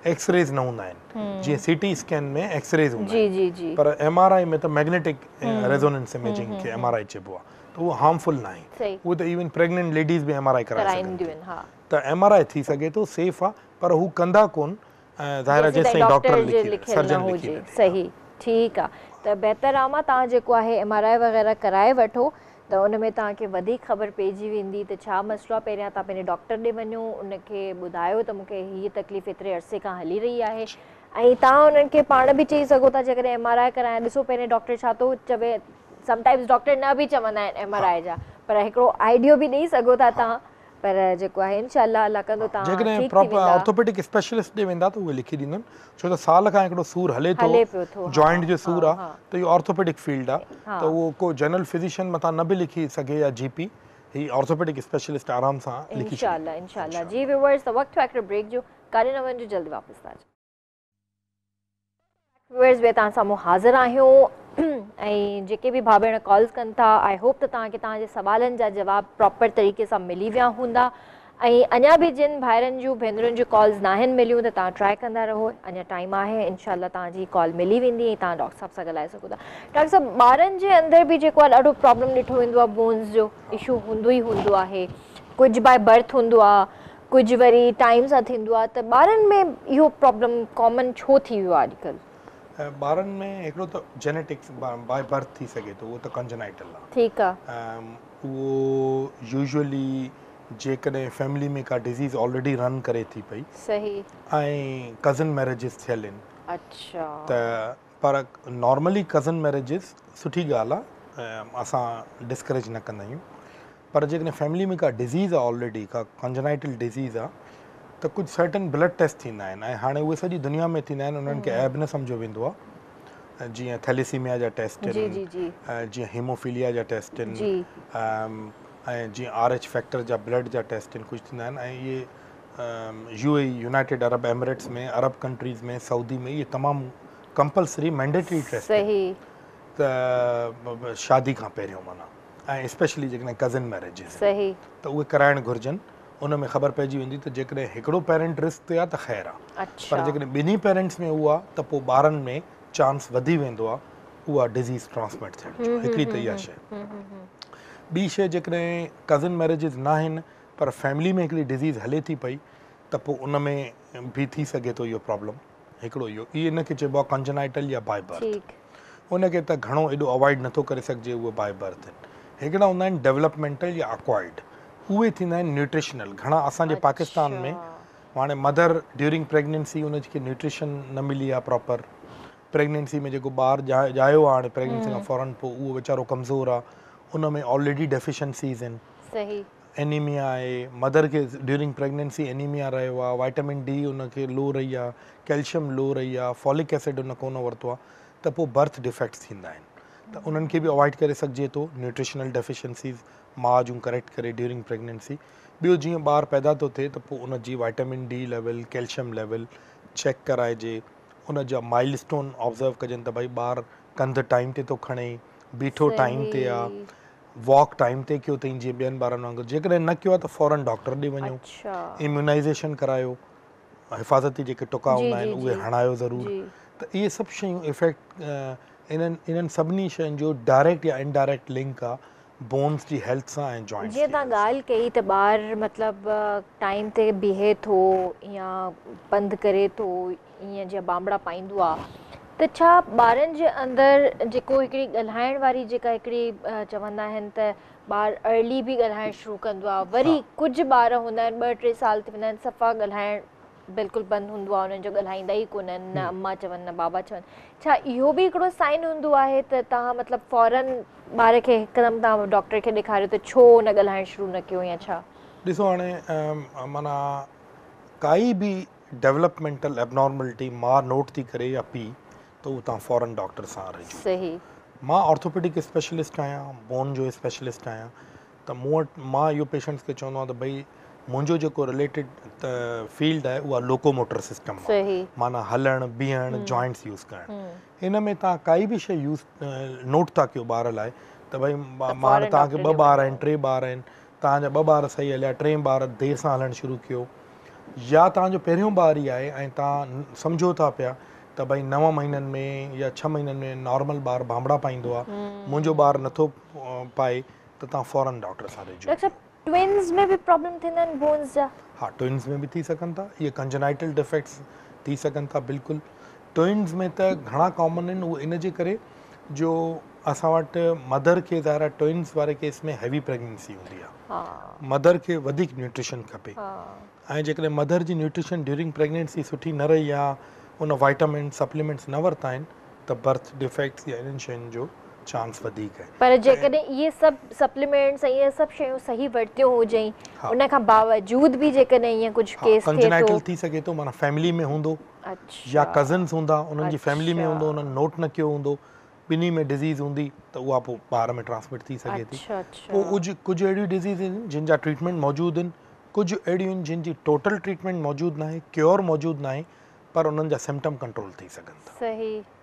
X-rays نه هوندا آهن جيئن سي ٽي اسڪين ۾ ايڪسريز هوندا جي آهن جي جي پر ايم آر I ۾ ته ميگنيٽڪ ريزوننس اميجنگ کي ايم آر I چئبو آهي ته اهو هارمفل ناهي صحيح اهو ته ايون پريگننٽ ليڊيز به ايم آر I ڪرائي سگهن ڪرائينديون ٿيون آهن ها ته ايم آر I ٿي سگهي ٿو سيف آهي پر هو ڪندا ڪون ظاهر آهي جيسين جيستائين ڊاڪٽر ڊاڪٽر جي لکي لکيل نه سرجن لکي هجي نه ڏي. صحيح ٺيڪ آ ته بهتر آ امان توهان جيڪو آهي ايم آر I وغيره ڪرائي وٺو ته ان ۾ توهان کي وڌيڪ خبر پئجي ويندي ته ڇا مسئلو آ پهريان توهان پنهنجي ڊاڪٽر ڏي وڃو ان کي ٻڌايو ته مون کي هيء تڪليف ايتري عرصي کان هلي رهي آهي ۽ توهان انهن کي پاڻ به چئي سگهو ٿا جيڪڏهن ايم آر I ڪرايان ڏسو پهرين ڊاڪٽر ڇا ٿو چوي سم ٽائمز ڊاڪٽر نه به چوندا آهن ايم آر I جا پر هڪڙو آئيڊيو به ڏئي سگهو ٿا توهان پر جيڪو آهي انشاء الله الله ڪندو توهان جيڪڏهن ٺيڪ ٿي پراپر ويندا. آرٿوپيڊڪ اسپيشلسٽ ڏي ويندا ته اهي لکي ڏيندن ڇو ته سال کان هڪڙو سور هلي ٿو هلي پيو ٿو جوائنٽ جو سور ها آ ته اهو آرٿوپيڊڪ فيلڊ آ ته اهو ڪو جنرل فزيشن متان نه به لکي سگهي يا جي پي هي آرٿوپيڊڪ اسپيشلسٽ آرام سان لکي انشاء ڇڏيندو الله انشاء الله جي ويورز ته وقت ٿيو آهي هڪڙي بريڪ جو ڪاڏي نه وڃجو جلدي واپس ٿا اچون. ويورز ٻيهر توهان سامهون حاضر آهيون ۽ جيڪي به ڀاء ڀيڻ ڪالز ڪن ٿا I hope ته توهان کي توهان جي سوالن جا جواب پراپر طريقي سان ملي ويا هوندا ۽ اڃا به جن ڀائرن جون ڀينرن جون ڪالز ناهن مليون ته توهان ٽرائي ڪندا رهو اڃا ٽائيم آهي انشاء الله توهان جي ڪال ملي ويندي ۽ توهان ڊاڪٽر صاحب سان ڳالهائي سگهو ٿا. ڊاڪٽر صاحب ٻارن جي اندر به جيڪو آهي ڏاڍو پرابلم ڏٺو ويندو آهي بونز جو اشو هوندو ئي هوندو آهي ڪجهه باء برٿ هوندو آهي ڪجهه وري ٽائيم سان ٿيندو آهي ته ٻارن ۾ اهو پرابلم ڪامن ڇو ٿي ويو آهي اڄڪلهه؟ ٻارن ۾ هڪڙو ته جينيٽڪس باء برٿ ٿي سگهي ٿو اهو ته ڪنجنائٽل آهي. ٺيڪ آهي. اهو يوزوئلي جيڪڏهن فيملي ۾ ڪا ڊزيز آلريڊي رن ڪري ٿي پئي صحيح. ۽ ڪزن ميريجز ٿيل آهن اڇا. ته پر نارملي ڪزن ميريجز سٺي ڳالهه آهي اسان ڊسڪريج نه ڪندا آهيون پر جيڪڏهن فيملي ۾ ڪا ڊزيز آهي آلريڊي ڪا ڪنجنائٽل ڊزيز آهي ته ڪجهه سرٽن بلڊ ٽيسٽ ٿيندا آهن ۽ هاڻي اهي سڄي دنيا ۾ ٿيندا آهن انهن کي عيب نه سمجهيو ويندو آهي جيئن ٿيليسيميا جا ٽيسٽ آهن جيئن هيموفيليا جا ٽيسٽ آهن ۽ جيئن آر ايڇ فيڪٽر جا بلڊ جا ٽيسٽ آهن ڪجهه ٿيندا آهن ۽ اهي U A E United Arab Emirates ۾ Arab countries ۾ Saudi ۾ اهي تمام ڪمپلسري مينڊيٽري ٽيسٽ آهن ته شادي کان پهريون معنيٰ ۽ اسپيشلي جيڪڏهن ڪزن ميريجز آهن ته اهي ڪرائڻ گهرجن ان ۾ خبر پئجي ويندي ته جيڪڏهن هڪڙو پيرنٽ رسڪ تي آهي ته خير آهي پر جيڪڏهن ٻنهي پيرنٽس ۾ اهو آهي ته پوء ٻارن ۾ چانس وڌي ويندو آهي اها ڊزيز ٽرانسمٽ ٿيڻ جو هڪڙي ته اها شيء ٻي شيء جيڪڏهن ڪزن ميريجز ناهن پر فيملي ۾ هڪڙي ڊزيز هلي ٿي پئي ته پوء ان ۾ به ٿي سگهي ٿو اهو پرابلم هڪڙو اهو اهي ان کي چئبو آهي ڪنجنائٽل يا باء برٿ ان کي ته گهڻو ايڏو اوائڊ نٿو ڪري سگهجي اهي باء برٿ آهن. هڪڙا هوندا آهن ڊولپمينٽل يا اڪوائرڊ اهي ٿيندا آهن نيوٽريشنل گهڻا اسان جي پاڪستان ۾ هاڻي مدر ڊيورنگ پريگننسي ان کي نيوٽريشن نه ملي آهي پراپر پريگننسي ۾ جيڪو ٻار ڄايو آهي هاڻي پريگننسي کان فورن پوء اهو ويچارو ڪمزور آهي ان ۾ آلريڊي ڊيفيشنسيز آهن صحيح اينيميا آهي مدر کي ڊيورنگ پريگننسي اينيميا رهيو آهي وائٽامن ڊي ان کي لو رهي آهي ڪيلشم لو رهي آهي فولڪ ايسڊ ان ڪونه ورتو آهي ته پوء برٿ ڊيفيڪٽس ٿيندا آهن ته انهن کي به اوائڊ ڪري سگهجي ٿو نيوٽريشنل ڊيفيشنسيز ماء جون ڪريڪٽ ڪري ڊيورنگ پريگننسي ٻيو جيئن ٻار پيدا ٿو ٿئي ته پوء ان جي vitamin D level calcium level check ڪرائجي ان جا مائل اسٽون آبزرو ڪجن ته ڀائي ٻار ڪنڌ ٽائيم تي ٿو کڻي بيٺو ٽائيم تي آ واڪ ٽائيم تي ڪيو اٿئي جيئن ٻين ٻارن وانگر جيڪڏهن نه ڪيو آ ته فورن ڊاڪٽر ڏي وڃو اميونائزيشن ڪرايو حفاظتي جيڪي ٽڪا هوندا آهن اهي هڻايو ضرور ته اهي سڀ شيون افيڪٽ انهن انهن سڀني شين جو ڊائريڪٽ يا انڊائريڪٽ لنڪ آ بونز جي هيلٿ سان ۽ جوائنٽس جيئن جي توهان هيلٿ سان. ڳالهه ڪئي ته ٻار مطلب ٽائيم تي بيهي ٿو يا پنڌ ڪري ٿو ائين جيئن بانبڙا پائيندو آ ته ڇا ٻارن جي اندر جيڪو هڪڙي ڳالهائڻ واري جيڪا هڪڙي چوندا آهن ته ٻار ارلي به ڳالهائڻ شروع ڪندو آ وري ڪجهه ٻار هوندا آهن ٻه ٽي سال ٿي ويندا آهن صفا ڳالهائڻ بلڪل بند هوندو آ انهن جو ڳالهائيندا ئي ڪونهن نه اما چون نه بابا چون ڇا اهو به هڪڙو سائن هوندو آهي ته توهان مطلب فورن ٻار کي هڪدم توهان ڊاڪٽر کي ڏيکاريو ته ڇو ان ڳالهائڻ شروع نه ڪيو يا ڇا؟ ڏسو هاڻي معنيٰ ڪائي به ڊولپمينٽل ائبنارملٽي ماء نوٽ ٿي ڪري يا پيء ته اهو توهان فورن ڊاڪٽر سان رجوع صحيح. مان آرٿوپيڊڪ اسپيشلسٽ آهيان بون جو اسپيشلسٽ آهيان ته مون وٽ مان اهو پيشنٽس کي چوندو آهيان ته ڀئي منهنجو جيڪو رليٽيڊ فيلڊ آهي اها لوڪوموٽر سسٽم آهي صحيح. معنيٰ هلڻ بيهڻ جوائنٽس يوز ڪرڻ ان ۾ توهان ڪائي به شيء يوز نوٽ ٿا ڪيو ٻار لاء ته ڀئي ته مان فورن توهان کي ڊاڪٽر ٻه ڏي ٻار وڃو. آهن ٽي ٻار آهن توهان جا ٻه ٻار صحيح هليا ٽئين ٻار دير سان هلڻ شروع ڪيو يا توهان جو پهريون ٻار ئي آهي ۽ توهان سمجهو ٿا پيا ته ڀئي نو مهينن ۾ يا ڇهه مهينن ۾ نارمل ٻار بانبڙا پائيندو آهي منهنجو ٻار نٿو پائي ته توهان فورن ڊاڪٽر سان رجوع ڊاڪٽر صاحب ٽوئنز ۾ به پرابلم ٿيندا آهن بونز جا؟ ها ٽوئنز ۾ به ٿي سگهن ٿا اهي ڪنجنائٽل ڊيفيڪٽس ٿي سگهن ٿا بلڪل ٽوئنز ۾ ته گهڻا ڪامن آهن اهو ان جي ڪري جو اسان وٽ مدر کي ظاهر آهي ٽوئنز واري ڪيس ۾ هيوي پريگننسي هوندي آهي مدر کي وڌيڪ نيوٽريشن کپي ۽ جيڪڏهن مدر جي نيوٽريشن ڊيورنگ پريگننسي سٺي نه رهي يا ان وائٽامن سپليمينٽس نه ورتا آهن ته برٿ ڊيفيڪٽس يا انهن شين جو چانس وڌيڪ آهي. پر جيڪڏهن اهي سڀ سپليمينٽس ۽ اهي سڀ شيون صحيح ورتيون هجئين ان کان باوجود به جيڪڏهن ائين ڪجهه ڪيس ٿئي ٿو. ڪنجنائٽل ٿي سگهي ٿو معنيٰ فيملي ۾ هوندو يا ڪزنس هوندا انهن جي فيملي ۾ هوندو انهن نوٽ نه ڪيو هوندو ٻنهي ۾ ڊزيز هوندي ته اها پوء ٻار ۾ ٽرانسمٽ ٿي سگهي ٿي پوء ڪجهه ڪجهه اهڙيون ڊزيز آهن جن جا ٽريٽمينٽ موجود آهن ڪجهه اهڙيون آهن جن جي ٽوٽل ٽريٽمينٽ موجود ناهي ڪيور موجود ناهي پر انهن جا سمپٽم ڪنٽرول ٿي سگهن ٿا. صحيح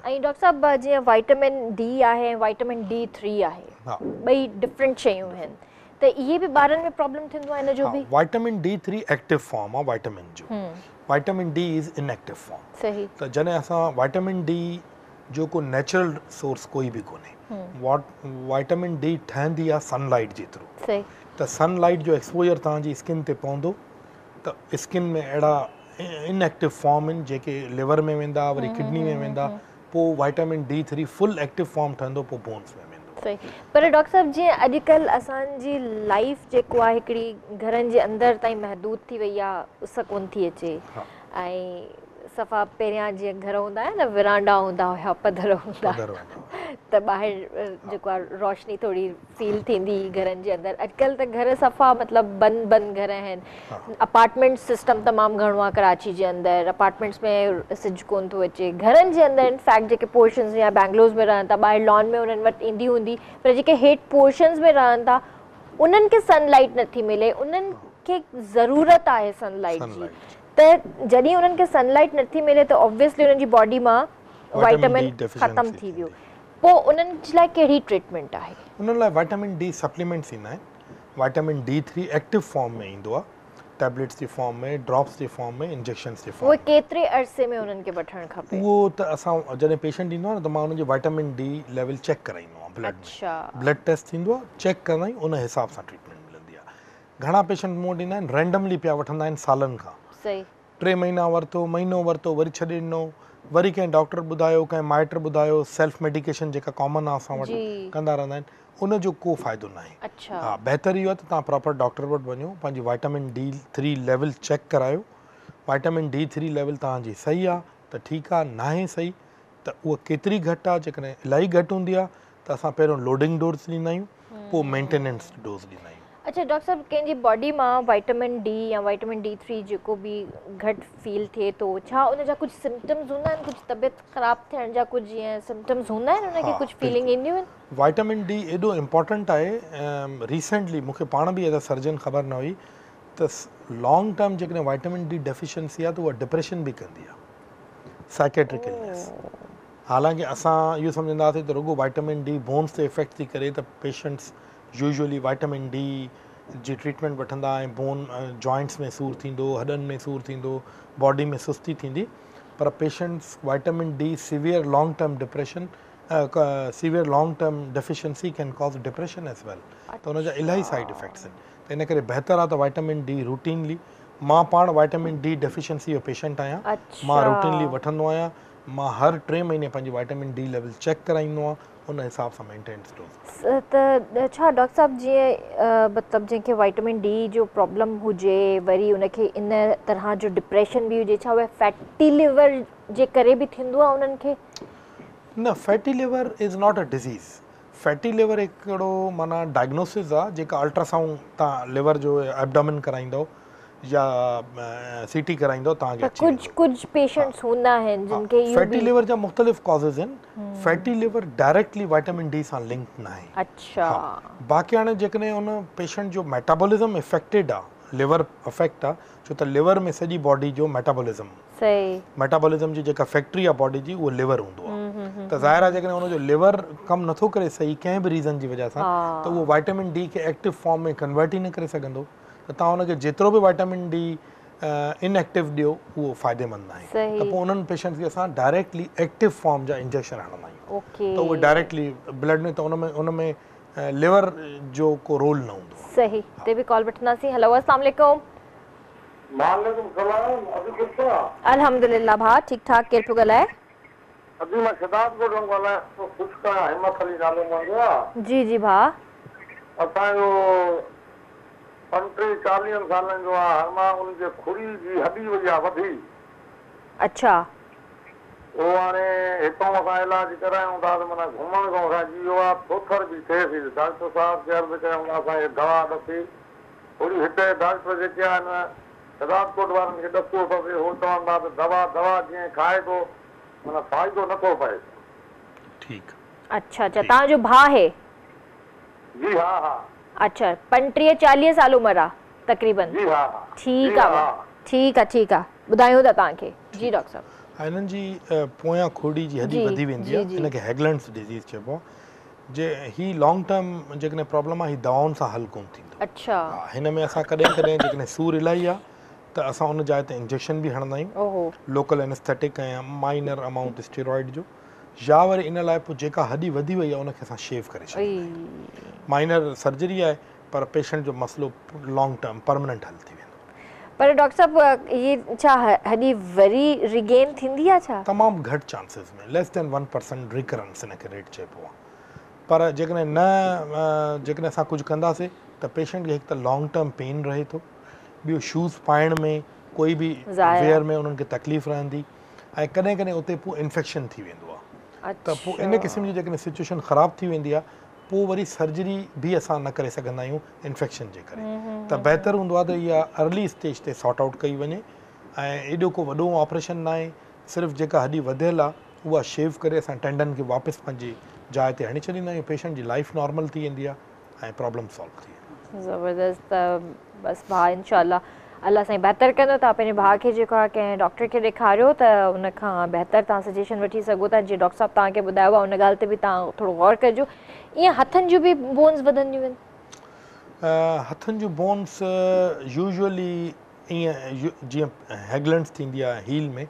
۽ ڊاڪٽر صاحب جيئن وائٽامن ڊي آهي ۽ وائٽامن ڊي ٿري آهي ٻئي ڊفرنٽ شيون آهن ته اهي به ٻارن ۾ پرابلم ٿيندو آهي ان جو به؟ ها vitamin D three active form آهي وائٽامن جو vitamin D is inactive form صحيح ته جڏهن اسان وائٽامن ڊي جو ڪو نيچرل سورس ڪوئي به ڪونهي وائٽامن ڊي ٺهندي آهي سن لائٽ جي ٿرو صحيح ته سن لائٽ جو ايڪسپوجر توهان جي اسڪن تي پوندو ته اسڪن ۾ اهڙا ان ايڪٽو فارم آهن جيڪي ليور ۾ ويندا وري ڪڊني ۾ ويندا پوء vitamin D three full active form ٺهندو پوء بونس ۾ ويندو. صحيح پر ڊاڪٽر صاحب جيئن اڄڪلهه اسان جي لائيف جيڪو آهي هڪڙي گهرن جي اندر تائين محدود ٿي وئي آهي اس ڪون ٿي اچي ۽ صفا پهريان جيئن گهر هوندا هيا نه ورانڊا هوندا هيا پڌر هوندا ته ٻاهر جيڪو آهي روشني ٿوري فيل ٿيندي هئي گهرن جي اندر اڄڪلهه ته گهر صفا مطلب بند بند گهر آهن اپارٽمينٽ سسٽم تمام گهڻو آهي ڪراچي جي اندر اپارٽمينٽس ۾ سج ڪون ٿو اچي گهرن جي اندر انفيڪٽ جيڪي پورشنز يا بينگلوز ۾ رهن ٿا ٻاهر لان ۾ انهن وٽ ايندي هوندي پر جيڪي هيٺ پورشنز ۾ رهن ٿا انهن کي سن لائٽ نٿي ملي انهن کي ضرورت آهي سن لائٽ جي ته جڏهن انهن کي سن لائٽ نٿي ملي ته آبويسلي انهن جي باڊي مان وائٽامن ختم ٿي ويو پوء انهن جي لاء ڪهڙي ٽريٽمينٽ آهي؟ انهن لاء وائٽامن ڊي سپليمينٽس ايندا آهن vitamin D three active form ۾ ايندو آهي ٽيبليٽس جي فارم ۾ ڊراپس جي فارم ۾ انجيڪشنس جي فارم ۾. اهي ڪيتري عرصي ۾ انهن کي وٺڻ کپي؟ اهو ته اسان جڏهن پيشنٽ ايندو آهي نه ته مان ان جو وائٽامن ڊي ليول چيڪ ڪرائيندو آهيان بلڊ ۾ بلڊ ٽيسٽ ٿيندو آهي چيڪ ڪندا آهيون ان حساب سان ٽريٽمينٽ ملندي آهي گهڻا پيشنٽ مون وٽ ايندا آهن رينڊملي پيا وٺندا آهن سالن کان صحيح. ٽي مهينا ورتو مهينو ورتو وري ڇڏي ڏنو وري ڪنهن ڊاڪٽر ٻڌايو ڪنهن مائٽ ٻڌايو سيلف ميڊيڪيشن جيڪا ڪامن آهي اسان وٽ ڪندا رهندا آهن ان جو ڪو فائدو ناهي ها بهتر اهو آهي ته توهان پراپر ڊاڪٽر وٽ وڃو پنهنجي vitamin D three level check ڪرايو وائٽامن ڊي ٿري ليول توهان جي صحيح آهي ته ٺيڪ آهي ناهي صحيح ته اها ڪيتري گهٽ آهي جيڪڏهن الاهي گهٽ هوندي آهي ته اسان پهريون لوڊنگ ڊوز ڏيندا آهيون پوء مينٽيننس ڊوز ڏيندا آهيون. اڇا ڊاڪٽر صاحب ڪنهن جي باڊي مان وائٽامن ڊي يا وائٽامن ڊي ٿري جيڪو به گهٽ فيل ٿئي ٿو ڇا ان جا ڪجهه سمپٽمز هوندا آهن ڪجهه طبيعت خراب ٿيڻ جا ڪجهه جيئن سمپٽمز هوندا آهن ان کي ڪجهه فيلنگ اينديون آهن؟ وائٽامن ڊي ايڏو امپارٽنٽ آهي ريسينٽلي مون کي پاڻ به ايز ا سرجن خبر نه هئي ته لانگ ٽرم جيڪڏهن وائٽامن ڊي ڊيفيشنسي آهي ته اها ڊپريشن به ڪندي آهي سائڪيٽرڪ النيس حالانڪه اسان اهو سمجهندا هئاسين ته رڳو وائٽامن ڊي بونس تي افيڪٽ ٿي ڪري ته پيشنٽس يوزولي وائٽامن ڊي جي ٽريٽمينٽ وٺندا ۽ بون جوائنٽس ۾ سور ٿيندو هڏن ۾ سور ٿيندو باڊي ۾ سستي ٿيندي پر patients vitamin D severe long term depression severe long term deficiency can cause depression as well ته ان جا الاهي سائيڊ افيڪٽس آهن ته ان ڪري بهتر آهي ته وائٽامن ڊي روٽينلي مان پاڻ وائٽامن ڊي ڊيفيشنسي جو پيشنٽ آهيان مان روٽينلي وٺندو آهيان مان هر ٽي مهيني پنهنجي وائٽامن ڊي ليول چيڪ ڪرائيندو آهيان ان حساب سان مينٽيننس ڊوز. ته ڇا ڊاڪٽر صاحب جيئن مطلب جنهن کي وائٽامن ڊي جو پرابلم هجي وري ان کي ان طرح جو ڊپريشن به هجي ڇا اهي فيٽي ليور جي ڪري به ٿيندو آهي انهن کي؟ نه fatty liver is not a disease fatty liver هڪڙو معنيٰ ڊائگنوسز آ جيڪا الٽراسائونڊ تان ليور جو ائبڊامن ڪرائيندؤ يا سي ٽي ڪرائيندؤ توهان کي اچي ويندو. ڪجهه ڪجهه پيشنٽس هوندا آهن جن کي اهو فيٽي ليور جا مختلف ڪازز آهن fatty liver directly vitamin D سان لنڪ ناهي. اڇا. ها باقي هاڻي جيڪڏهن ان پيشنٽ جو ميٽابولزم افيڪٽيڊ آ ليور افيڪٽ آ ڇو ته ليور ۾ سڄي باڊي جو ميٽابولزم صحيح. ميٽابولزم جي جيڪا فيڪٽري آ باڊي جي اهو ليور هوندو آ ته ظاهر آ جيڪڏهن ان جو ليور ڪم نٿو ڪري صحيح ڪنهن به ريزن جي وجه سان ته اهو وائٽامن ڊي کي ايڪٽو فارم ۾ ڪنورٽ ئي نه ڪري سگهندو ته توهان ان کي جيترو به وائٽامن ڊي ان ايڪٽو ڏيو اهو فائديمند ناهي ته پوء انهن پيشنٽس کي اسان ڊائريڪٽلي ايڪٽو فارم جا انجيڪشن هڻندا آهيون ته اهي ڊائريڪٽلي بلڊ ۾ ته ان ۾ ان ۾ ليور جو ڪو رول نه هوندو آ. صحيح تي به ڪال وٺنداسين هلو اسلام عليڪم. وعليڪم سلام ادي ٺيڪ آ. الحمدلله ڀاء ٺيڪ ٺاڪ ڪير پيو ڳالهائي. ادي مان شھداد ڳوٺ مان ڳالهايان ٿو خشڪ آهيان همت علي نالو منهنجو آ. جي جي ڀاء. اسان جو پنٽيهه چاليهن سالن جو آ هاڻ مان ان جي کڙي جي هڏي وئي آ وڌي. اڇا. اهو هاڻي هتئون اسان علاج ڪرايون ٿا ته معنيٰ گهمڻ کان رهجي ويو آ ٿوٿر به ٿئي ٿي ته ڊاڪٽر صاحب کي عرض ڪيون ته اسان کي دوا ڏسي ٿوري هتي ڊاڪٽر جيڪي آهن شهدادڪوٽ وارن کي ڏسيو اٿس هو چون ٿا ته دوا دوا جيئن کائي ٿو معنيٰ فائدو نه ٿو پئي. ٺيڪ. اڇا اڇا توهان جو ڀاء آهي. جي ها ها. اڇا 35 چاليهه سال عمر آ تقريبن. جي ها ها. ٺيڪ آ ڀاء ٺيڪ آ ٺيڪ آ ٻڌايون ٿا توهان کي جي ڊاڪٽر صاحب. ها هنن جي پويان کڙي جي هڏي وڌي ويندي آ ان کي هيگلنڊس ڊزيز چئبو آ. جي هي لانگ ٽرم جيڪڏهن پرابلم آهي هي دوائن سان حل ڪونه ٿيندو. اڇا. ها هن ۾ اسان ڪڏهن ڪڏهن جيڪڏهن سور الاهي آهي ته اسان ان جاء تي انجيڪشن به هڻندا آهيون لوڪل اينسٿيٽڪ ۽ مائنر امائونٽ اسٽيرائيڊ جو يا وري ان لاء پوء جيڪا هڏي وڌي وئي آهي ان کي اسان شيو ڪري ڇڏيندا آهيون. مائنر سرجري آهي پر پيشنٽ جو مسئلو لانگ ٽرم پرمننٽ حل ٿي ويندو. پر ڊاڪٽر صاحب هي ڇا هڏي وري ريگين ٿيندي آ ڇا؟ تمام گهٽ chances ۾ less than one percent recurrence ان کي ريٽ چئبو آ پر جيڪڏهن نه جيڪڏهن اسان ڪجهه ڪنداسي ته پيشنٽ کي هڪ ته لانگ ٽرم پين رهي ٿو ٻيو شوز پائڻ ۾ ڪوئي به ويئر ۾ انهن کي تڪليف رهندي ۽ ڪڏهن ڪڏهن اتي پوء انفيڪشن ٿي ويندو آ ته پوء ان قسم جي جيڪڏهن سچويشن خراب ٿي ويندي آ پوء وري سرجري به اسان نه ڪري سگهندا آهيون انفيڪشن جي ڪري ته بهتر هوندو آهي ته اها ارلي اسٽيج تي سارٽ آئوٽ ڪئي وڃي ۽ ايڏو ڪو وڏو آپريشن ناهي صرف جيڪا هڏي وڌيل آهي اها شيو ڪري اسان ٽينڊن کي واپس پنهنجي جاء تي هڻي ڇڏيندا آهيون پيشنٽ جي لائف نارمل ٿي ويندي آهي ۽ پرابلم سالو ٿي ويندي آهي. زبردست بس ڀاء انشاء الله الله سائين بهتر ڪندو توهان پنهنجي ڀاء کي جيڪو آهي ڪنهن ڊاڪٽر کي ڏيکاريو ته ان کان بهتر توهان سجيشن وٺي سگهو ٿا جيئن ڊاڪٽر صاحب توهان کي ٻڌايو آهي ان ڳالهه تي به توهان ٿورو غور ڪجو ائين هٿن جون به بونز وڌنديون آهن؟ هٿن جون بونز يوزوئلي ائين جيئن هيگلنڊس ٿيندي آهي هيل ۾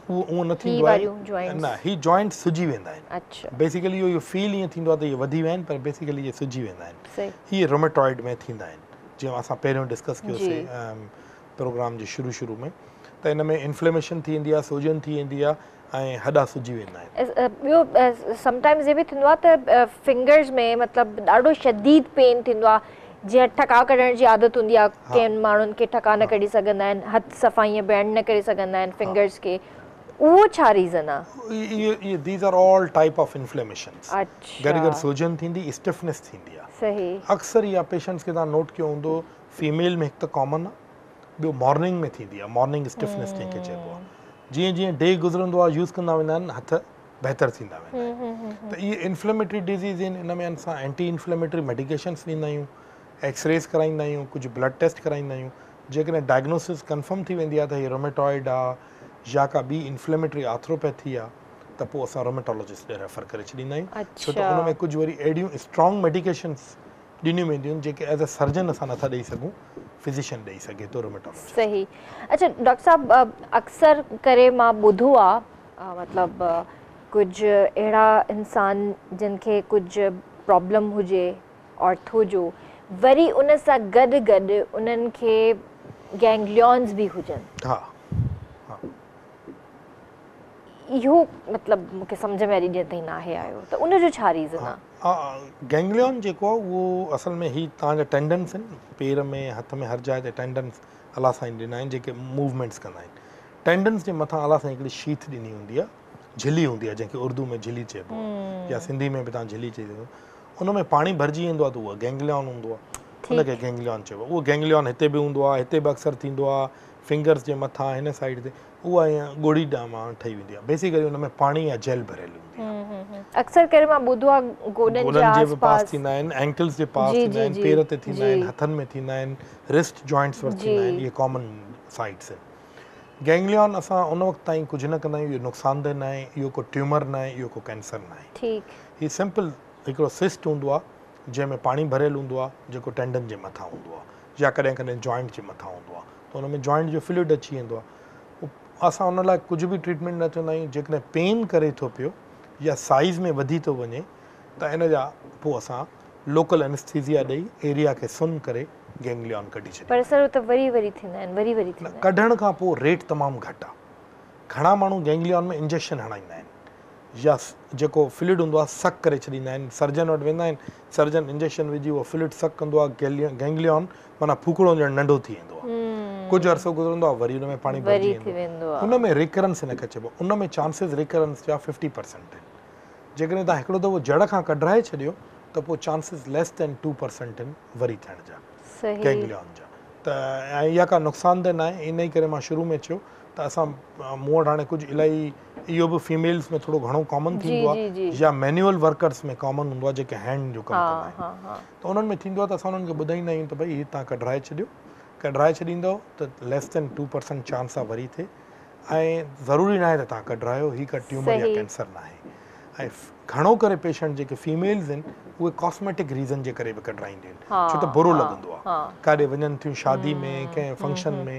اهو اونئن نه ٿيندو آهي نه هي جوائنٽس سجي ويندا آهن بيسيڪلي اهو فيل ائين ٿيندو آهي ته اهي وڌي ويا آهن پر بيسيڪلي اهي سجي ويندا آهن اهي روميٽوائڊ ۾ ٿيندا آهن جيئن اسان پهريون ڊسڪس ڪيوسي پروگرام جي شروع شروع ۾ ته ان ۾ انفليميشن ٿي ويندي آهي سوجن ٿي ويندي آهي ۽ هڏا سجي ويندا آهن. ٻيو سم ٽائمز هي به ٿيندو آهي ته فنگرز ۾ مطلب ڏاڍو شديد پين ٿيندو آهي جيئن ٺڪاء ڪڍڻ جي عادت هوندي آهي ڪن ماڻهن کي ٺڪاء نه ڪڍي سگهندا آهن هٿ صفا ائين بينڊ نه ڪري سگهندا آهن فنگرز کي اهو ڇا ريزن آهي؟ اهي these are all type of inflammations گڏ گڏ سوجن ٿيندي اسٽفنيس ٿيندي آهي صحيح اڪثر اها پيشنٽس کي توهان نوٽ ڪيو هوندو فيميل ۾ هڪ ته ڪامن آهي ٻيو مارننگ ۾ ٿيندي آهي مارننگ اسٽفنيس جنهن کي چئبو آهي جيئن جيئن ڊي گذرندو آهي يوز ڪندا ويندا آهن هٿ بهتر ٿيندا ويندا آهن ته اهي انفليميٽري ڊزيز آهن ان ۾ اسان اينٽي انفليميٽري ميڊيڪيشنس ڏيندا آهيون ايڪسريز ڪرائيندا آهيون ڪجهه بلڊ ٽيسٽ ڪرائيندا آهيون جيڪڏهن ڊائگنوسس ڪنفرم ٿي ويندي آهي ته هي روميٽوائڊ آهي يا ڪا ٻي انفليميٽري آرٿروپيٿي آهي ته پوء اسان روميٽالاجسٽ ڏي ريفر ڪري ڇڏيندا آهيون ڇو ته ان ۾ ڪجهه وري اهڙيون اسٽرانگ ميڊيڪيشنس ڏنيون وينديون آهن جيڪي ايز اي سرجن اسان نٿا ڏئي سگهون فزيشن ڏئي سگهي ٿو روميٽالاجسٽ. صحيح اڇا ڊاڪٽر صاحب اڪثر ڪري مان ٻڌو آ مطلب ڪجهه اهڙا انسان جن کي ڪجهه پرابلم هجي آرٿو جو وري ان سان گڏ گڏ انهن کي گينگليونز به هجن. ها ها. اهو مطلب مون کي سمجهه ۾ اڄ ڏينهن تائين ناهي آيو ته ان جو ڇا ريزن آ؟ گينگليون جيڪو آ اهو اصل ۾ هي توهان جا ٽينڊنس آهن پير ۾ هٿ ۾ هر جاء تي ٽينڊنس الله سائين ڏنا آهن جيڪي موومينٽس ڪندا آهن ٽينڊنس جي مٿان الله سائين هڪڙي شيٿ ڏني هوندي آ جهلي هوندي آ جنهن کي اردو ۾ جهلي چئبو آ يا سنڌي ۾ به توهان جهلي چئي سگهو ان ۾ پاڻي ڀرجي ويندو آ ته اهو گينگليون هوندو آ ان کي گينگليون چئبو آ اهو گينگليون هتي به هوندو آ هتي به اڪثر ٿيندو آ فنگرس جي مٿان هن سائيڊ تي اها ائين ڳوڙهي مان ٺهي ويندي آهي بيسيڪلي ان ۾ پاڻي يا جيل ڀريل هوندي آهي. اڪثر ڪري مان ٻڌو آهي گوڏن جي آس پاس پاس ٿيندا آهن اينڪلز جي پاس ٿيندا آهن پير تي ٿيندا آهن هٿن ۾ ٿيندا آهن رسٽ جوائنٽس وٽ ٿيندا آهن اهي ڪامن سائيٽس آهن گينگليون اسان ان وقت تائين ڪجهه نه ڪندا آهيون اهو نقصانده ناهي اهو ڪو ٽيومر ناهي اهو ڪو ڪينسر ناهي ٺيڪ هي سمپل هڪڙو سسٽ هوندو آهي جنهن ۾ پاڻي ڀريل هوندو آهي جيڪو ٽينڊن جي مٿان هوندو آهي يا ڪڏهن ڪڏهن جوائنٽ جي مٿان هوندو آهي ته ان ۾ جوائنٽ جو فلوئڊ اچي ويندو آهي اسان ان لاء ڪجهه به ٽريٽمينٽ نه چوندا آهيون جيڪڏهن پين ڪري ٿو پيو يا سائيز ۾ وڌي ٿو وڃي ته ان جا پوء اسان لوڪل انسٿيزيا ڏئي ايريا کي سن ڪري گينگليون ڪڍي ڇڏيندا پر سر هو ته وري وري ٿيندا آهن وري وري ٿيندا آهن. ڪڍڻ کان پوء ريٽ تمام گهٽ آهي گهڻا ماڻهو گينگليون ۾ انجيڪشن هڻائيندا آهن يا جيڪو فلوئڊ هوندو آهي سڪ ڪري ڇڏيندا آهن سرجن وٽ ويندا آهن سرجن انجيڪشن وجهي اهو فلوئڊ سڪ ڪندو آهي گينگليون معنيٰ ڦوڪڻو ڄڻ ننڍو ٿي ويندو آهي ڪجهه عرصو گذرندو آهي وري ان ۾ پاڻي ڀرجي ويندو آهي ان ۾ ريڪرنس هن کي چئبو آهي ان ۾ چانسز ريڪرنس جا ففٽي پرسنٽ آهن جيڪڏهن توهان هڪڙو دفعو جڙ کان ڪڍرائي ڇڏيو ته پوء چانسز ليس دين 2% آهن وري ٿيڻ جا گينگليون جا ته ۽ اها ڪا نقصانده ناهي انهي ڪري مان شروع ۾ چيو ته اسان مون وٽ هاڻي ڪجهه الاهي اهو به فيميلز ۾ ٿورو گهڻو ڪامن ٿيندو آهي يا مينيول ورڪرس ۾ ڪامن هوندو آهي جيڪي هينڊ جو ڪم ڪندا آهن ته انهن ۾ ٿيندو آهي ته اسان انهن کي ٻڌائيندا آهيون ته ڀئي هي توهان ڪڍرائي ڇڏيو ڪڍرائي ڇڏيندؤ ته ليس دين 2% چانس آهي وري ٿئي ۽ ضروري ناهي ته توهان ڪڍرايو هي ڪا ٽيومر يا ڪينسر ناهي ۽ گهڻو ڪري پيشنٽ جيڪي فيميلز آهن اهي ڪاسميٽڪ ريزن جي ڪري به ڪڍرائينديون آهن ڇو ته برو لڳندو آهي ڪاڏي وڃن ٿيون شادي ۾ ڪنهن فنڪشن ۾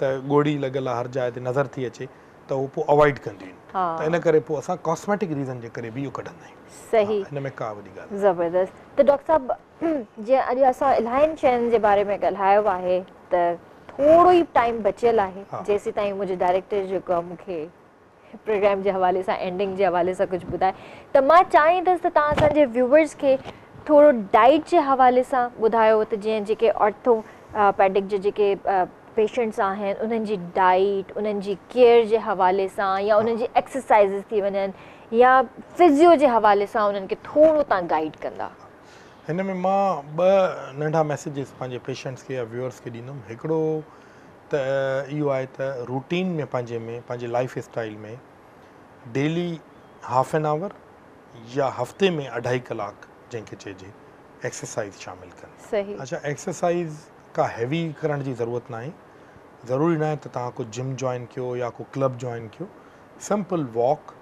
ته ڳوڙهي لڳل آهي هر جاء تي نظر ٿي اچي ته اهو پوء اوائڊ ڪنديون آهن ته ان ڪري پوء اسان ڪاسميٽڪ ريزن جي ڪري به اهو ڪڍندا آهيون. صحيح. ان ۾ ڪا وڏي ڳالهه ناهي. زبردست ته ڊاڪٽر صاحب جيئن اڄ اسان الاهين شين جي باري ۾ ڳالهايو آهي ته ٿورو ئي ٽائيم بچيل آهي جيسيتائين منهنجي ڊائريڪٽر جيڪو آهي مون کي پروگرام جي حوالي سان اينڊنگ جي حوالي سان ڪجهه ٻڌائي ته مان چاهيندس ته توهان اسان جي ويوورز کي ٿورو ڊائيٽ جي حوالي سان ٻڌايو ته جيئن جيڪي آرٿو پيڊڪ جا جيڪي پيشنٽس آهن انهن جي ڊائيٽ انهن جي ڪيئر جي حوالي سان يا انهن جي ايڪسرسائزز ٿي وڃن يا فزيو جي حوالي سان انهن کي ٿورو توهان گائيڊ ڪندا. هن ۾ مان ٻه ننڍا ميسيجز پنهنجي پيشنٽس کي يا ويوورز کي ڏيندم هڪڙو ته اهو آهي ته روٽين ۾ پنهنجي ۾ پنهنجي life style ۾ daily half an hour يا هفتي ۾ اڍائي ڪلاڪ جنهن کي چئجي ايڪسرسائيز شامل ڪن. صحيح. اڇا ايڪسرسائيز ڪا هيوي ڪرڻ جي ضرورت ناهي ضروري ناهي ته توهان ڪو جم جوائن ڪيو يا ڪو ڪلب جوائن ڪيو سمپل واڪ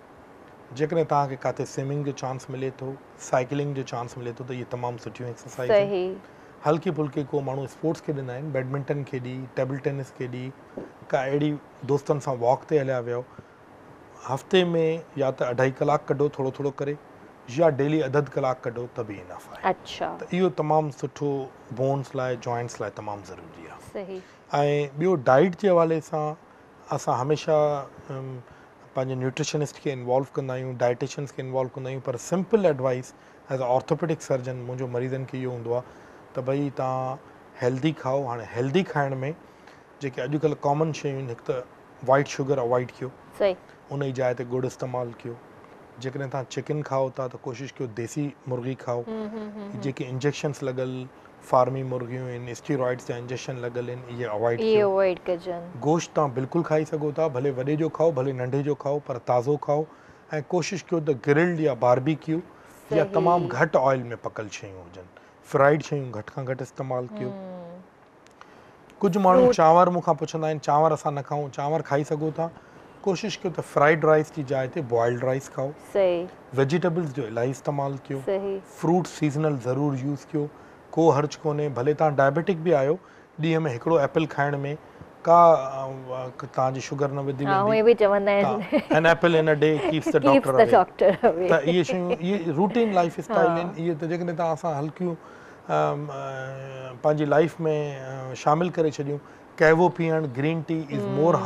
جيڪڏهن توهان کي ڪاٿي سوئمنگ جو چانس ملي ٿو سائيڪلنگ جو چانس ملي ٿو ته اهي تمام سٺيون ايڪسرسائيز آهن. صحيح. هلڪي ڦلڪي ڪو ماڻهو اسپورٽس کيڏندا آهن بيڊمنٽن کيڏي ٽيبل ٽينس کيڏي ڪا اهڙي دوستن سان واڪ تي هليا ويو هفتي ۾ يا ته اڍائي ڪلاڪ ڪڍو ٿورو ٿورو ڪري يا ڊيلي اڌ اڌ ڪلاڪ ڪڍو ته به انف آهي اڇا. ته اهو تمام سٺو بونس لاء جوائنٽس لاء تمام ضروري آهي. صحيح. ۽ ٻيو ڊائيٽ جي حوالي سان اسان هميشه پنهنجي نيوٽريشنسٽ کي انوالو ڪندا آهيون ڊائيٽيشنس کي انوالو ڪندا آهيون پر simple advice as a orthopaedic surgeon منهنجو مريضن کي اهو هوندو آهي ته ڀئي توهان هيلدي کائو هاڻي هيلدي کائڻ ۾ جيڪي اڄڪلهه ڪامن شيون آهن هڪ ته وائيٽ شگر اوائڊ ڪيو ان جي جاء تي ڳڙ استعمال ڪيو جيڪڏهن توهان چڪن کائو ٿا ته ڪوشش ڪيو ديسي مرغي کائو جيڪي انجيڪشنس لڳل فارمي مرغيون آهن اسٽيرائڊس جا انجيڪشن لڳل آهن اهي اوائڊ ڪيو گوشت توهان بلڪل کائي سگهو ٿا ڀلي وڏي جو کائو ڀلي ننڍي جو کائو پر تازو کائو ۽ ڪوشش ڪيو ته گرلڊ يا باربي ڪيو يا تمام گهٽ آئل ۾ پڪل شيون هجن. فرائيڊ شيون گهٽ کان گهٽ استعمال ڪيو. ڪجهه ماڻهو چانور مون کان پڇندا آهن چانور اسان نه کائون، چانور کائي سگهو ٿا. ڪوشش ڪيو ته فرائيڊ رائيس جي جاء تي بوائلڊ رائيس کائو. ويجيٽيبلز جو الاهي استعمال ڪيو. فروٽ سيزنل ضرور يوز ڪيو. ڪو حرج ڪونهي ڀلي توهان ڊائبيٽڪ به آهيو ڏينهن ۾ هڪڙو ايپل کائڻ ۾ ڪا توهان جي شگر نه وڌي ويندي an apple in a day keeps the doctor away ته اهي شيون اهي روٽين لائف اسٽائل آهن اهي ته جيڪڏهن توهان اسان هلڪيون پنهنجي لائف ۾ شامل ڪري ڇڏيون قهوو پيئڻ green tea is more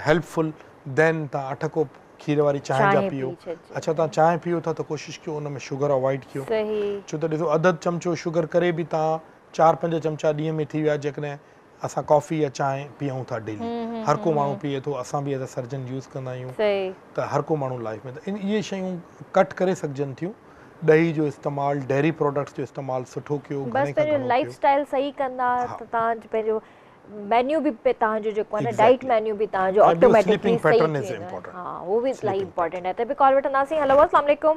helpful than توهان اٺ ڪوپ کير واري چانهه جا پيئو اڇا توهان چانهه پيئو ٿا ته ڪوشش ڪيو ان ۾ شگر اوائڊ ڪيو ڇو ته ڏسو اڌ اڌ چمچو شگر ڪري به توهان چار پنج چمچا ڏينهن ۾ ٿي ويا جيڪڏهن اسان ڪافي يا چانهه پيئون ٿا ڊيلي هر ڪو ماڻهو پيئي ٿو اسان به ايز ا سرجن يوز ڪندا آهيون ته هر ڪو ماڻهو لائف ۾ ته اهي شيون ڪٽ ڪري سگهجن ٿيون ڏهي جو استعمال ڊيري پراڊڪٽس جو استعمال سٺو ڪيو بس گهڻي کان پنهنجو گهڻو لائف ڪيو اسٽائل صحيح ڪندا ته توهان جو پنهنجو مينيو به توهان جو جيڪو آهي نه ڊائيٽ مينيو به توهان جو ۽ ٻيو آٽوميٽڪلي سليپنگ صحيح پيٽرن ٿي از ويندو امپورٽنٽ ها اهو به الاهي سليپنگ امپورٽنٽ آهي ته به ڪال وٺنداسين هلو السلام عليڪم.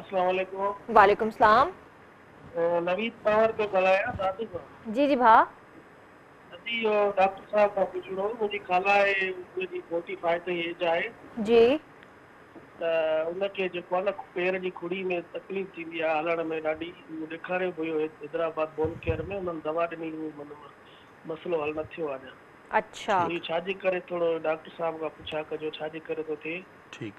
السلام عليڪم. وعليڪم السلام. نويد پنهور پيو ڳالهايان دادو کان. جي جي ڀاء. ادي اهو ڊاڪٽر صاحب کان پڇڻو هو منهنجي خالا آهي ان جي فورٽي فائيو تائين ايج آهي. جي. ته ان کي جيڪو آهي نه پير جي کڙي ۾ تڪليف ٿيندي آهي هلڻ ۾ ڏاڍي اهو ڏيکاريو به هيو حيدرآباد بون ڪيئر ۾ انهن دوا ڏني اهو معنيٰ مسئلو حل نه ٿيو آهي اڃا. اڇا. اهو ڇا جي ڪري ٿورو ڊاڪٽر صاحب کان پڇا ڪجو ڇا جي ڪري ٿو ٿئي. ٺيڪ.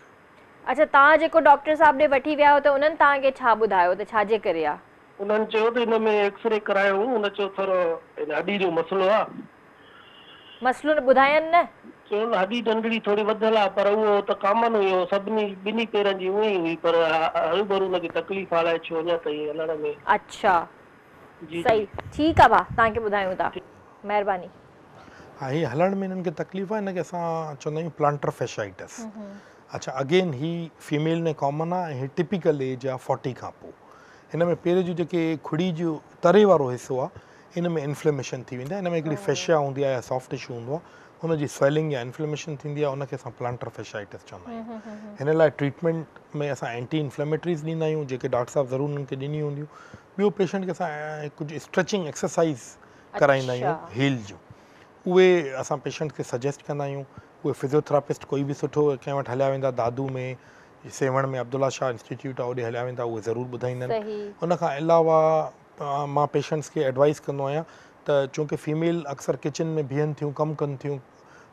اڇا توهان جيڪو ڊاڪٽر صاحب ڏي وٺي ويا آهيو ته انهن توهان کي ڇا ٻڌايو ته ڇا جي ڪري آ؟ انهن چيو ته ان ۾ ايڪسري ڪرايو هو ان چيو ٿورو ان هڏي جو مسئلو آ. مسئلو نه ٻڌاين نه؟ چيو نه هڏي ننڍڙي ٿوري وڌل آ پر اهو ته ڪامن هيو سڀني ٻنهي پيرن جي اونئين ئي هئي پر هروڀرو ان کي تڪليف آ الائي ڇو اڃا تائين هلڻ ۾. اڇا جي جي. صحيح ٺيڪ آ ڀاء توهان کي ٻڌايون ٿا مهرباني. ها هي هلڻ ۾ هنن کي تڪليف آهي هن کي اسان چوندا آهيون پلانٽر فيشائٽس اڇا اگين هي فيميل ۾ ڪامن آهي ۽ هي ٽپيڪل ايج آهي فورٽي کان پوء هن ۾ پير جو جيڪي کڙي جو تري وارو حصو آهي ان ۾ انفليميشن ٿي ويندي آهي ان ۾ هڪڙي فيشيا هوندي آهي يا سافٽ ٽشو هوندو آهي ان جي سويلنگ يا انفليميشن ٿيندي آهي ان کي اسان پلانٽر فيشائٽس چوندا آهيون هن لاء ٽريٽمينٽ ۾ اسان اينٽي انفليميٽريز ڏيندا آهيون جيڪي ڊاڪٽر صاحب ضرور انهن کي ڏنيون هونديون ٻيو پيشنٽ کي اسان ڪجهه اسٽريچنگ ايڪسرسائز ڪرائيندا آهيون هيل جون اهي اسان پيشنٽ کي سجيسٽ ڪندا آهيون اهي فزيوٿراپسٽ ڪوئي به سٺو ڪنهن وٽ هليا ويندا دادو ۾ سيوهڻ ۾ عبدالله شاهه انسٽيٽيوٽ آهي اوڏي هليا ويندا اهي ضرور ٻڌائيندا آهن ان کان علاوه مان پيشنٽس کي ايڊوائز ڪندو آهيان ته چونڪه فيميل اڪثر ڪچن ۾ بيهن ٿيون ڪم ڪن ٿيون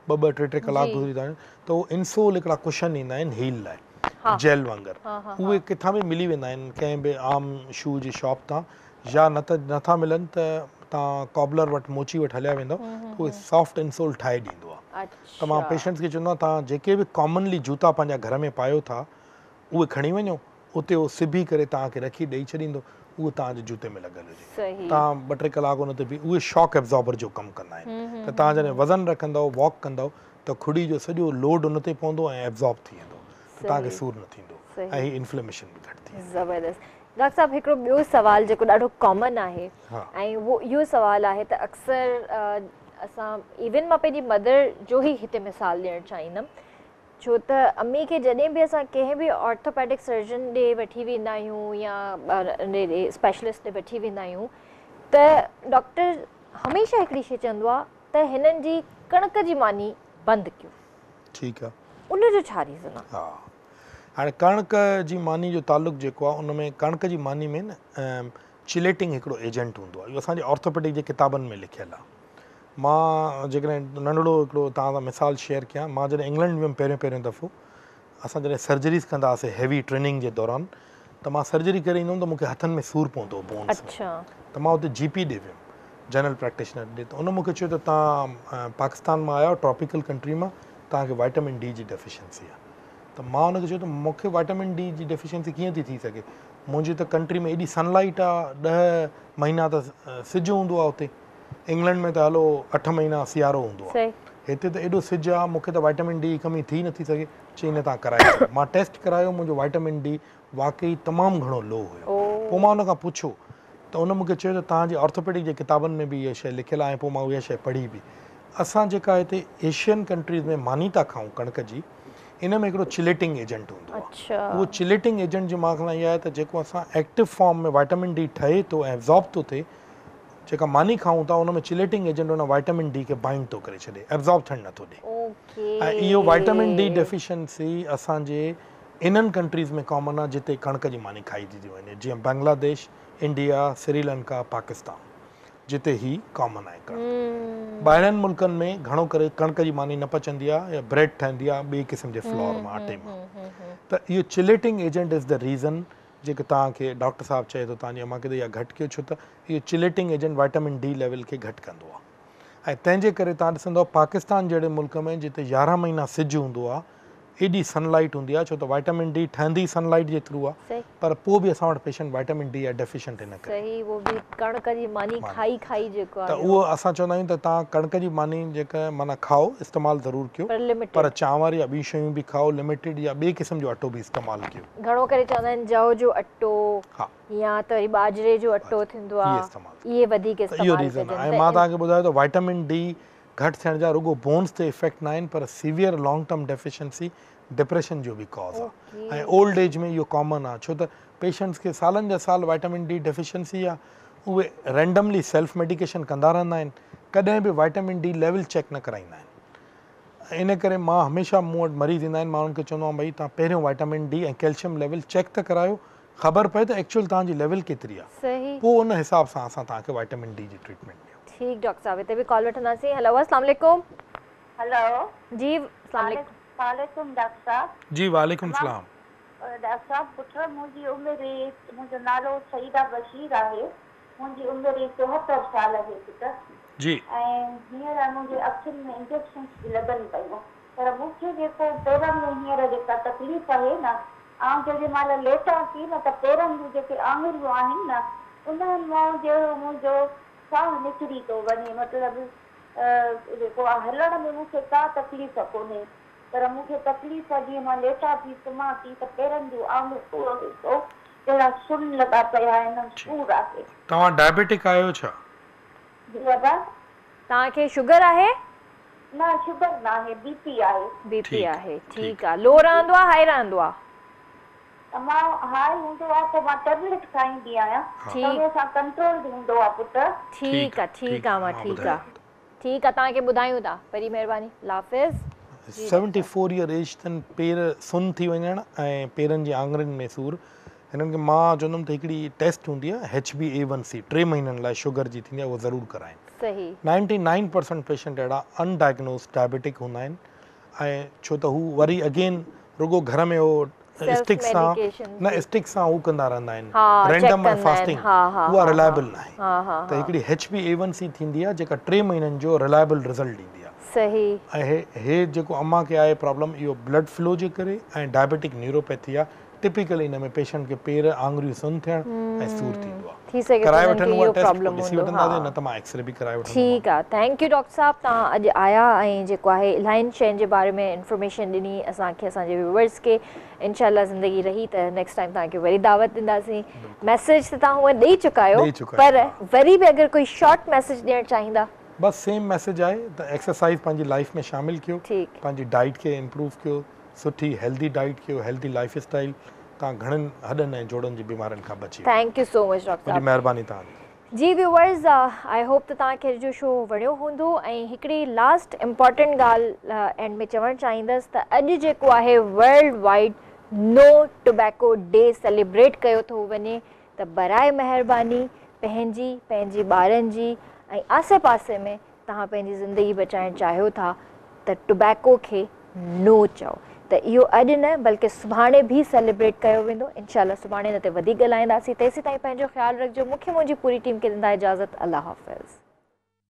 ٻه ٻه ٽي ٽي ڪلاڪ گذري ٿا وڃن ته اهو انسول هڪڙا ڪشن ايندا آهن هيل لاء جيل وانگر اهي ڪٿان به ملي ويندا آهن ڪنهن به عام شو جي شاپ تان يا نه ته نٿا ملن ته توهان ڪابلر وٽ موچي وٽ هليا ويندؤ ته اهي سافٽ انسول ٺاهي ڏيندو آهي ته مان پيشنٽس کي چوندو آهيان توهان جيڪي به ڪامنلي جوتا پنهنجا گهر ۾ پايو ٿا اهي کڻي وڃو اتي اهو سبي ڪري توهان کي رکي ڏئي ڇڏيندو اهو توهان جي جوتي ۾ لڳل هجي توهان ٻه ٽي ڪلاڪ ان تي بيهي اهي شاڪ ابزاربر جو ڪم ڪندا آهن ته توهان جڏهن وزن رکندؤ واڪ ڪندؤ ته کڙي جو سڄو لوڊ ان تي پوندو ۽ ابزارب ٿي ويندو ته توهان کي سور نه ٿيندو ۽ هي انفليميشن به گهٽ ٿي ويندي. زبردست ڊاڪٽر صاحب هڪڙو ٻيو سوال جيڪو ڏاڍو ڪامن آهي ۽ اهو اهو سوال آهي ته اڪثر اسان ايون مان پنهنجي مدر جو ئي هتي مثال ڏيڻ چاهيندم ڇو ته امي کي جڏهن به اسان ڪنهن به آرٿوپيڊڪ سرجن ڏي وٺي ويندا آهيون يا اسپيشلسٽ ڏي وٺي ويندا آهيون ته ڊاڪٽر هميشه هڪڙي شي چوندو آهي ته هنن جي ڪڻڪ جي ماني بند ڪيو. ٺيڪ آ. ان جو ڇا ريزن آ؟ ها هاڻي ڪڻڪ جي ماني جو تعلق جيڪو آ ان ۾ ڪڻڪ جي ماني ۾ نه چليٽنگ هڪڙو ايجنٽ هوندو آ اهو اسان جي آرٿوپيڊڪ جي ڪتابن ۾ لکيل آ مان جيڪڏهن ننڍڙو هڪڙو توهان سان مثال شيئر ڪيان مان جڏهن انگلنڊ ويم پهريون پهريون دفعو اسان جڏهن سرجريز ڪندا هئاسي هيوي ٽريننگ جي دوران ته مان سرجري ڪري ايندو هوم ته مون کي هٿن ۾ سور پوندو هو بونس ۾ ته مان اتي جي پي ڏي ويم جنرل پريڪٽيشنر ڏي ته ان مون کي چيو ته توهان پاڪستان مان آيا آهيو ٽراپيڪل ڪنٽري مان توهان کي وائٽامن ڊي جي ڊيفيشنسي آهي ته مان ان کي چيو ته مون کي وائٽامن ڊي جي ڊيفيشنسي ڪيئن ٿي ٿي سگهي منهنجي ته ڪنٽري ۾ ايڏي سن لائيٽ آهي ڏهه مهينا ته سج هوندو آهي اتي انگلنڊ ۾ ته هلو اٺ مهينا سيارو هوندو آهي هتي ته ايڏو سج آهي مون کي ته وائٽامن ڊي جي ڪمي ٿي نٿي سگهي. چئي نه توهان ڪرائي ڇڏيو. مان ٽيسٽ ڪرايو منهنجو وائٽامن ڊي واقعي تمام گهڻو لو هيو. پوء مان ان کان پڇيو ته ان مون کي چيو ته توهان جي آرٿوپيڊڪ جي ڪتابن ۾ به اها شيء لکيل آهي ۽ پوء مان اها شيء پڙهي به. اسان جيڪا هتي ايشين ڪنٽريز ۾ ماني ٿا کائون ڪڻڪ جي ان ۾ هڪڙو چليٽنگ ايجنٽ هوندو آهي. اهو چليٽنگ ايجنٽ جي معنيٰ اها آهي ته جيڪو اسان ايڪٽو فارم ۾ وائٽامن ڊي ٺهي ٿو ۽ ابزارب ٿو ٿئي جيڪا ماني کائون ٿا ان ۾ چليٽنگ ايجنٽ ان وائٽامن ڊي کي بائنڊ ٿو ڪري ڇڏي ابزارب ٿيڻ نٿو ڏي ۽ اهو وائٽامن ڊي ڊيفيشنسي اسان جي انهن ڪنٽريز ۾ ڪامن آهي جتي ڪڻڪ جي ماني کائي ٿي وڃي جيئن بنگلاديش، انڊيا، سريلنڪا، پاڪستان جتي هي ڪامن آهي ڪڻڪ. ٻاهرين ملڪن ۾ گهڻو ڪري ڪڻڪ جي ماني نه پچندي آهي يا بريڊ ٺهندي آهي ٻئي قسم جي فلور مان اٽي مان ته اهو chelating agent is the reason جيڪي توهان کي ڊاڪٽر صاحب چئي ٿو توهان جي امان کي ته اها گهٽ ڪيو ڇو ته اهو چليٽنگ ايجنٽ وائٽامن ڊي ليول کي گهٽ ڪندو آهي ۽ تنهن جي ڪري توهان ڏسندؤ پاڪستان جهڙي ملڪ ۾ جتي 11 مهينا سج هوندو آهي ايڏي سن لائيٽ هوندي آهي ڇو ته وائٽامن ڊي ٺهندي ئي سن لائيٽ جي ٿرو آهي پر پوء به اسان وٽ پيشنٽ وائٽامن ڊي جا ڊيفيشنٽ ان ڪري. صحيح اهو به ڪڻڪ جي ماني کائي کائي جيڪو آهي ته اهو اسان چوندا آهيون ته توهان ڪڻڪ جي ماني جيڪا معنيٰ کائو استعمال ضرور ڪيو پر چانور يا ٻيون شيون به کائو لميٽيڊ يا ٻئي قسم جو اٽو به استعمال ڪيو. گهڻو ڪري چوندا آهن جؤ جو اٽو يا ته وري ٻاجهري جو اٽو ٿيندو آهي اهي وڌيڪ استعمال اهو ريزن آهي ۽ مان توهان کي ٻڌايو ته وائٽامن ڊي گهٽ ٿيڻ جا رڳو بونز تي افيڪٽ نه آهن پر severe long term deficiency depression جو به ڪاز آهي ۽ اولڊ ايج ۾ اهو ڪامن آهي ڇو ته پيشنٽس کي سالن جا سال وائٽامن ڊي ڊيفيشنسي آهي اهي رينڊملي سيلف ميڊيڪيشن ڪندا رهندا آهن ڪڏهن به وائٽامن ڊي ليول چيڪ نه ڪرائيندا آهن ان ڪري مان هميشه مون وٽ مريض ايندا آهن مان انهن کي چوندو آهيان ڀئي توهان پهريون vitamin D ۽ calcium level check ته ڪرايو خبر پئي ته ايڪچوئل توهان جي ليول ڪيتري آهي پوء ان حساب سان اسان توهان کي وائٽامن ڊي جي ٽريٽمينٽ ڏيون. ٺيڪ ڊاڪٽر صاحب هتي به ڪال وٺنداسين هلو السلام عليڪم. هلو. جي السلام عليڪم. وعليڪم ڊاڪٽر صاحب. جي وعليڪم السلام. ڊاڪٽر صاحب پٽ منهنجي عمر منهنجو نالو سعيده بشير آهي منهنجي عمر 74 سال آهي پٽ. جي. ۽ هينئر منهنجي اکين ۾ انجيڪشنس به لڳن پيون پر مون کي جيڪو پيرن ۾ هينئر جيڪا تڪليف آهي نه آئون جيڏي مهل ليٽان ٿي نه ته پيرن جون جيڪي آڱريون آهن نه انهن مان جهڙو منهنجو ساهه نڪري ٿو وڃي مطلب جيڪو آهي هلڻ ۾ مون کي ڪا تڪليف ڪونهي پر مون کي تڪليف آهي جيئن مان ليٽان ٿي سمهان ٿي ته پيرن جون آڱريون ڏسو جهڙا سن لڳا پيا آهن سور آهي. توهان ڊائبيٽڪ آهيو ڇا؟ جي ادا. توهان کي شگر آهي؟ نه شگر ناهي بي پي آهي. بي پي آهي ٺيڪ آ لو رهندو آ هائي رهندو آ؟ مان هائي هوندو آ پوء مان ٽيبليٽ کائيندي آهيان ته انهي سان ڪنٽرول هوندو آ پٽ. ٺيڪ آ ٺيڪ آ امان ٺيڪ آ ٺيڪ آ توهان کي ٻڌايون ٿا وڏي مهرباني الله حافظ. 74 ييئر ايج اٿن، پير سن ٿي وڃڻ ۽ پيرن جي آڱرين ۾ سور، هنن کي مان چوندم ته هڪڙي ٽيسٽ هوندي آهي H B A one C ٽي مهينن لاء شگر جي ٿيندي آهي اها ضرور ڪرائين. صحيح. 99% پيشنٽ اهڙا ان ڊائگنوز ڊائبيٽڪ هوندا آهن ۽ ڇو ته هو وري اگين رڳو گهر ۾ هو اسٽڪ سان نه اسٽڪ سان هو ڪندا رهندا آهن رينڊم ۽ فاسٽنگ اها رلائبل ناهي ته هڪڙي H B A one C ٿيندي آهي جيڪا ٽي مهينن جو رلائبل رزلٽ ڏيندي آهي. صحيح. ۽ هي جيڪو امان کي آهي پرابلم اهو بلڊ فلو جي ڪري ۽ ڊائبيٽڪ نيوروپيٿي آهي ٽپيڪلي ان ۾ پيشنٽ کي پير آڱريون سن ٿيڻ ۽ سور ٿيندو آهي. ٿي سگهي ٿو ڪرائي انهن وٺن کي اها اهو ٽيسٽ پوء پرابلم ڏسي هوندو وٺنداسين ها. نه ته مان ايڪسري به ڪرائي وٺندومانو. ٺيڪ آ thank you doctor صاحب توهان اڄ آيا ۽ جيڪو آهي الاهين شين جي باري ۾ انفارميشن ڏني اسان کي اسان جي ويورز کي انشاء الله زندگي رهي ته نيڪسٽ ٽائيم توهان کي وري دعوت ڏينداسين ميسيج ته توهان هونئن ڏئي چڪا آهيو ڏئي چڪا پر آهيون ها. وري به اگر ڪوئي شارٽ ميسيج ڏيڻ چاهيندا. بس سيم ميسيج آهي ته ايڪسرسائيز پنهنجي لائيف ۾ شامل ڪيو ٺيڪ. پنهنجي ڊائيٽ کي امپروو ڪيو سٺي هيلدي ڊائيٽ ڪيو هيلدي لائيف اسٽائيل توهان گهڻن هڏن ۽ جوڙن جي بيمارين کان بچي ويندا. Thank you so much doctor وڏي صاحب. مهرباني توهان جي. جي ويوئرز I hope ته توهان کي اڄ جو شو وڻيو هوندو ۽ هڪڙي لاسٽ امپارٽنٽ ڳالهه اينڊ ۾ چوڻ چاهيندس ته اڄ جيڪو آهي world wide no tobacco day celebrate ڪيو ٿو وڃي ته برائي مهرباني پنهنجي پنهنجي ٻارن جي ۽ آسي پاسي ۾ توهان پنهنجي زندگي بچائڻ چاهيو ٿا ته ٽوبيڪو کي نو چئو ته اهو اڄ نه بلڪه سڀاڻي به سيليبريٽ ڪيو ويندو انشاء الله سڀاڻي ان تي وڌيڪ ڳالهائينداسين تيسين تائين پنهنجو خيال رکجو مون کي منهنجي پوري ٽيم کي ڏيندا اجازت الله حافظ.